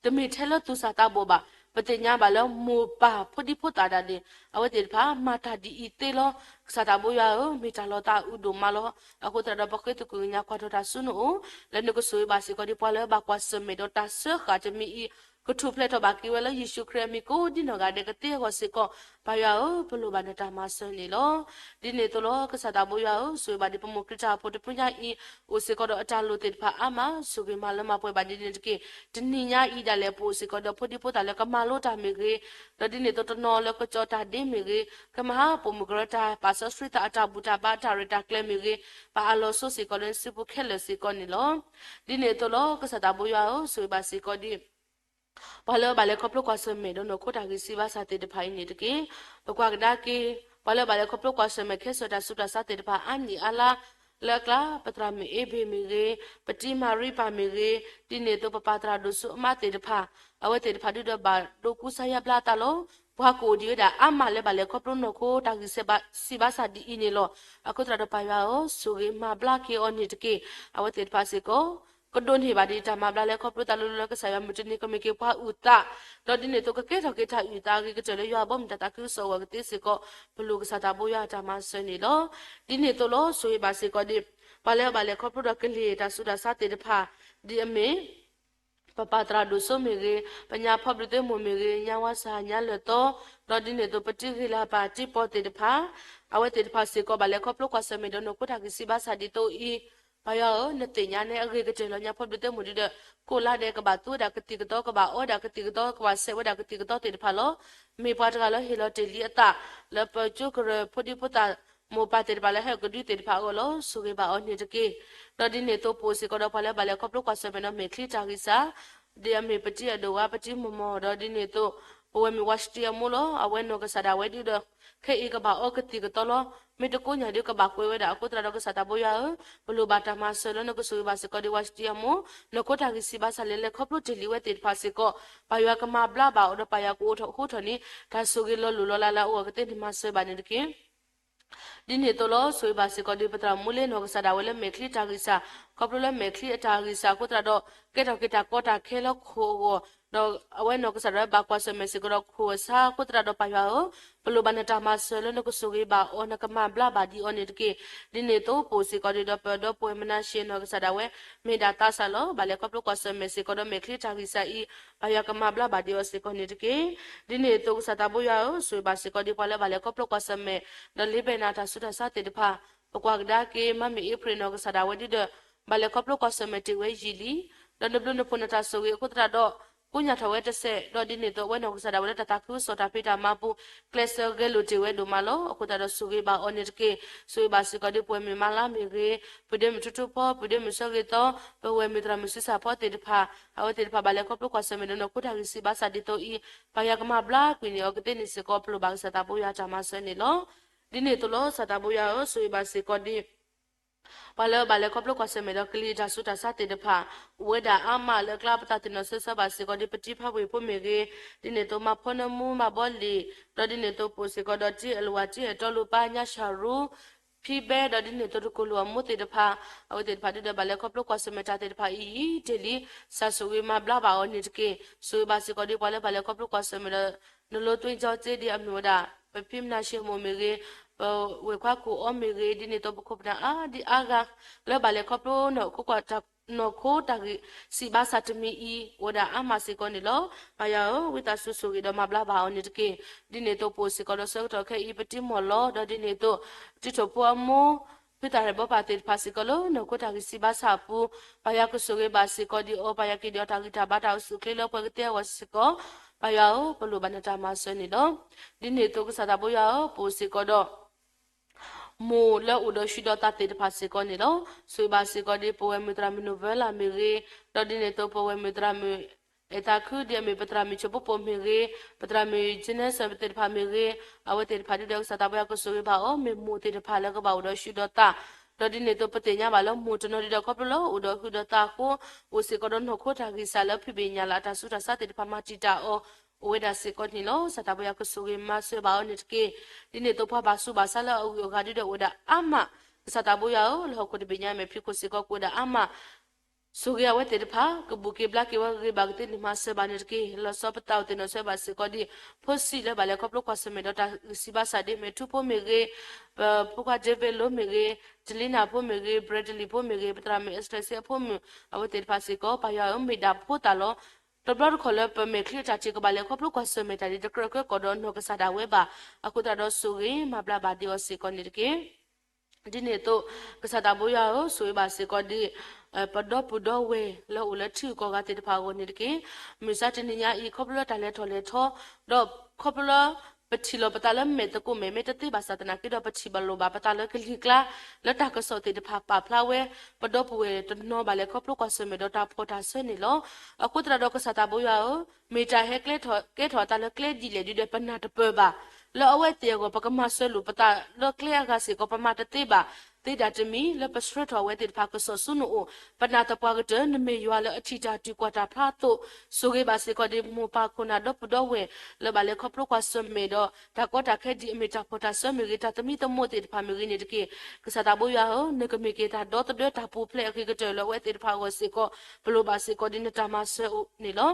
တမ့ၢ်ထဲလၢသူၣ်စၢ်သးဘီၣ်ဘၣ်. ပသ့ၣ်ညါဘၣ်လၢမိၢ်ပၢ်ဖိဒံဖိသၣ်ဒၣ်န့ၣ် အဝဲသ့ၣ်တဖၣ်မၤတၢ်ဒ်အံၤသ့လီၤ. ကစၢ်သးဘိယွၤဧၢ, မ့ၢ်တၢ်လီၤသးအုးဒိၣ်မးလီၤ. အဃိသတးဒီးပဃ့သကွံၢ်ကညးကွၢ်ထီၣ်တၢ်ဆူနအိၣ် လၢနကဆိၣ်ဂ့ၤဘၣ်စ့ၢ်ကီးဒ်ပှၤလၢဘၣ်ကွၢ်ဆၢၣ်မဲာ်ဒီးတၢ်စၢဃာ်တမံၤအံၤ ကထူၣ်ဖျဲးထီၣ်ဘၣ်က့ၤဝဲလၢယ့ၣ်ၡူးခရံာ်အမံၤကိးဒ်နီၢ်ဂၤဒဲးကသ့အဂီၢ်စ့ၢ်ကီး ပၢ်ယွၤဧၢ, ပလိၣ်ဘၣ်နတၢ်မၤစၢၤန့ၣ်လီၤ. ဒ်န့ၣ်အသိးလီၤ ကစၢ်သးဘိယွၤဧၢ, ဆိၣ်ဂ့ၤဘၣ်ဒ်ပမိၢ်ခရံာ်တၢ်အိၣ်ဖှိၣ်တဖုညါအံၤ အိၣ်စ့ၢ်ကီးဒီးအတၢ်လိၣ်သ့ၣ်တဖၣ်အါမး ဆိၣ်ဂ့ၤမၤလၢမၤပှဲၤဘၣ်ဒ်န့ၣ်တက့ၢ်. တနံၤညါအံၤဒၣ်လဲာ် ပအိၣ်စ့ၢ်ကီးဒီးဖိဒံဖိသၣ်လၢကမၤလိတၢ်မ့ၢ်ဂ့ၤ, ဒီးဒ်န့ၣ်အသိးတနီၤလၢကကၠီတၢ်ဒ့မ့ၢ်ဂ့ၤ, ကမၤဟးပိာ်မုၣ်ကရၢတၢ်ပာ်စီဆှံသးအတၢ်ဘူၣ်တၢ်ဘါတၢ်ရဲၣ်တၢ်ကျဲၤမ့ၢ်ဂ့ၤ, ပာ်အလီၤဆိစ့ၢ်ကီးလၢနစုပူၤခဲလၢာ်စ့ၢ်ကီးန့ၣ်လီၤ. ဒ်န့ၣ်အသိးလီၤ ကစၢ်သးဘိယွၤဧၢ, ဆိၣ်ဂ့ၤဘၣ်စ့ၢ်ကီးဒ် ပှၤလၢဘၣ်လဲၤခီဖျိကွၢ်ဆၢၣ်မဲာ်ဒီးနီၢ်ခိတၢ်ဂံၢ်စၢ်ဘါစၢ်သ့ၣ်တဖၣ်အံၤန့ၣ်တက့ၢ်. ပကွၢ်ကဒါက့ၤ ပှၤလၢဘၣ်လဲၤခီဖျိကွၢ်ဆၢၣ်မဲာ်ခဲစၢၣ်တၢ်ဆူးတၢ်ဆါသ့ၣ်တဖၣ်အါနံၣ်အါလါ လၢအကျါ ပသရၣ်မုၣ်အ့ဘ့ၣ်မ့ၢ်ဂ့ၤ, ပတံမၤရံပၢ်မ့ၢ်ဂ့ၤ, ဒ်န့ၣ်အသိးပပၢ်သရၣ်ဒိၣ်စိအမါသ့ၣ်တဖၣ် အဝဲသ့ၣ်တဖၣ်ဒုးဒီးဘၣ်ဒိကူစါယါဘျါအသးလီၤ. ပှၤကအိၣ်ဒံးဝဲဒၣ်အါမးလၢဘၣ်လဲၤခီဖျိနီၢ်ခိတၢ်ဂံၢ်စၢ်ဘါစၢ်ဒ်အံၤန့ၣ်လီၤ. အဃိသတးဒီးပၢ်ယွၤဧၢ, ဆိၣ်ဂ့ၤမၤဘျါက့ၤအီၤန့ၣ်တက့ၢ်. အဝဲသ့ၣ်တဖၣ်စ့ၢ်ကီး ကဒိးန့ၢ်ဘၣ်ဒ်တၢ်မၤဘျါလၢခီဖျိသးလိၤလိၤလၢကစၢ်ယွၤမုၢ်တနံၤ ကမ့ၢ်က့ၤပှၤအုၣ်သး, ဒီးဒ်န့ၣ်အသိးကကဲထီၣ်က့ၤတၢ်အုၣ်သးအဂ့ၤကတၢၢ်လၢယွၤအဘီအမုၢ်တၢ်သးခုကစီၣ်အဂီၢ်ကသ့စ့ၢ်ကီး ပလိၣ်ကစၢ်သးဘိယွၤအတၢ်မၤစၢၤန့ၣ်လီၤ. ဒ်န့ၣ်အသိးလီၤ ဆိၣ်ဂ့ၤဘၣ်စ့ၢ်ကီးဒ် ပှၤလၢအဘၣ်လဲၤခီဖျိဒီးကလံၤတၢ်ဆူးတၢ်ဆါသ့ၣ်တဖၣ် ဒ်အမ့ၢ် ပပၢ်သရၣ်ဒိၣ်စိမ့ၢ်ဂ့ၤ, ပညါဖီဘျုးသ့ၣ်မိၢ်မ့ၢ်ဂ့ၤ, ညါဝါစၢ်ညါလၢာ်သီ, ဒီးဒ်န့ၣ်အသိး ပတံဂ့ၤလၢ်ပၢ်တံပီၢ်သ့ၣ်တဖၣ်, အဝဲသ့ၣ်တဖၣ်စ့ၢ်ကီး ဘၣ်လဲၤခီဖျိကွၢ်ဆၢၣ်မဲာ်ဒီးနီၢ်ခိတၢ်ဂံၢ်စၢ်ဘါစၢ်ဒ်သိးအံၤ, ပၢ်ယွၤဧၢ, နသ့ၣ်ညါန့ၣ်အဂ့ၤကတၢၢ်လီၤ. ညါဖီဘျုးသ့ၣ်မိၢ်ဒုးဒီး ကိးလါဒဲး ကဘၣ်သူဝဲဒၣ်ကသံၣ်ကသီ, ကဘၣ်အီဒၣ်ကသံၣ်ကသီ, ကဘၣ်ဆဲးဝဲဒၣ်ကသံၣ်ကသီသ့ၣ်တဖၣ်လီၤ. မ့ၢ်ပှၤတဂၤလၢဟ့ၣ်လီၤတ့ၢ်လံအသး လၢပကၠိကရၢ ဖိဒံဖိသၣ် မိၢ်ပၢ်သ့ၣ်တဖၣ်လၢဟဲကဒုသ့ၣ်တဖၣ်အဂီၢ်လီၤ. ဆိၣ်ဂ့ၤဘၣ်အီၤန့ၣ်တက့ၢ်. ဒီးဒ်န့ၣ်အသိး ပအိၣ်စ့ၢ်ကီးဒီးပှၤလၢဘၣ်လဲၤခီဖျိကွၢ်ဆၢၣ်မဲာ်ဒီးမဲာ်ချံတၢ်ဂံၢ်စၢ်, ဒ်အမ့ၢ်ပတံအဒိၣ်ဝါ ပတံမီၢ်မီၢ်, ဒီးဒ်န့ၣ်အသိး ပဝဲမ့ၢ်ဝါစတံအမိၢ်လီၤ. အဝဲနီၢ်ကစၢ်ဒၣ်ဝဲဒုးဒီး ခဲအံၤကဘၣ်အီကသံၣ်ကသီလီၤ. မ့ၢ်တကိးညါဒုးကဘၣ်ကွဲးဝဲဒၣ်အဃိသတးဒီး ကစၢ်သးဘိယွၤဧၢ, ပလိၣ်ဘၣ်တၢ်မၤစၢၤလၢနကဆိၣ်ဂ့ၤဘၣ်စ့ၢ်ကီးဒ်ဝါစတံအမိၢ်, နီၢ်ခိတၢ်ဂံၢ်စၢ်ဘါစၢ်လၢလဲၤခီဖျိတ့ၢ်လံဝဲသ့ၣ်တဖၣ်စ့ၢ်ကီး, ပၢ်ယွၤကမၤဘျါဘၣ်အီၤဒီးပၢ်ယွၤကအိးထီၣ်ဃိထီၣ်န့ၣ် တၢ်ဆိၣ်ဂ့ၤလီၤလိၢ်လီၤလးလၢအဂီၢ်ကသ့န့ၣ်မၤစၢၤဘၣ်န့ၣ်တက့ၢ်. ဒ်န့ၣ်အသိးလီၤ ဆိၣ်ဂ့ၤဘၣ်စ့ၢ်ကီးဒ်ပသရၣ်မူလ့နီၢ်ကစၢ်ဒၣ်ဝဲလၢမဲာ်ချံအတၢ်ဂံၢ်စၢ်, ခီဖျိလၢမဲာ်ချံအတၢ်ဂံၢ်စၢ်အဃိသတးဒီး ကဲထီၣ်က့ၤတၢ်ကီတၢ်ခဲလၢခိၣ်အဂီၢ်, ဒီးအဝဲနီၢ်ကစၢ်ဒၣ်ဝဲဘၣ်ကွၢ်ဆၢၣ်မဲာ်စ့ၢ်ကီးဒီးခိၣ်အဆါအဃိသတးဒီး ပၢ်ယွၤဧၢ, ပလိၣ်ဘၣ်နတၢ်မၤစၢၤလၢနကဆိၣ်ဂ့ၤဘၣ်အီၤ နကမၤဘျါဘၣ်ဒံးအီၤန့ၣ်တက့ၢ်. ဒ်န့ၣ်အသိး ပအိၣ်စ့ၢ်ကီးဒ်ဒီးပဒီပုၢ်ဝဲၢ်မနၤၡ့နီၢ်ကစၢ်ဒၣ်ဝဲ မ့ၢ်ဒၣ်သးစၢ်လီၤ. ဘၣ်လဲၤခီဖျိကွၢ်ဆၢၣ်မဲာ်စ့ၢ်ကီးဒီးမဲာ်ချံအတၢ်ဂံၢ်စၢ်အံၤ ပၢ်ယွၤကမၤဘျါဘၣ်ဒံးအီၤစ့ၢ်ကီးန့ၣ်တက့ၢ်. ဒ်န့ၣ်အသိးကစၢ်သးဘိယွၤဧၢ, ဆိၣ်ဂ့ၤဘၣ်စ့ၢ်ကီးဒ်ပှၤလၢဘၣ်လဲၤခီဖျိကွၢ်ဆၢၣ်မဲာ်, ဒီးလ့ဘဲနၤတၢ်ဆူးတၢ်ဆါသ့ၣ်တဖၣ်, ပကွၢ်ကဒါက့ၤ မါမ့ၢ်အ့ဖြ့ၣ်နီၢ်ကစၢ်ဒၣ်ဝဲဒ်ဒီး ဘၣ်လဲၤခီဖျိကွၢ်ဆၢၣ်မဲာ်တ့ၢ်ဝဲယံာ်လံ, ဒီးနဘျုးနဖှိၣ်နတၢ်ဆိၣ်ဂ့ၤအဃိသတးဒီး ကိညၢ်ထီၣ်ဝဲတစဲး, ဒီးဒ်န့ၣ်အသိးအဝဲနီၢ်ကစၢ်ဒၣ်ဝဲလၢတၢ်သးခုကစီၣ်တၢ်ဖံးတၢ်မၤပူၤ ကျဲးစၢးဂဲၤလိာ်တ့ၢ်ဝဲဒိၣ်မးလီၤ. အဃိသတးဒီးဆိၣ်ဂ့ၤဘၣ်အီၤန့ၣ်တက့ၢ်. ဆိၣ်ဂ့ၤဘၣ်စ့ၢ်ကီးဒ်ပဝဲၢ်မုၣ်မါလါမ့ၢ်ဂ့ၤ, ပှၤဒ့မုၣ်ထူထူဖီ, ပှၤဒ့မုၣ်ဆၢဂ့ၤသီ, ပဝဲၢ်မုၣ်သရၣ်မုၣ်ဆံဆၣ်ဖီသ့ၣ်တဖၣ်, အဝဲသ့ၣ်တဖၣ်ဘၣ်လဲၤခီဖျိကွၢ်ဆၢၣ်မဲာ်ဒီးနီၢ်ခိတၢ်ဂံၢ်စၢ်ဘါစၢ်ဒ်သိးအံၤ, ပၢ်ယွၤကမၤဘျါကွံာ်န့ၢ်အီၤကသ့န့ၣ်စ့ၢ်ကီး ပလိၣ်ဘၣ်ကစၢ်သးဘိယွၤတၢ်မၤစၢၤန့ၣ်လီၤ. ဒ်န့ၣ်အသိးလီၤ ကစၢ်သးဘိယွၤဧၢ, ဆိၣ်ဂ့ၤဘၣ်စ့ၢ်ကီးဒ် ပှၤလၢဘၣ်လဲၤခီဖျိကွၢ်ဆၢၣ်မဲာ်ဒီးကလံၤတၢ်ဆူးတၢ်ဆါသ့ၣ်တဖၣ်, အိၣ်ဝဲဒၣ်အါမးလၢအကျါ ပသးသ့ၣ်နီၣ်ဆၢဆၢဘၣ်စ့ၢ်ကီးဒ် ပတံဖါဝ့ၢ်ဖိမ့ၢ်ဂ့ၤ, ဒ်န့ၣ်အသိးမါဖီနၢမူ မါဘီလ့ၣ်, ဒီးဒ်န့ၣ်အသိးပအိၣ်စ့ၢ်ကီးဒီးတံၢ်အလဝါ တံၢ်အတီလူပၢ် ညါၡၤရူ ဖံဘဲ ဒီးဒ်န့ၣ်အသိးတကိၢ်လိာ်အမိၢ်သ့ၣ်တဖၣ်, အဝဲသ့ၣ်တဖၣ်ဒ်ဒီးဘၣ်လဲၤခီဖျိကွၢ်ဆၢၣ်မဲာ်တၢ်သ့ၣ်တဖၣ်အံၤယံာ်တ့ၢ်လံ, ကစၢ်ဆိၣ်ဂ့ၤမၤဘျါဘၣ်အီၤန့ၣ်တက့ၢ်. ဆိၣ်ဂ့ၤဘၣ်စ့ၢ်ကီးဒ်ပှၤလၢဘၣ်လဲၤခီဖျိကွၢ်ဆၢၣ်မဲာ်ဒီး နလိသွ့ကၠီက့ဒ်အမ့ၢ်ဝဲဒၣ် ပဖံမနၤၡ့မိၢ်မ့ၢ်ဂ့ၤ, ပဝဲၢ်ခွါကိၣ်အီမ့ၢ်ဂ့ၤ, ဒ်န့ၣ်အသိးပခိၣ်ပနၢ်အါဒံအါဂၤ လၢဘၣ်လဲၤခီဖျိ နီၢ်ခိတၢ်ဂံၢ်စၢ်ဘါစၢ်တမံၤအံၤ အိၣ်ဝဲဒၣ်အါမးစ့ၢ်ကီးန့ၣ်လီၤ. ပၢ်ယွၤဧၢ, ဝံသးစူၤဆိၣ်ဂ့ၤဒီးမၤဘျါဘၣ်အီၤန့ၣ်တက့ၢ်. ဒ်န့ၣ်အသိးပအိၣ်စ့ၢ်ကီးဒီးဆၢကတီၢ်ခဲအံၤ ပတံမီၢ်လီၤ, ဒီးဒ်န့ၣ်အသိး တံထီၣ်ဖိအမိၢ် ဖုသၣ်ရဲၣ်ဘီပၢ်သ့ၣ်တဖၣ်စ့ၢ်ကီးလၢ နီၢ်ခိတၢ်ဂံၢ်စၢ်ဘါစၢ်အပူၤ, ပၢ်ယွၤကဆိၣ်ဂ့ၤဘၣ်စ့ၢ်ကီးဒ်အီၤ, ပၢ်ယွၤက့ၤဒံးအီၤတၢ်ဂံၢ်တၢ်ဘါတၢ်အိၣ်ဆူၣ်အိၣ်ချ့လၢပှၤကသ့အဂီၢ်စ့ၢ်ကီး, ပၢ်ယွၤဧၢ, ပလိၣ်ဘၣ်နတၢ်မၤစၢၤန့ၣ်လီၤ. ဒ်န့ၣ်အသိးကစၢ်သးဘိယွၤဧၢ, ပအိၣ်စ့ၢ်ကီးဒီး မိၢ်လၢအိၣ်ဒီးဟံးဒီးသးသ့ၣ်တဖၣ်စ့ၢ်ကီးန့ၣ်လီၤ. ဆိၣ်ဂ့ၤဘၣ်စ့ၢ်ကီးဒ်ပဝဲၢ်မုၣ်သရၣ်မုၣ်နိၣ်ဝဲလၢ်မ့ၢ်ဂ့ၤ, ဒီးဒ်န့ၣ်အသိးပဝဲၢ်မုၣ်သရၣ်မုၣ် အဲၣ်သးခု ဒ်အမ့ၢ်ပသရၣ်မုၣ်ဆိၣ်ဖိပိာ်မ့ၢ်ဂ့ၤ, ပသရၣ်မုၣ် Jensen သ့ၣ်တဖၣ်မ့ၢ်ဂ့ၤ, အဝဲသ့ၣ်တဖၣ်ဒ်ဒီးကစၢ်သးဘိယွၤကဆိၣ်ဂ့ၤဘၣ်အီၤ မ့ၢ်မိၢ်သ့ၣ်တဖၣ်လၢကဘၣ်အိၣ်ဒီးဟံးဒီးသး, ဒီးဒ်န့ၣ်အသိးပသ့ၣ်ညါဘၣ်လၢမိၢ်တနီၤဒ်ဒီး ခီဖျိလၢအိၣ်ဒီးဟံးဒီးသးအဃိ, အိၣ်စ့ၢ်ကီးဒီးနီၢ်ခိတၢ်ဂံၢ်စၢ်လၢဖံးဘ့ၣ်ညၣ်လၢအတၢ်ဆူးတၢ်ဆါသ့ၣ်တဖၣ်မၤတံာ်တာ်အီၤ အိၣ်ဝဲဒၣ်စ့ၢ်ကီးန့ၣ်လီၤ. ကစၢ်သးဘိယွၤကဆိၣ်ဂ့ၤမၤစၢၤဘၣ်အီၤန့ၣ်တက့ၢ်. ဒ်န့ၣ်အသိးပှၤဘၣ်ဆူးဘၣ်ဆါလၢအဂုၤအဂၤဒ်ဒီးအိၣ်ဝဲဒၣ်အါမး, ကစၢ်သးဘိယွၤဧၢ, လၢဟီၣ်ခိၣ်တဘ့ၣ်ညါအံၤ မဲာ်ဖံးခိၣ်စ့ၢ်ကီးကအိၣ်ဝဲဒၣ်အါမး ဆိၣ်ဂ့ၤအဝဲသ့ၣ်တဖၣ်, ကဘူၣ်က့ၤဘျါက့ၤဝဲဂ့ၤဂ့ၤဘၣ်ကသ့န့ၣ် မၤစၢၤဘၣ်န့ၣ်တက့ၢ်. လီၤဆီပသးအိၣ်သ့ၣ်နီၣ်ဆၢဘၣ်စ့ၢ်ကီးဒ် ဖိဆံးလၢဘၣ်လဲၤခီဖျိကွၢ်ဆၢၣ်မဲာ်ဒီးတၢ်ဂံၢ်စၢ်ဘါစၢ်ဒ် မဲာ်ထူဖိမ့ၢ်ဂ့ၤ, ပဖိခွါ David လိၤမ့ၢ်ဂ့ၤ, Delina ဖိမ့ၢ်ဂ့ၤ, Bradley ဖိမ့ၢ်ဂ့ၤ, ပသရၣ်မုၣ် Ashley အဖိမုၣ်, အဝဲသ့ၣ်တဖၣ်စ့ၢ်ကီး ပၢ်ယွၤဧၢ, မ့ၢ်ဒၣ်ဖိသၣ်လီၤ. တဘျီတခီၣ်လၢပမဲာ်ချံအတၢ်ထံၣ်ကဘၣ်လဲၤခီဖျိကွၢ်ဆၢၣ်မဲာ်တၢ်ဒ်တကြၢးကြၢးကီၢ်ဒီးနီၢ်ကစၢ်ဒၣ်ဝဲဘၣ်. အဃိသတးဒီးဆိၣ်ဂ့ၤမၤဘျါဘၣ်ဒံးအီၤစ့ၢ်ကီးန့ၣ်တက့ၢ်. ဒ်န့ၣ်အသိး ကစၢ်သးဘိယွၤဧၢ, ဆိၣ်ဂ့ၤဘၣ်စ့ၢ်ကီးဒ် ပဒီပုၢ်ဒီဝဲၢ်လၢအိၣ်လၢထံဂုၤကီၢ်ဂၤသ့ၣ်တဖၣ်အဂီၢ်န့ၣ်တက့ၢ်. မုၢ်ဆါတနံၤညါအံၤ ခီဖျိလၢတၢ်လဲၤထီၣ်လဲၤထီ, ဒီးခီဖျိလၢ ပထံၣ်လိာ်ပသးလၢမဲာ်သကိးမဲာ်မ့ၢ်တသ့ဘၣ်ဆၣ်သနာ်က့ဒီး ပထံၣ်ဘၣ်လိာ်ဘၣ်ပသးလၢကလံၤကျါ လၢတၢ်ကစီၣ်သ့ၣ်တဖၣ်ပာ်ဖျါဝဲ ပဒီပုၢ်ဝဲၢ်တနီၤဘၣ်လဲၤခီဖျိကွၢ်ဆၢၣ်မဲာ်ဒီးတၢ်ဖှီၣ်တၢ်ဆၢန့ၣ်လီၤ. အဃိသတးဒီးကစၢ်သးဘိယွၤဧၢ, မ့ၢ်တၢ်ဟဲကဲထီၣ် ကဲထီၣ်အသးလၢကျဲဒ်လဲၣ်ဒ်ဒီးပနၢ်တပၢၢ်ဘၣ်. လၢအဝဲသ့ၣ်အဂီၢ် ပကမၤစၢၤလိာ်ပသးလၢကျဲအဂၤစ့ၢ်ကီး ပမၤတသ့ဘၣ်. သ့ဒၣ်တမံၤ လၢပဆှၢထီၣ်ဝဲသ့ၣ်တဖၣ်ကစီၣ်ဆူနအိၣ်, ပနာ်သပှၢ်ကတၢၢ် နမ့ၢ်ယွၤလၢအထံၣ်တၢ်တုၤကွၢ်တၢ်ဖျါအသိး, ဆိၣ်ဂ့ၤဘၣ်စ့ၢ်ကီးဒ်မိၢ်ပၢ်ခိၣ်နၢ်ဒီပုၢ်ဒီဝဲၢ် လၢဘၣ်လဲၤခီဖျိကွၢ်ဆၢၣ်မဲာ်ဒီး တၢ်ကီတၢ်ခဲဒ်အမ့ၢ်တၢ်ဖှီၣ်တၢ်ဆၢမ့ၢ်ဂ့ၤ တၢ်သမံသမိးသ့ၣ်တဖၣ်မ့ၢ်ဂ့ၤန့ၣ်တက့ၢ်. ကစၢ်သးဘိယွၤဧၢ, နကမ့ၢ်က့ၤတၢ်ဒီသဒၢတၢ်ပူၤဖျဲးအဂ့ၤကတၢၢ်လၢအဝဲသ့ၣ်တဖၣ်အဂီၢ်စ့ၢ်ကီး ပလိၣ်ဘၣ်စ့ၢ်ကီးဒ်နတၢ်မၤစၢၤန့ၣ်လီၤ.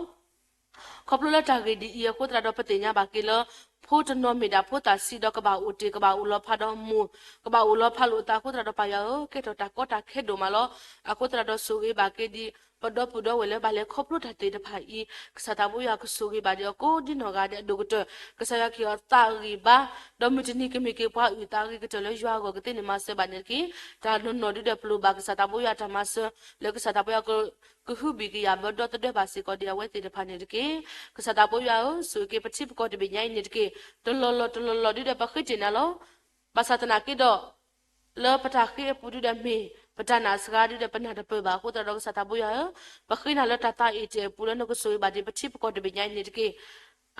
ခီဖျိလၢတၢ်ဂ့ၢ်ဒ်အံၤအဃိသတးဒီး ပသ့ၣ်ညါဘၣ်က့ၤလၢ ဖိတနီၤမ့ၢ်ဒၣ်ဖိသၣ်ဆံးဒီးကဘၣ်အိၣ်တ့ၢ် ကဘၣ်အိၣ်လီၤဖးဒီးမိၢ်, ကဘၣ်အိၣ်လီၤဖးလိာ်အသးအဃိသတးဒီး ပၢ်ယွၤဧၢ, ကဲထီၣ်တၢ်ကီတၢ်ခဲဒိၣ်မးလီၤ. အဃိသတးဒီးဆိၣ်ဂ့ၤဘၣ်က့ၤဒ် ပဒီပုၢ်ဒီဝဲၢ်လၢဘၣ်လဲၤခီဖျိတၢ်သ့ၣ်တဖၣ်အံၤ, ကစၢ်သးဘိယွၤကဆိၣ်ဂ့ၤဘၣ်ဒံးအီၤကိးဒ်နီၢ်ဂၤဒဲးအဒိၣ်ကတၢၢ်, ကစၢ်ယွၤကဟ့ၣ်အီၤသးအဂံၢ်ဘါ, ဒီးမုၢ်တနံၤကမ့ၢ်က့ၤပှၤအုၣ်သးအဂ့ၤကတၢၢ်လၢယွၤအဂီၢ်ကသ့န့ၣ်မၤစၢၤဘၣ်န့ၣ်တက့ၢ်. တၢ်နီၢ်နီၢ်ဒ်ဒီးပလိၣ်ဘၣ်ကစၢ်သးဘိယွၤတၢ်မၤစၢၤ လၢကစၢ်သးဘိယွၤ ကဟုဘံၣ်ကယာ်ဘၢဒီသဒၢဘၣ်စ့ၢ်ကီးဒံးအဝဲသ့ၣ်တဖၣ်န့ၣ်တက့ၢ်. ကစၢ်သးဘိယွၤဧၢ, ဆိၣ်ဂ့ၤက့ၤပထံပကီၢ်တဘ့ၣ်ညါအံၤန့ၣ်တက့ၢ်. တလီၢ်လီၢ်တလီၢ်လီၢ်ဒ်ဒီးပဃ့တ့ၢ်နၤလီၤ. ဘၣ်ဆၣ်သနာ်က့ဒီး လၢပတၢ်ဃ့အပူၤဒ်ဒီးမ့ၢ် ပတၢ်နာ်စှၤဒ်ဒီးပနၢ်တပၢၢ်ဘၣ်အဃိသတးဒီး ကစၢ်သးဘိယွၤဧၢ, ပဃ့နၤလၢတၢ်သးအံၣ်တ့ၢ်အပူၤလၢနကဆိၣ်ဂ့ၤဘၣ်ဒံးပထံပကီၢ်တဘ့ၣ်ညါအံၤန့ၣ်တက့ၢ်.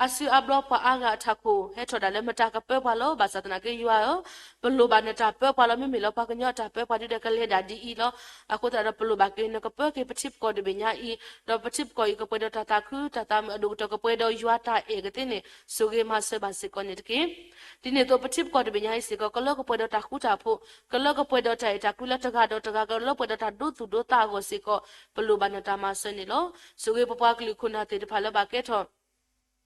အါစုအါဘျီပှၤအါဂၤအထးခိၣ် ဟဲထီၣ်ဒၣ်လၢမတၤကပၢပှၤလီၤ. ဘၣ်ဆၣ်သနာ်က့ယွၤဧၢ, ပလိၣ်ဘၣ်နတၢ်ပၢပှၤလီၤ. မ့မ့ၢ်လၢပှၤကညီအတၢ်ပၢပှၤဒုးဒီးကလဲၤဒၣ်ဒ်အံၤလီၤ. အဃိသတးဒီးပလိၣ်ဘၣ်က့ၤနကပၢက့ၤပထံပကီၢ်တဘ့ၣ်ညါအံၤ, ဒီးပထံပကီၢ်အံၤကပှဲၤဒီးတၢ်သးခုတၢ်သးမုာ်အဒိၣ်ကတၢၢ် ကပှဲၤဒီးယွၤတၢ်အဲၣ်ကသ့န့ၣ် ဆိၣ်ဂ့ၤမၤစၢၤဘၣ်စ့ၢ်ကီးန့ၣ်တက့ၢ်. ဒ်န့ၣ်အသိးပထံပကီၢ်တဘ့ၣ်ညါအံၤစ့ၢ်ကီး ကလၢကပှဲၤဒီးတၢ်ဃူတၢ်ဖိး, ကလၢကပှဲၤဒီးတၢ်အဲၣ်တၢ်ကွံလၢတဂၤဒီးတဂၤ, ကလၢပှဲၤဒီးတၢ်ဒိသူၣ်ဒိသးအဂီၢ်စ့ၢ်ကီး ပလိၣ်ဘၣ်နတၢ်မၤစၢၤန့ၣ်လီၤ. ဆိၣ်ဂ့ၤပပှၤကလုာ်ခိၣ်နၢ်သ့ၣ်တဖၣ်လၢဘၣ်ကဲထီၣ်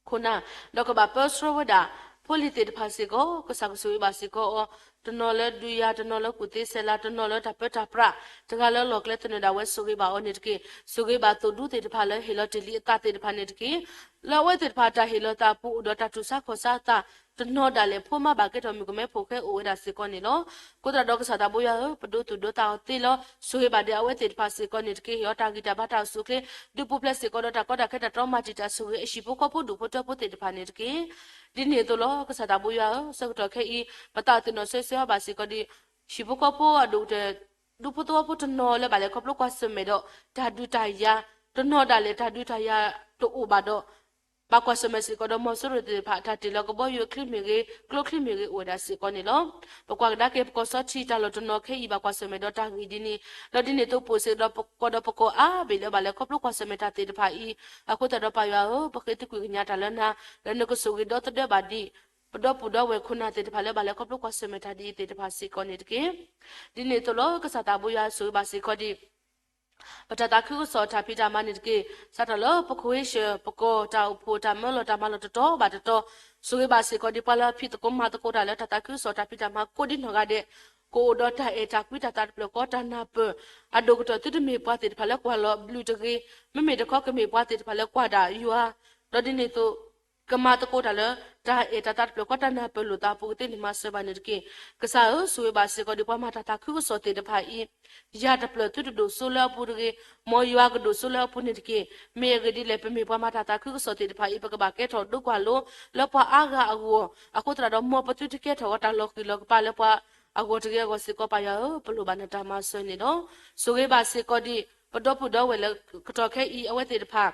ခိၣ်နၢ်, ဒီးကဘၣ်ပၢဆှၢဝဲဒၣ် ဖိလံၤသ့ၣ်တဖၣ်စ့ၢ်ကီး, ကစၢ်ကဆိၣ်ဂ့ၤဘၣ်စ့ၢ်ကီးအီၤ, တနီၤလၢဒုးယၤ, တနီၤလၢကူၣ်သ့ဆဲးလၤ, တနီၤလၢတၢ်ပၢတၢ်ပြး, တဂၤလၢလီၢ်ကျဲသနၢၣ်ဒၣ်ဝဲဆိၣ်ဂ့ၤဘၣ်အီၤန့ၣ်တက့ၢ်. ဆိၣ်ဂ့ၤဘၣ်သိၣ်ဒူသ့ၣ်တဖၣ်လၢဟ့ၣ်လီၤတ့ၢ်လံအသးသ့ၣ်တဖၣ်န့ၣ်တက့ၢ်. လၢအဝဲသ့ၣ်တဖၣ်တၢ်ဟ့ၣ်လီၤသးအပူၤအိၣ်ဒီးတၢ်တူၢ်ဆါခီၣ်ဆါအသး, တနီၤဒၣ်လဲာ်ဖိမါဘၣ်ကဲထီၣ်မုၣ်ကမဲဖိဃဲအိၣ်ဝဲဒၣ်စ့ၢ်ကီးန့ၣ်လီၤ. အဃိသတးဒီးကစၢ်သးဘိယွၤဧၢ, ပဒိသူၣ်ဒိသးအီၤသ့လီၤ. ဆိၣ်ဂ့ၤဘၣ်ဒဲးအဝဲသ့ၣ်တဖၣ်စ့ၢ်ကီးန့ၣ်တက့ၢ်. ဟ့ၣ်အီၤတၢ်ဂံၢ်တၢ်ဘါတၢ်အိၣ်ဆူၣ်အိၣ်ချ့, ဒုးပူၤဖျဲးစ့ၢ်ကီးဒီးတၢ်ကီတၢ်ခဲတၢ်တြီမၤတံာ်တာ် ဆိၣ်ဂ့ၤအဟံၣ်ဖိဃီဖိဒူၣ်ဖိထၢဖိသ့ၣ်တဖၣ်န့ၣ်တက့ၢ်. ဒ်န့ၣ်အသိးလီၤ. ကစၢ်သးဘိယွၤဧၢ, ဆၢကတီၢ်ခဲအံၤ ပသးသ့ၣ်နီၣ်ဆၢဆၢအီၤဘၣ်စ့ၢ်ကီးဒီး ဟံၣ်ဖိဃီဖိအဒိၣ်ကတၢၢ် ဒူဖိသဝီဖိတနီၤလၢဘၣ်လဲၤခီဖျိကွၢ်ဆၢၣ်မဲာ်ဒီး တၢ်ဒုးတၢ်ယၤ, တနီၤဒၣ်လဲာ်တၢ်ဒုးတၢ်ယၤတအိၣ်ဘၣ်ဒီး ဘၣ်ကွၢ်ဆၢၣ်မဲာ်စ့ၢ်ကီးဒီး မီၤစိရိၤသ့ၣ်တဖၣ် တၢ်တ့ၢ်လီၤကဘီယူၤအချံမ့ၢ်ဂ့ၤ, ကျိချံမ့ၢ်ဂ့ၤ အိၣ်ဝဲဒၣ်စ့ၢ်ကီးန့ၣ်လီၤ. ပကွၢ်ကဒါက့ၤ ပကီၢ်စီထံတၢ်လီၢ်တနီၤခဲအံၤ ဘၣ်ကွၢ်ဆၢၣ်မဲာ်ဒီးတၢ်ဂ့ၢ်ဒ်န့ၣ်, ဒီးဒ်န့ၣ်အသိး ပအိၣ်စ့ၢ်ကီးဒီးပကီၢ်ဒီးပကီၢ်အါဘ့ၣ်လၢဘၣ်လဲၤခီဖျိကွၢ်ဆၢၣ်မဲာ်တၢ်သ့ၣ်တဖၣ်အံၤ, အဃိသတးဒီးပၢ်ယွၤဧၢ, ပဃ့သကွံာ်ကညးတၢ်လၢနၤ, လၢနကဆိၣ်ဂ့ၤဒီသဒၢဘၣ်ဒံး ပဒီပုၢ်ဒီဝဲၢ်ခိၣ်နၢ်သ့ၣ်တဖၣ်လၢဘၣ်လဲၤခီဖျိကွၢ်ဆၢၣ်မဲာ်တၢ်ဒ်အံၤသ့ၣ်တဖၣ်စ့ၢ်ကီးန့ၣ်တက့ၢ်. ဒ်န့ၣ်အသိးလီၤ. ကစၢ်သးဘိယွၤဧၢ, ဆိၣ်ဂ့ၤဘၣ်စ့ၢ်ကီးဒီး ပတၢ်သးခုကစီၣ်တၢ်ဖံးတၢ်မၤန့ၣ်တက့ၢ်. စးထီၣ်လၢပခိၣ်ဟ့ၡၢၣ် ပကီၢ်တၢ်အိၣ်ဖှိၣ်တၢ်မၢလီၤတၢ်မၤလီၤတတီၤဘၣ်တတီၤ, ဆိၣ်ဂ့ၤဘၣ်စ့ၢ်ကီးဒီး ပှၤလၢအဖံးသကိးမၤသကိးတၢ်လၢတၢ်သးခုကစီၣ်တၢ်ဖံးတၢ်မၤကိးဒ်နီၢ်ဂၤဒဲး, ကအိၣ်ဒီးတၢ်အဲၣ်တၢ်ကွံတၢ်သးတဖျၢၣ်ဃီတၢ်နၢ်ပၢၢ်, အဒိၣ်ကတၢၢ်သုတမ့ၢ်ပှၤသ့ၣ်တဖၣ်လၢကွၢ်လီၤဘျုးတဂ့ၤ, မ့မ့ၢ်တခီကမ့ၢ်ပှၤသ့ၣ်တဖၣ်လၢကွၢ်ဒၣ်ယွၤ, ဒီးဒ်န့ၣ်အသိး ကမၤသကိးတၢ်လၢ တၢ်အဲၣ်တၢ်သးတဖျၢၣ်ဃီတၢ်နၢ်ပၢၢ်လိာ်သးအပူၤကသ့န့ၣ် မၤစၢၤဘၣ်န့ၣ်တက့ၢ်. ကစၢ်ဧၢ, ဆိၣ်ဂ့ၤဘၣ်စ့ၢ်ကီးဒီး ပှၤမၤတၢ်သးခုကစီၣ်သ့ၣ်တဖၣ်အံၤ, ယၤတဖျၢၣ်သုတဒိၣ်စိလၢအပူၤတဂ့ၤ, မ်ယွၤကဒိၣ်စိလၢအပူၤန့ၣ်တက့ၢ်. မ့ၢ်အဂ့ၢ်ဒ်လဲၣ်, ပမ့ၢ်ပှၤမၤတၢ်သးခုကစီၣ်သ့ၣ်တဖၣ်အံၤ ပကဘၣ်ကဲထီၣ်ဒိကွၢ်လိ လၢပှၤအါဂၤအဂီၢ်, အဃိသတးဒီး မ်ပသုတကဲထီၣ်ဝဲတၢ်လီၤဃံၤလီၤကပၤလၢပှၤအဂီၢ်တဂ့ၤအဂီၢ်စ့ၢ်ကီး ပၢ်ယွၤဧၢ, ပလိၣ်ဘၣ်နတၢ်မၤစၢၤန့ၣ်လီၤ. ဆိၣ်ဂ့ၤဘၣ်စ့ၢ်ကီးဒီး ပဒီပုၢ်ဒီဝဲၢ်လၢကတီၢ်ခဲအံၤ အဝဲသ့ၣ်တဖၣ်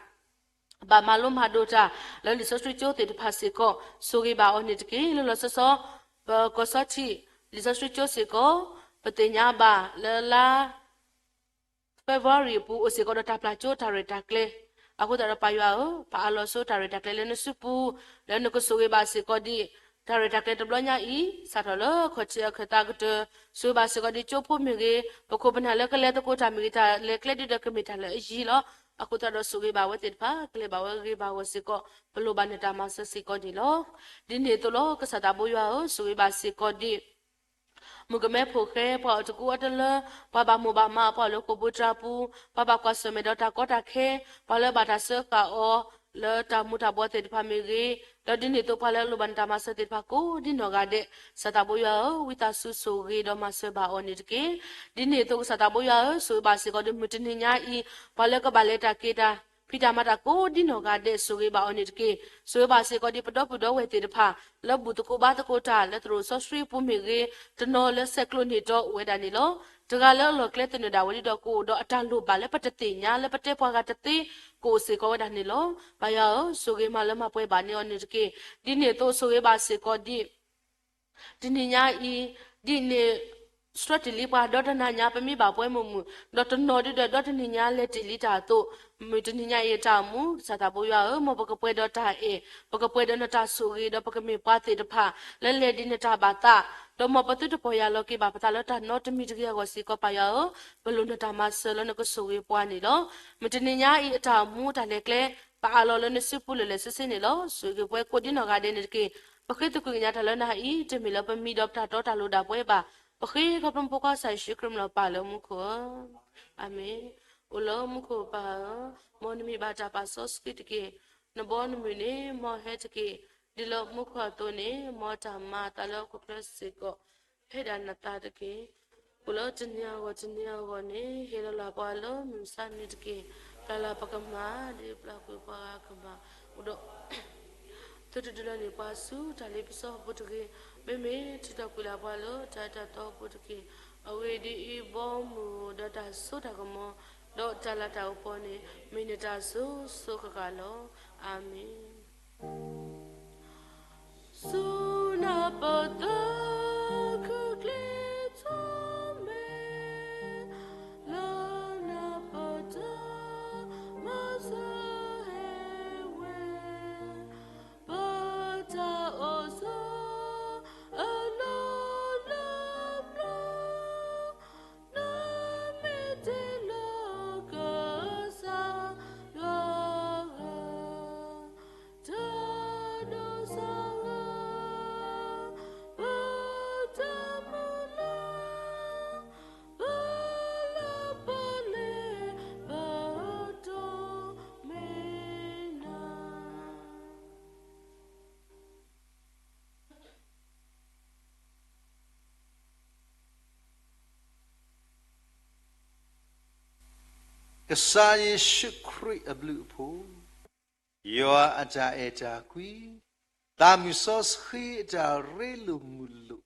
ဘၣ်မၤလိမၤဒိးတၢ် လၢလံာ်စီဆှံကၠိသ့ၣ်တဖၣ်စ့ၢ်ကီး ဆိၣ်ဂ့ၤဘၣ်အီၤန့ၣ်တက့ၢ်. လၢလီၤဆီဆီ ပကီၢ်ဆီထံး လံာ်စီဆှံကၠိစ့ၢ်ကီး ပသ့ၣ်ညါဘၣ်လၢလါ February အပူၤ အိၣ်စ့ၢ်ကီးဒီးတၢ်ပျၢ်ကၠိတၢ်ရဲၣ်တၢ်ကျဲၤ, အဃိသတးဒီးပၢ်ယွၤဧၢ, ပအးလီၤဆိတၢ်ရဲၣ်တၢ်ကျဲၤလၢနစုပူၤ, လၢနကဆိၣ်ဂ့ၤဘၣ်စ့ၢ်ကီးဒီး တၢ်ရဲၣ်တၢ်ကျဲၤတဘျီညါအံၤ စးထီၣ်လၢခီၣ်ထံးအခၢၣ်သးကတၢၢ်, ဆိၣ်ဂ့ၤဘၣ်စ့ၢ်ကီးဒီးကၠိဖိမ့ၢ်ဂ့ၤ, ပခိၣ်ပနၢ်လၢကလဲၤသကိးတၢ်မ့ၢ်ဂ့ၤ, တၢ်လဲၤကျဲဒုဒီးကမ့ၢ်တၢ်လၢအယံၤလီၤ. အဃိသတးဒီးဆိၣ်ဂ့ၤဘၣ်ဝဲသ့ၣ်တဖၣ်, ကလဲၤဘၣ်ဝဲဂ့ၤဘၣ်ဝီစ့ၢ်ကီး, ပလိၣ်ဘၣ်နတၢ်မၤစၢၤစ့ၢ်ကီးန့ၣ်လီၤ. ဒ်န့ၣ်အသိးလီၤ. ကစၢ်သးဘိယွၤဧၢ, ဆိၣ်ဂ့ၤဘၣ်စ့ၢ်ကီးဒီး မုၣ်ကမဲဖိဃဲ, ပှၤအတကူအတလၢ, ပှၤဘၣ်မိၢ်ဘၣ်မး, ပှၤလၢဃိာ်ဘိတြၢ်ပူၤ, ပှၤဘၣ်ကွၢ်ဆၢၣ်မဲာ်ဒီးတၢ်ကီတၢ်ခဲ, ပှၤလၢဘၣ်တၢ်စၢဃာ်အီၤ လၢတၢ်မူၤတၢ်ဘှီးသ့ၣ်တဖၣ်မ့ၢ်ဂ့ၤ, ဒီးဒ်န့ၣ်အသိးပှၤလၢအလိၣ်ဘၣ်နတၢ်မၤစၢၤသ့ၣ်တဖၣ်ကိးဒ်နီၢ်ဂၤဒဲး, ကစၢ်သးဘိယွၤဧၢ, ဝံသးစူၤဆိၣ်ဂ့ၤဒီးမၤစၢၤဘၣ်အီၤန့ၣ်တက့ၢ်. ဒ်န့ၣ်အသိးကစၢ်သးဘိယွၤဧၢ, ဆိၣ်ဂ့ၤဘၣ်စ့ၢ်ကီးဒီးမုၢ်တနံၤညါအံၤ, ပှၤလၢကဘၣ်လဲၤတၢ်က့ၤတၢ် ဖံးတၢ်မၤတၢ်ကိးဒ်နီၢ်ဂၤဒဲး ဆိၣ်ဂ့ၤဘၣ်အီၤန့ၣ်တက့ၢ်. ဆိၣ်ဂ့ၤဘၣ်စ့ၢ်ကီးဒီးပဒီပုၢ်ဒီဝဲၢ်သ့ၣ်တဖၣ် လၢဘူၣ်သကိးဘါသကိးတၢ် လၢသရိာ်စီဆှံပူၤမ့ၢ်ဂ့ၤ, တနီၤလၢဆဲးကျိးန့ၢ်တီအိၣ်ဝဲဒၣ်န့ၣ်လီၤ. တဂၤလၢအလီၢ်ကျဲသနၢၣ်ဒၣ်ဝဲဒၣ်ဒီး ကအိၣ်ဒီးအတၢ်လိၣ်ဘၣ်လၢပတသ့ၣ်ညါ လၢပတဲပှၤဂၤတသ့ ကအိၣ်စ့ၢ်ကီးဝဲဒၣ်န့ၣ်လီၤ. ပၢ်ယွၤဧၢ, ဆိၣ်ဂ့ၤမၤလၢမၤပှဲၤဘၣ်န့ၢ်အီၤန့ၣ်တက့ၢ်. ဒ်န့ၣ်အသိးဆိၣ်ဂ့ၤဘၣ်စ့ၢ်ကီးဒီး တနံၤညါအံၤ, ဒ်န့ၣ် ဆှၢတ့ၢ်လံပှၤဒီတနၤညါ ပမ့ၢ်ဘၣ်ပှဲၤမုာ်မုာ်, ဒီးတနီၤဒုဒီးဒီတနံၤညါလဲၤတ့ၢ်လံတၢ်အသိး, မုၢ်တနံၤညါအံၤအတၢ်အိၣ်မူ ကစၢ်သးဘိယွၤဧၢ, မ်ပကပှဲၤဒီးတၢ်အဲၣ်, ပကပှဲၤဒီးနတၢ်ဆိၣ်ဂ့ၤ, ဒီးပကမ့ၢ်ပှၤသ့ၣ်တဖၣ် လၢလဲၤဒ်နတၢ်ဘၣ်သး, ဒီးမ်ပသုတပီၢ်ယၢ်လီၤက့ၤဘၣ်ပသးလၢတၢ်နီတမံၤတဂ့ၤအဂီၢ်စ့ၢ်ကီး ပၢ်ယွၤဧၢ, ပလိၣ်နတၢ်မၤစၢၤလၢနကဆိၣ်ဂ့ၤပှၤန့ၣ်လီၤ. မုၢ်တနံၤညါအံၤအတၢ်အိၣ်မူတၢ်လဲၤကျဲ ပအးလီၤလၢနစုပူၤလၢာ်လၢာ်ဆ့ဆ့န့ၣ်လီၤ. ဆိၣ်ဂ့ၤပှၤကိးဒ်နီၢ်ဂၤဒဲးန့ၣ်တက့ၢ်. ပဃ့သကွံာ်ကညးတၢ်လၢနၤအံၤ တမ့ၢ်လၢပမံဒီးပတၢ်တီတၢ်လိၤဒၣ်ပှဲၤဘၣ်. ပဃ့ခီဖျိမုၢ်ဖိခွါကစၢ်ယ့ၣ်ၡူးခရံာ်မံၤလီၤပၢ်လၢမူခိၣ်ဧၢ, အၤမ့ၣ်. အိၣ်လၢမူခိၣ်ပၢ်ဧၢ, မ်နမံၤဘၣ်တၢ်ပာ်စီဆှံတက့ၢ်. နဘီနမုၢ်န့ၣ် မ်ဟဲတက့ၢ်. ဒ်လၢမူခိၣ်အသိးန့ၣ် မ်တၢ်မၤအသးလၢဟီၣ်ခိၣ်ချၢစ့ၢ်ကီး ဖဲဒၣ်နသးတက့ၢ်. အိၣ်လၢတနံၤအဂီၢ်တနံၤအဂီၢ်န့ၣ် ဟ့ၣ်လီၤလၢ်ပှၤလၢမုၢ်မဆါနံၤတက့ၢ်. ပျၢ်လၢ်ပကမၢ် ဒ်ပျၢ်ကွံာ်ပှၤဂၤကမၢ်, အိၣ်ဒီး သုတဒုးလီၤန့ၢ်ပှၤဆူတၢ်လ့ပစီအပူၤတဂ့ၤ. မ့မ့ၢ်ထုးထီၣ်ကွံာ်လၢ်ပှၤလၢတၢ်အၢတၢ်သီအပူၤတက့ၢ်. အဂ့ၢ်ဒ်အံၤ, ဘီမုၢ်ဒီးတၢ်စိတၢ်ကမီၤ, ဒီးတၢ်လၤတၢ်ကပီၤန့ၣ် မ့ၢ်နတၢ်စိၤစိၤဃၣ်ဃၣ်လီၤ. အၤမ့ၣ်. ဆူနၢ်ပၢၢ်တၢ်ခုၣ်ချ့ထီၣ်မဲာ်, လၢနၢ်ပၢၢ်တၢ်မၤစၢၤဟဲဝဲ, ပတၢ်အိၣ်ဆိး အလီၢ်လၢပျၢၤ, နမ့ၢ်တ့လၢကစၢ်ယွၤဂၤ, တၢ်ဒိးစၢ်ဂၤ ပတၢ်မုၢ်လၢ်, ပလၢပလ့ပတီၢ်မ့ၢ်နၤ. ကစၢ်ယ့ၣ်ၡူးခရံာ်အဘျုးအဖှိၣ်, ယွၤအတၢ်အဲၣ်တၢ်ကွံ, သးမုၢ်စီဆှံအတၢ်ရ့လိာ်မုာ်လိာ်,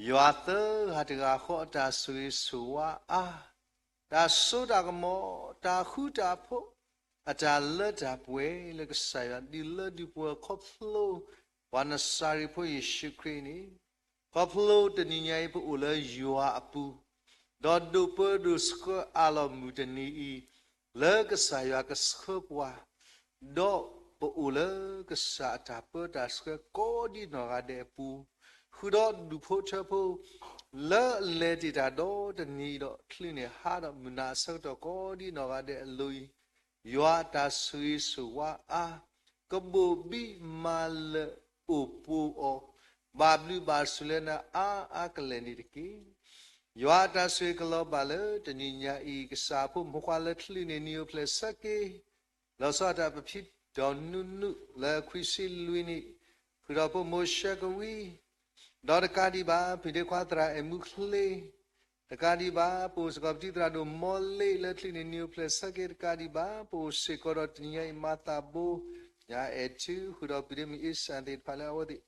ယွၤသၢဂၤတဂၤဃီအတၢ်ဆိၣ်ဂ့ၤဆိၣ်ဝါအါ, တၢ်စိတၢ်ကမီၤ, တၢ်ဃူတၢ်ဖိး, အတၢ်လၢတၢ်ပှဲၤလၢကစၢ်ယွၤဒုးလၢဒုးပှဲၤခီဖျိ ပှၤနစၤရ့းဖိယ့ၣ်ၡူးခရံာ်န့ၣ်, ခီဖျိတနံၤညါအံၤ ပအိၣ်လၢယွၤအပူၤ, ဒီးဒိးပၢဒိးဆှၢအါလီၤမုၢ်တနံၤအံၤ, လၢကစၢ်ယွၤကဆှၢပှၤ, ဒီးပအိၣ်လၢကစၢ်အတၢ်ပၢတၢ်ဆှၢကိးဒံနီၢ်ဂၤဒဲးအပူၤ, ဃုာ်ဒီးဒူၣ်ဖိထၢဖိ လၢအလဲၤတ့ၢ်တၢ်ဒီတနံၤဒီး ချုးန့ၢ်ဟါဒီးမုၢ်နၤအဆၢကတီၢ်ကိးဒံနီၢ်ဂၤဒဲးအလိၤအံၤ, ယွၤအတၢ်ဆိၣ်ဂ့ၤဆိၣ်ဝါအါ, ကဘိၣ်ဘံမၤလၢာ်အိၣ်ပှဲၤအီၤ, ဘၣ်ဘျုးဘၣ်ဆိၣ်လၢနၤအါအါကလဲာ်န့ၣ်တက့ၢ်. ယွၤအတၢ်ဆိၣ်ဂ့ၤကလီၤဘၣ်လၢတနံၤညါအံၤ ကစၢ်ဖိမုၣ်ဖိခွါလၢချုးန့ၢ်နံၣ်အိၣ်ဖျဲၣ်ဆၢက့ၤ လီၤဆီဒၣ်တၢ်ပဖံးဒီးနူနူလၢခွံဆံလွံၢ်နံၣ်, ဃုာ်ဒီးဖိမိၤၡ့ကဝံ, ဒီးတကးဒံးဘၣ် ဖံးဒ့ခွါသရၣ်အဲၣ်မူချ့, တကးဒံးဘၣ် ပအိၣ်စ့ၢ်ကီးပတံၤသရၣ်ဒိၣ်မီလ့လၢချုးန့ၢ်နံၣ်အိၣ်ဖျဲၣ်ဆၢက့ၤတကးဒံးဘၣ် ပအိၣ်စ့ၢ်ကီးဒီးတနံၤညါအံၤမၤသးဘိ, ညါအဲၣ်ထူ ဃုာ်ဒီးဖံးဒ့မုၣ်အ့စၢ်သ့ၣ်တဖၣ်လၢအဝဲသ့ၣ်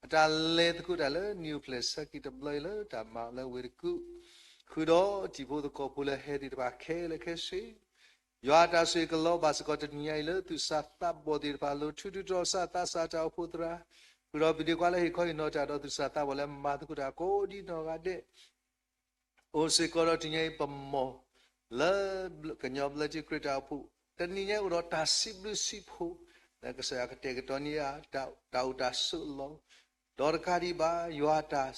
အတၢ်လဲၤသကိးတၢ်လၢနံၣ်အိၣ်ဖျဲၣ်ဆၢက့ၤတဘျီအံၤလၢတၢ်မၤအီၤလၢဝ့ၢ်တကူၣ်, ဃုာ်ဒီးတံၤဖိသကိးဖိလၢဟဲသ့ၣ်တဖၣ်ခဲလၢာ်ခဲဆ့ ယွၤအတၢ်ဆိၣ်ဂ့ၤကလီၤဘၣ်စ့ၢ်ကီးတနံၤညါအံၤလၢသူၣ်စၢ်သးဘီၣ်သ့ၣ်တဖၣ်အလိၤ ထူးထူးတီၤတီၤ စၢ်သးစၢ်တၢ်အိၣ်ဖှိၣ်သရၣ်, ဃုာ်ဒီးဖံးဒ့ခွါလၢဟ့ၣ်ခီဟ့ၣ်နီၤတၢ်ဒီးသူၣ်စၢ်သးဘီၣ်လၢမၤသကိးတၢ်ကိးဒံနီၢ်ဂၤဒဲး အိၣ်စ့ၢ်ကီးဒီးတနံၤညါအံၤပမိၢ် လၢကညီဘျၢထံခရံာ်တၢ်အိၣ်ဖှိၣ် တနံၤညါအံၤအိၣ်ဒီးတၢ်စံးဘျုးစံးဖှိၣ် လၢကစၢ်ယွၤကတဲာ်ကတီၤန့ၢ်အတၢ်အိၣ်တၢ်ဆိးအလီၢ်, ဒီးတကးဒံးဘၣ် ယွၤအတၢ်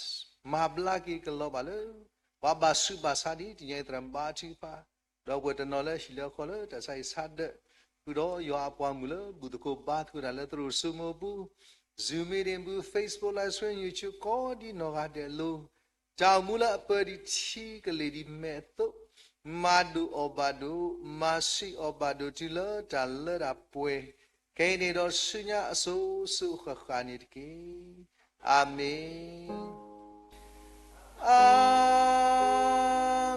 မၤဘျါက့ၤကလီၤဘၣ်လၢ ပှၤဘၣ်ဆူးဘၣ်ဆါဒ်တနံၤညါအံၤသရၣ်မုၣ်ဘါထုကဖၣ်, ဒီးပှၤတနီၤလၢဟံၣ်လၢဃီလၢတၢ်ဆါဟံၣ်ဆါဒၢး, ဃုာ်ဒီးယွၤအပှၤမုၣ်လၢဘူၣ်သကိးဘါသကိးတၢ်လၢသရိာ်စိမိၤပူၤ, Zoom meeting ပူၤ Facebook live stream YouTube ကိးဒံနီၢ်ဂၤဒဲးအလိၤ တၢ်အိၣ်မူလၢအပၢဒံးထံကလ့ၢ်ဒံးမဲာ်အသိး, မၤဒိၣ်အီၤဘၣ်ဒိၣ်, မၤဆံးအီၤဘၣ်ဒိၣ်တုၤလၢတၢ်လၢတၢ်ပှဲၤ, ခဲအံၤန့ၣ်ဒီးဆူညါအစိၤစိၤဃၣ်ဃၣ်န့ၣ်တက့ၢ်. အၤမ့ၣ်. အၤ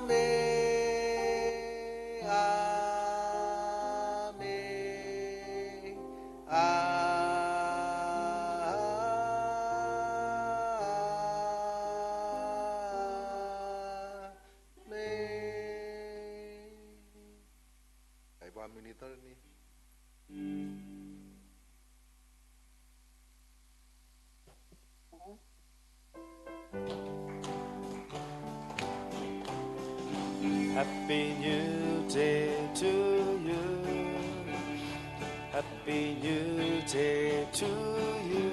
မ့ၣ်, အၤမ့ၣ်, အၤမ့ၣ်. တၢ်အံၤပှၤမုၢ်နံၤသီတနံၤ Happy New Day to you. Happy New Day to you.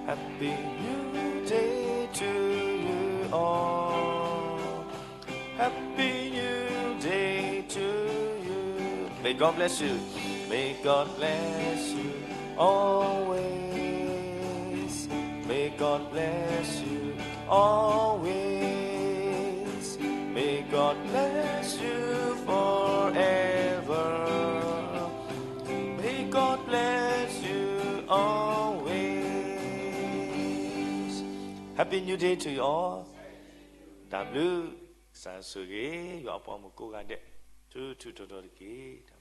Happy New Day to you all. Happy New Day to you. May God bless you. May God bless you always. May God bless you always. May God bless you forever. May God bless you always. Happy New Day to you all. တၢ်ဘျုး, ကစၢ်ဆိၣ်ဂ့ၤ ယွၤအပှၤမုၣ်ကိးဂၤဒဲး ထူးထူးတီၤတီၤတက့ၢ်.